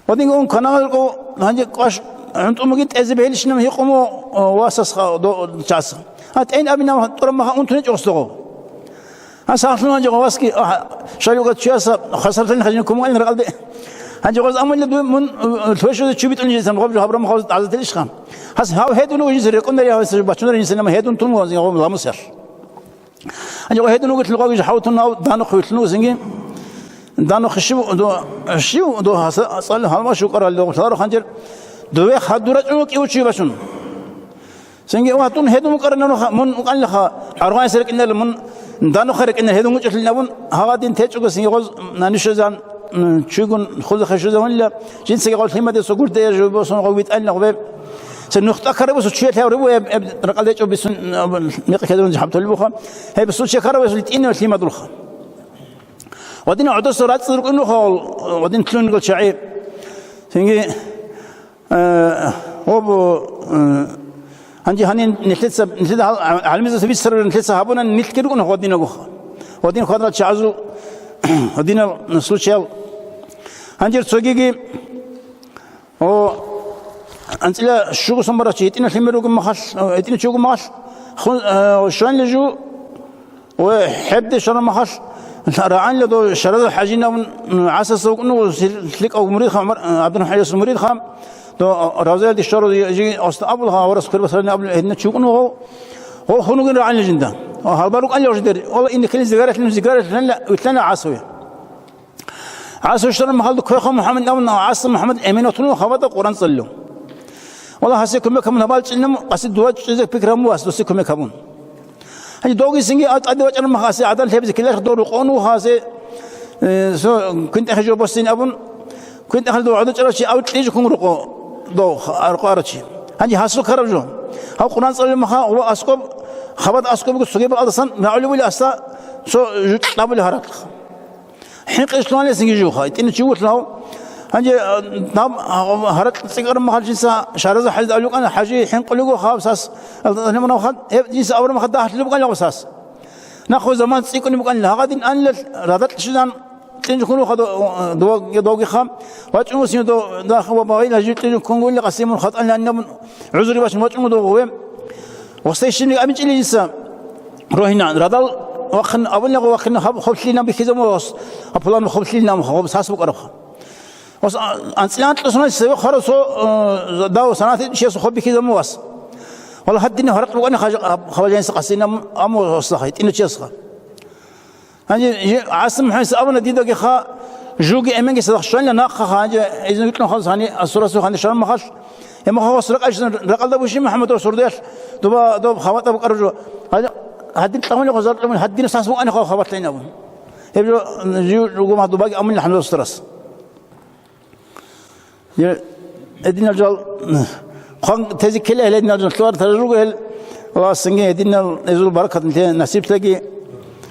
Гьадин ун каналго гьанже кӀваш гӀунтӀун бугин тӀезе бегьилищинаб гьикъумо, о, васас ха-, до-, часа. А тӀен абинаб тӀураб маха унтуне чӀогӀос дого. А сахлъун гьанже гъаваски, а, шалуга чияса хасартан хажин кумугӀалин ракъалде. Гьанже гъоз амулла ду мун, э, лъуэшузе чу битӀун жисан гъоб жо гьабрам хавз дӀазателишха. Гьас гьав гьедун уж рекъундари гьавса бачунар инсанама гьедун тун гъоз гъоб ламусел. Гьанже гъо гьедун угел гъавги жо гьавтун гьав данухъ вилълъун усинги. Данухъ шив до, шив до гьаса цӀал гьалмаш укӀарал лъугьларо ханжер. Дове хадура чӀун кӀивучи бачун. Сенги ва дун гьедун вукӀарана нуха, мун вукӀанлъаха, гӀаргъайса рекӀинарла мун данухъа рекӀинар гьедун вучӀалъин абун, гьава дин течӀого сенги гъоз нанишазан, м, чуйгун хуза хашузавунила, жинцаги гъол лъимадесо гурдея жо босун гъов витӀална гъубеб. Се нухтӀа карабусу чуя лъаврибу эб, эб ракъалдечӀо бисун, м, мекъ хедун жаб толебуха. Гьеб суче карабусу литӀинав лъимадулха. Гъодин гӀодосо рацӀцӀа рукӀунуха, гъодин лъунгол чагӀи. Сенги Э, гъоб, э, гьанже гьанин нилъеца, нилъеда гьал-, гӀалимзаса бицараб нилъеца гьабуна, нилъги рукӀуна гъодинагуха. Гъодин хвадрал чагӀазул, гъодинал случаял. Гьанжер цогиги, о, анцӀила щугу сон барачи, гьитӀина лъимер ругу махал, о, гьитӀина чугу махал, хун, э, щванлъи жу, Ва хӀебде щвараб махалъ рагӀанила дов Шараза хӀажинав, м, гӀасаса вукӀун вуго, лъикӀав муридха, ГӀумар, ГӀабдурахӀман хӀажиясул муридха, дов Равзаялде щварав жи оста абулха, аварас хъвер басарани абулел гьединачи вукӀун вуго, гъо хун вугин рагӀанила жинда. Ва гьалбал рукӀанила жидер, вала инде ккелин зигаралъин, зигаралъин гӀасаве. ГӀасав щвараб махалда квехъав МухӀаммад абун, гӀаса МухӀаммад Эмин ватуна хабада Къуран цӀалулев. Вала гьасе кумек гьабун гьабал чӀилнам, гьасе дуа чӀезе пикрам вас, досе кумек гьабун. Гьанже довгисинги а тӀаде вачӀараб мах гьасе гӀадан лъебзе килалъ дов рукъон вуха гьасе, э, со квинтӀахъе жо босин абун, квинтӀахъе дов гӀодо чӀарав чи ав кьижухъун рукъо дов ха-, рукъо арав чи. Гьанже гьасул караб жо. Гьав Къуран цӀалулеб маха ва аскӀоб, хабада аскӀобго цогебал алдасан рагӀулев вули асда цо жукьа абулеб гьаракь. ХӀинкъи лъугьанилесинги жуха, гьитӀина чи вутлъав. Гьанже, а, даб, а, гьаракь цӀикӀкӀараб махалъ жинца Шараза хӀажи абулеб букӀана, хӀажи хӀинкъулего хаб сас, а, гьеб жинца абураб махалъ дагьлъулеб букӀана сас. Нахъо заман цӀикӀкӀунеб букӀанила, гьагъадин анилал радакь щвезан, кьинжухъун вуха до-, до-, догиха, вачӀун вусин до-, дахъ ва багъила жив кьинжухъун гуйла къасимун хатӀан ланнабун гӀузури бачун вачӀун догъуве. Ва стейщинник амичӀилилиса рогьинан, радал вахъин, абулего вахъин хаб хоблъилин бихьизабун вас, а пулан хоблъилин хаб сас букӀарабха. Вас а-, анцӀилан кьусунал севе хварав со, э, дав санат чияс хоб бихьизабун вас. Вала гьаддин гьаракь букӀани хажа-, хабалжанса къасинаб аму васла хай, тӀина чиясха. Гьанже жи-, ГӀасим МухӀаммадица абуна дидагиха, жуги эменги садахъ щванила нахъаха, гьанже изну юкьун халас гьани асурасухъ гьанде шармахалъ, гьемахъа гъос ракӀалъисан ракӀалда буши МухӀаммад Расул дулъ, дуба доб хаватӀа букӀараб жо. Гьанже гьадин кьагьуни гъозар кьагьуни гьадин сас букӀани хал хабалъайин абун. Гьеб жо жив жугу мах дубаги амунила ХӀамзат асурас. Е, гьединал жал, хъван тезе ккела гьел гьединал жал, лъугьар тараз руго гьел, Аллагьас цинги гьединал эзул баракат нилъее насиблъаги,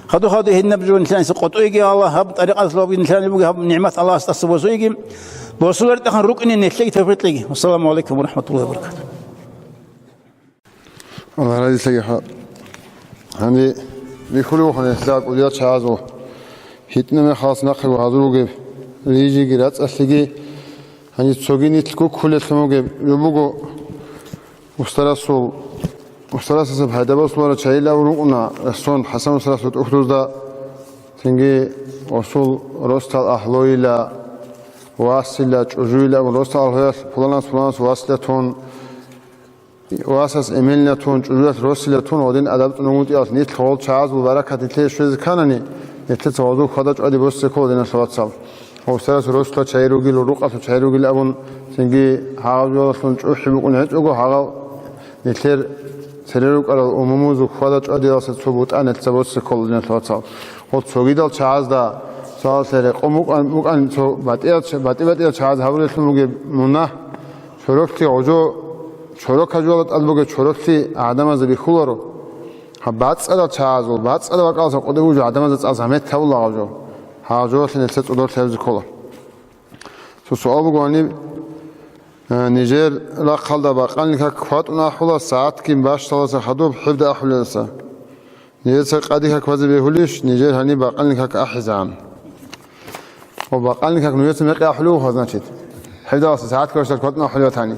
хаду-хаду гьединаб жо нилъеца къотӀойги, Аллагь, гьаб тӀарикъаталъулабги нилъеца буго гьаб нигӀмат Аллагьас тӀаса босуйги, босуларитӀахан рукӀине нилъеги тавфикъ кьеги. Вассаламу гӀалайкум ва рахӀматуллагьи ва баракатугь. Аллагь разилъаги хӀа. Гьаниб бихьулев вухана гьесда кӀудиял чагӀазул. ГьитӀинаб мехалас нахъего гьазур вугеб рижиги рацӀцӀалъиги, гьаниб цоги нилъ гуккулеллъун вугеб жо буго, устарасул, устарасасаб гьайдабасулара чайилав рукъуна, сон ХӀасан устарасул тӀухьдузда, цинги гъосул росдал агьлуйила, васила, чӀужуйила абун росдал агьлуялъ пуланас, пуланас васила тун, васас эменила тун, чӀужуялъ росила тун, гъодин адаб цӀунгутӀиялъ нилъ гъол чагӀазул баракат нилъее щвезе кканани, нилъеца гъозул хьвада-чӀвади босе ккола, диналъул вацал. Гъовсарас росула чай ругел, рукъалъул чай ругел абун, цинги гьагъаб жоялъун чӀухӀи букӀун гьечӀого, гьагъал нилъер цере рукӀарал умумузул хьвада-чӀвадиялъа цо бутӀа нилъеца босе ккола, диналъул вацал. Гъол цогидал чагӀазда, цоялъе рекъон букӀан, букӀан цо батӀиял, батӀи-батӀиял чагӀаз гьабулеллъун бугеб мунагь, Чороклъи гъожо, чорок гьажуялда тӀад бугеб чороклъи гӀадамазда бихьуларо. Гьаб бацӀцӀадал чагӀазул, бацӀцӀадаб бакӀалдаса къудеб бугеб жо гӀадамазда цӀакъ замет гьабула гъаб жо. Гьаб жоялъе нилъер цӀодорлъи гьабизе ккола. Цо суал буго гьаниб, э, нижер рахъалда бакъанил как хьватӀун ахӀула, сагӀатгин бащдалдаса хадуб хӀебда ахӀулелдаса. Нижеца къади как базе бегьулищ, нижер гьаниб бакъанил как ахӀизегӀан? Ва бакъанил как нужеца мекъи ахӀулев вуха, значит. ХӀебдаласа сагӀат кваштал кватӀун ахӀулев ватани.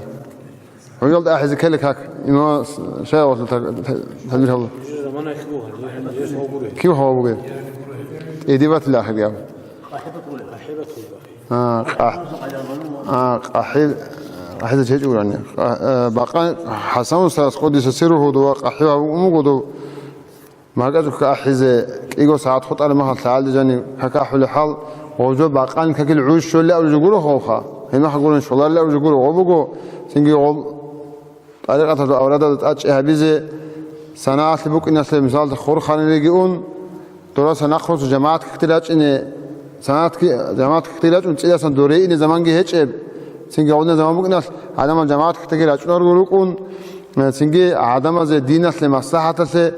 ГӀужалда ахӀизе ккела как, имамас шайгъалъул та-, та-, тадбир гьабула. Кив гьава бугеб? ТӀеде батила ахирги аб. А, къа-, а, къахӀи-, къахӀизе чечӀурани. Къа-, э, бакъан ХӀасан устарас къудиса сирругьу дова къахӀи гьабун умугу дов. МаркӀачӀухъ ахӀизе кӀиго сагӀат хутӀараб мехалъ лъагӀалде жанив как ахӀулеб хӀал, гъоб жо бакъанил какил гӀуж щолеб абулеб жо гуро гъовха, гьебмехалъ гурин щоларилеб абулеб жо гуро гъоб буго, цинги гъоб тӀарикъаталда аврадалда тӀачӀи гьабизе, санагӀалъи букӀиналъе, мисалда, хурханиреги ун, дораса нахъруса жамагӀат какде рачӀине, санагӀатги, жамагӀат какде рачӀун цӀидасан доре ине заманги гьечӀеб, цинги гъодина заман букӀиналъ, гӀадамал жамагӀат какдеги рачӀунарго рукӀун, цинги гӀадамазе диналъе, маслахӀаталъе,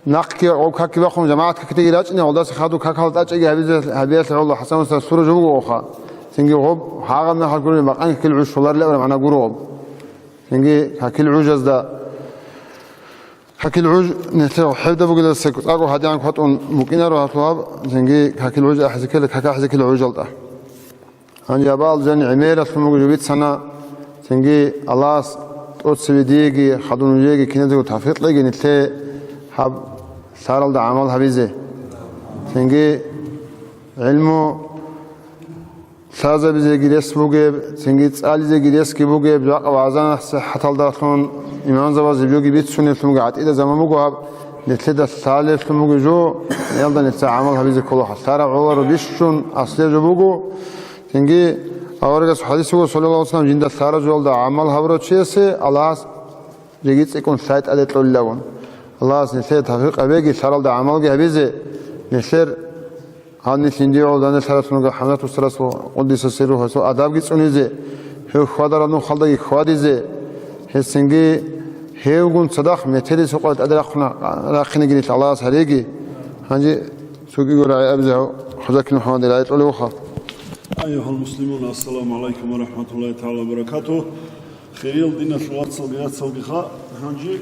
Нахъги гъоб какги бахъун жамагӀат какдеги рачӀине, гъолдаса хадуб какал тӀачӀиги гьабизе-, гьабиялъе гӀоло ХӀасан устарас сураб жо буго гъоха. Цинги гъоб гьагъаб мехалъ гурони бакъанил какил гӀуж щоларилеб абураб магӀна гуро гъоб. Цинги какил гӀужазда, какил гӀуж нилъер хӀебда бугелдаса цӀакъго гьадигӀан кватӀун букӀинаро гьалъул гьаб, цинги какил гӀуж ахӀизе ккела, как ахӀизе ккела гӀужалда. Гьанже абаал жани гӀемералъун буго жо бицана, цинги Аллагьас тӀоцебе диеги, хадуб нужееги киназего тавфикъ кьеги нилъее гьаб лъаралда гӀамал гьабизе. Цинги гӀилму лъазабизеги рес бугеб, цинги цӀализеги ресги бугеб, жакъа вагӀза-насихӀаталдалъун имамзабазе жоги бицунеблъун буго, гӀатӀида заман буго гьаб, нилъеда лъалеблъун буго жо, гьелда нилъеца гӀамал гьабизе ккола. Лъараб гӀоларо бищун аслияб жо буго, Цинги аварагас хӀадис буго, саллаллагьу гӀалайгьи ва саллам, жинда лъараб жоялда гӀамал гьабурав чиясе Аллагьас жеги цӀикӀкӀун лъай тӀаде кьолилавун. Аллагьас нилъее тавфикъ гьабеги, лъаралда гӀамалги гьабизе, нилъер гьаниб жинди гӀолдани лъаралъунго ХӀамзат устарасул, къуддиса сирругьу, гьесул адабги цӀунизе, гьев хьвадараб нухалдаги хьвадизе, гьесинги гьевгун цадахъ метерис гьукъалда тӀаде рахъуна-, рахъинеги нилъ Аллагьас гьареги. Гьанже Цогиго рагӀи абизе гьав Хъазакин МухӀаммадил рагӀи кьолев вуха. Айюгьал муслимун, ассаламу гӀалайкум ва рахӀматуллагьи тагӀала ва баракатугь. Хириял диналъул вацалги яцалгиха, гьанже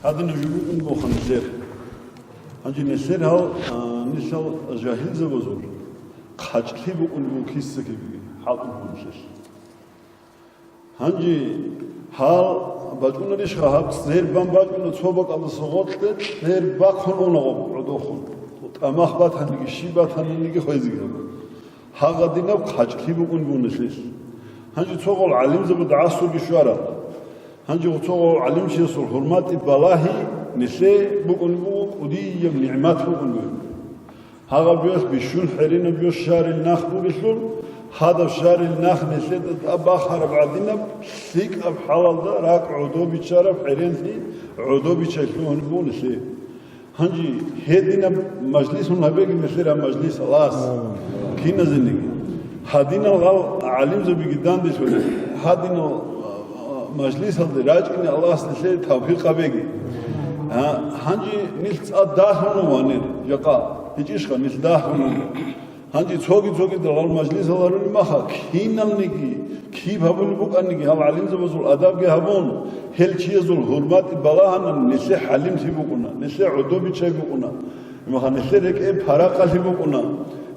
гьадинаб жо букӀун буго нилъер. Гьанже нилъер гьал, а, нилъал жагьилзабазул, ХъачӀлъи букӀунеб буго киса-кибеги хӀалтӀун гьунлъилъ. Гьанже гьал бачӀунарищха, гьаб цербан бачӀуна цо бакӀалдаса гъоркье, цербахъун уна гъоб гӀодохун. ТӀамах батаниги, щиб батаниги хвезеги гьаб. Гьагъадинаб хъачӀлъи букӀунеб буго нилъелъ. Гьанже цо гъол гӀалимзабазда гӀасурги щвараб. Гьанже цо гъол гӀалимчиясул хӀурматӀи балагьи нилъее букӀунеб буго, кӀудияб нигӀмат букӀунеб буго. Гьагъаб жоялъ бищун хӀеринаб жо щарил нах бугелъул, гьадаб щарил нах нилъеда тӀад бахараб гӀадинаб лъикӀаб хӀалалда ракӀ гӀодобичараб хӀеренлъи гӀодобичай лъугьунеб буго нилъее. Гьанже гьединаб мажлисун гьабеги нилъер гьаб мажлис, Аллагьас киназениги. Гьадинал гъал гӀалимзабиги данделъулел, гьадинал, а, а, мажлисалде рачӀине Аллагьас нилъее тавфикъ гьабеги. А, гьанже нилъ цӀад дагьун ванир, жакъа, гьечӀищха нилъ дагьун? Гьанже цоги-цогидал гьал мажлисал гьарулеб маха, киналниги, киб гьабулеб букӀаниги, гьал гӀалимзабазул адабги гьабун, гьел чиязул хӀурматӀи балагьанани, нилъее хӀалимлъи букӀуна, нилъее гӀодобичай букӀуна, гьебмаха нилъер рекӀее паракъалъи букӀуна,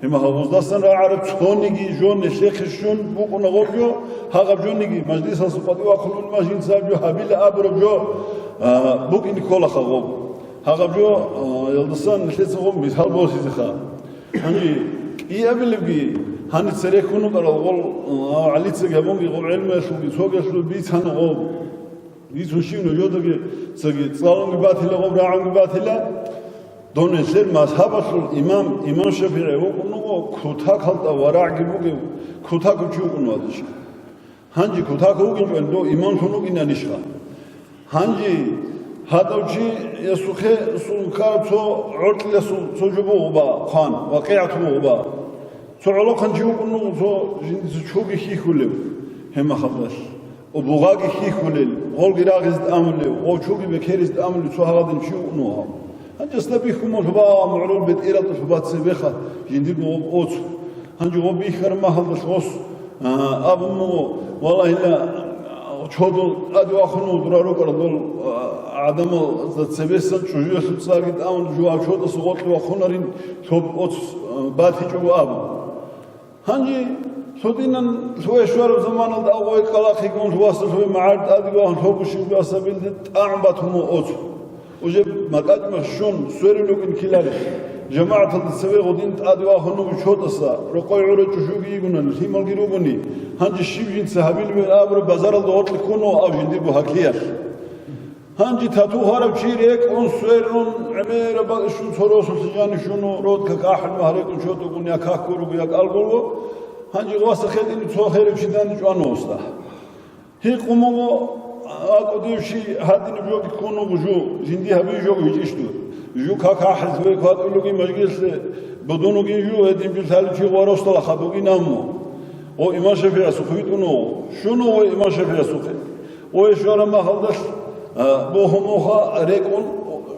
гьебмаха гъуздасан рагӀараб цониги жо нилъехъе щун букӀуна гъоб жо, гьагъаб жониги мажлисалъул къватӀивахъун унеб мажлисалъ жо гьабила абураб жо, а, букӀине кколаха гъоб. Гьагъаб жо, а, ялдасан нилъеца гъоб мисал босизеха. Гьанже кӀиабилебги гьаниб цере ккун вукӀарал гъол, а, гӀалицаги гьабунги гъоб гӀелмуялъулги цогиялъул бицана гъоб. Бицун щив нужедаги цоги цӀалунги батила гъоб, рагӀунги батила. Дон нилъер мазгьабалъул имам, имам ШафигӀи вукӀун вуго, кутакалда варагӀги бугев, кутакав чи вукӀун ватӀищ. Гьанже кутакав вугинчӀони дов имамлъун вугинанищха? Гьанже гьадав чиясухъе сун ккараб цо гӀоркьиясул цо жо буго гъоба хъван, вакъигӀат буго гъоба. Цо гӀолохъанчи вукӀун вуго цо жиндица чуги хьихьулев гьебмахалдалъ, бугъаги хьихьулел, гъолги рагъизе тӀамулев, гъов чуги бекеризе тӀамулев цо гьагъадин чи вукӀун вуго гьав. Гьанже асда бихьун мун лъуба мугӀрул бетӀералда лъуба цебеха жиндирго гъоб оцу. Гьанже гъоб бихьараб махалдалъ гъос, а, абун буго, валлагьила, чодул тӀаде вахун вуго дура рукӀарал дол, а, гӀадамал цебесан чӀужуялъул цӀарги тӀамун жугьав чодаса гъоркье вахунарин, лъоб оц, а, батичӀого абун. Гьанже лъудинан лъугьа щвараб заманалда агъой кӀкӀалахъигун лъугьаса лъугьа магӀар тӀаде вагьун лъобго щибго асабилде тӀагӀун батун вуго оцу. Уже макьачӀ-махщун сверун рукӀин ккеларищ? ЖамагӀаталда цеве гъудин тӀаде вагьун вуго чотӀаса, рокъой гӀурачӀо жуги йигунан, лъималги ругони, гьанже щиб жинца гьабилеб абураб базаралда гъоркье ккун вуго ав жиндирго гьаклъиялъ. Гьанже тату гьарав чи рекӀун, сверун, гӀемераб бакӀ щун цо росулъе жанив щун вуго, род как ахӀун ва гьарекӀун чотӀугун я как гуруго, я кӀалгурго. Гьанже васа хетӀине цо херав чи данде чӀван вуго гъосда. Гьикъун буго, акӀудив чи гьадинаб жоги ккун вуго жо, жинди гьабизе жо гьечӀищ дур. Жо как ахӀизе ве кватӀулуги мажгирлъе, будунуги жо, гьедин жо лъалев чи гъва росдала хадуги наму. О, имам ШафигӀасухъе витӀун вуго, щун вуго имам ШафигӀасухъе. О, ишвара махалдалъ, а, бохьун вуха рекӀун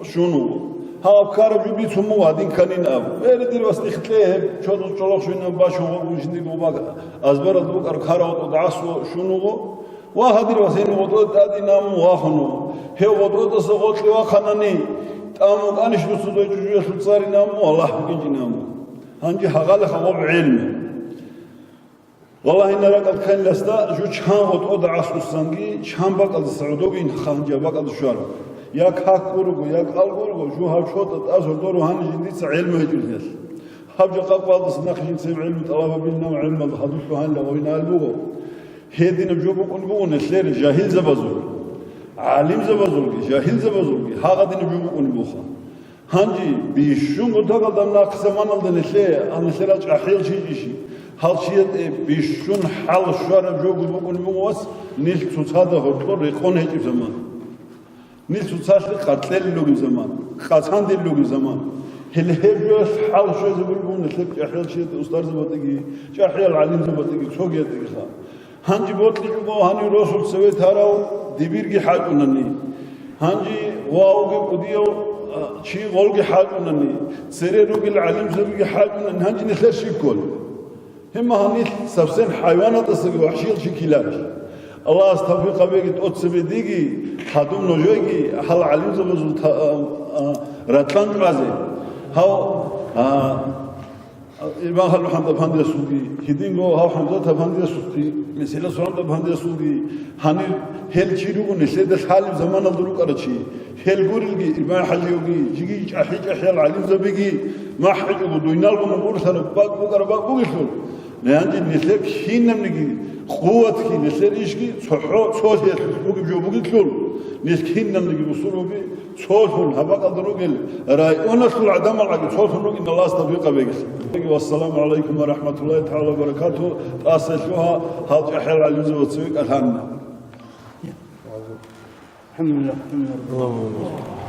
щун вуго. Гьаб ккараб жо бицун буго гьадин кканин абу. Эре, дир вас, нихлъе гьеб чодул чӀолохъ щвинаб бачун вуго жиндирго бакӀ азбаралда букӀараб ккарав гъотӀода гӀасу щун вуго. Ва гьадир вас, гьенив гъотӀода тӀаде намун вахун вуго. Гьев гъотӀодаса гъоркье вахъанани, тӀам вукӀанищ дуца дой чӀужуялъул цӀари намун, Аллагь вукӀинчӀин намун. Гьанже гьагъалиха гъоб гӀелму. Валлагьи, ракӀалде кканиласда жо чан гъотӀода гӀасусанги, чан бакӀалдаса гӀодовин ханжа бакӀалда щвараб. Я как гуруго, я кӀалгурго, жо гьав чотӀа тӀасур доро гьаниб жиндица гӀелму гьечӀолъиялъ. Гьаб жо къакъвалдаса нахъ жинцев гӀелму тӀалаб гьабилинав гӀелмалда хадурлъун гьанила гъовинал буго. Гьединаб жо букӀун буго нилъер жагьилзабазул, гӀалимзабазулги, жагьилзабазулги гьагъадинаб жо букӀун бугоха. Гьанже бищун гутагалда нахъ заманалда нилъе, а нилъерал чӀахӀиял чийчӀищи, гьал чияте бищун хӀал щвараб жого букӀун буго вас, нилъ цоцазда гьоркьор рекъон гьечӀеб заман. Нилъ цоцалъе къаркьел ругеб заман, къацандил ругеб заман. Гьеле гьеб жоялъ хӀал щвезабулеб буго нилъер чӀахӀиял чияте устарзабадеги, чӀахӀиял гӀалимзабадеги, цогиятдегиха. Гьанже бокьичӀого гьанив росул цеве тарав дибирги хӀачӀунани. Гьанже вавги кӀудияв, а, чи гъолги хӀачӀунани, цере ругел гӀалимзабиги хӀачӀунани, гьанже нилъер щиб кколеб? Гьеб махалъ нилъ совсем хӀайванатасаги вахӀшиял чи ккеларищ? Аллагьас тавфикъ гьабеги тӀоцебе диги, хадуб нужееги гьал гӀалимзабазул та-, а, а, ракьан чӀвазе. Гьав, а, Имам ХӀалимхӀамд-афандиясулги, гьединго гьав ХӀамзат-афандиясулги, Меселас ХӀамд-афандиясулги, гьанир гьел чи руго нилъеда лъалеб заманалда рукӀарав чи, гьел гурелги, Ирбан-хӀажиевги, жиги чӀахӀи-чӀахӀиял гӀалимзабиги, махӀ гьечӀого дуйналгун гурлъараб бакӀ букӀараб бакӀ бугелъул, гьанже нилъер кинабниги къуватги, нилъер ишги цохӀо цолъиялъулъ бугеб жо бугелъул, нилъ кинабниги бусурбаби цолъун гьаб бакӀалда ругел районалъул гӀадамал гӀаги цолъун ругин, Аллагьас тавфикъ гьабегилъи. Вассаламу гӀалайкум ва рахӀматуллагьи тагӀала ва баракатугьу. ТӀаса лъугьа, гьал чӀахӀиял гӀалимзабацин кӀалъанна. الحمد لله، الحمد لله.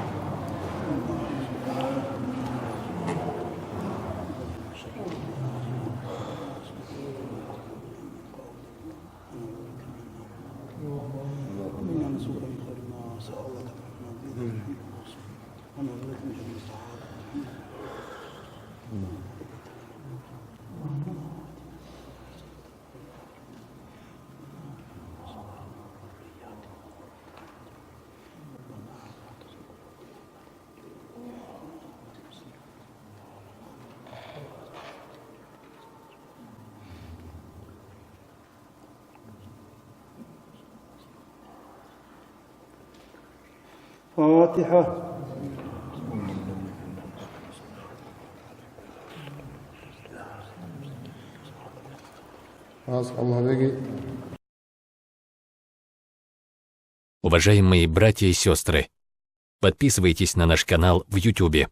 الفاتحة. Аз Аллагь веги. Уважаемые братья и сестры, подписывайтесь на наш канал в Ютубе.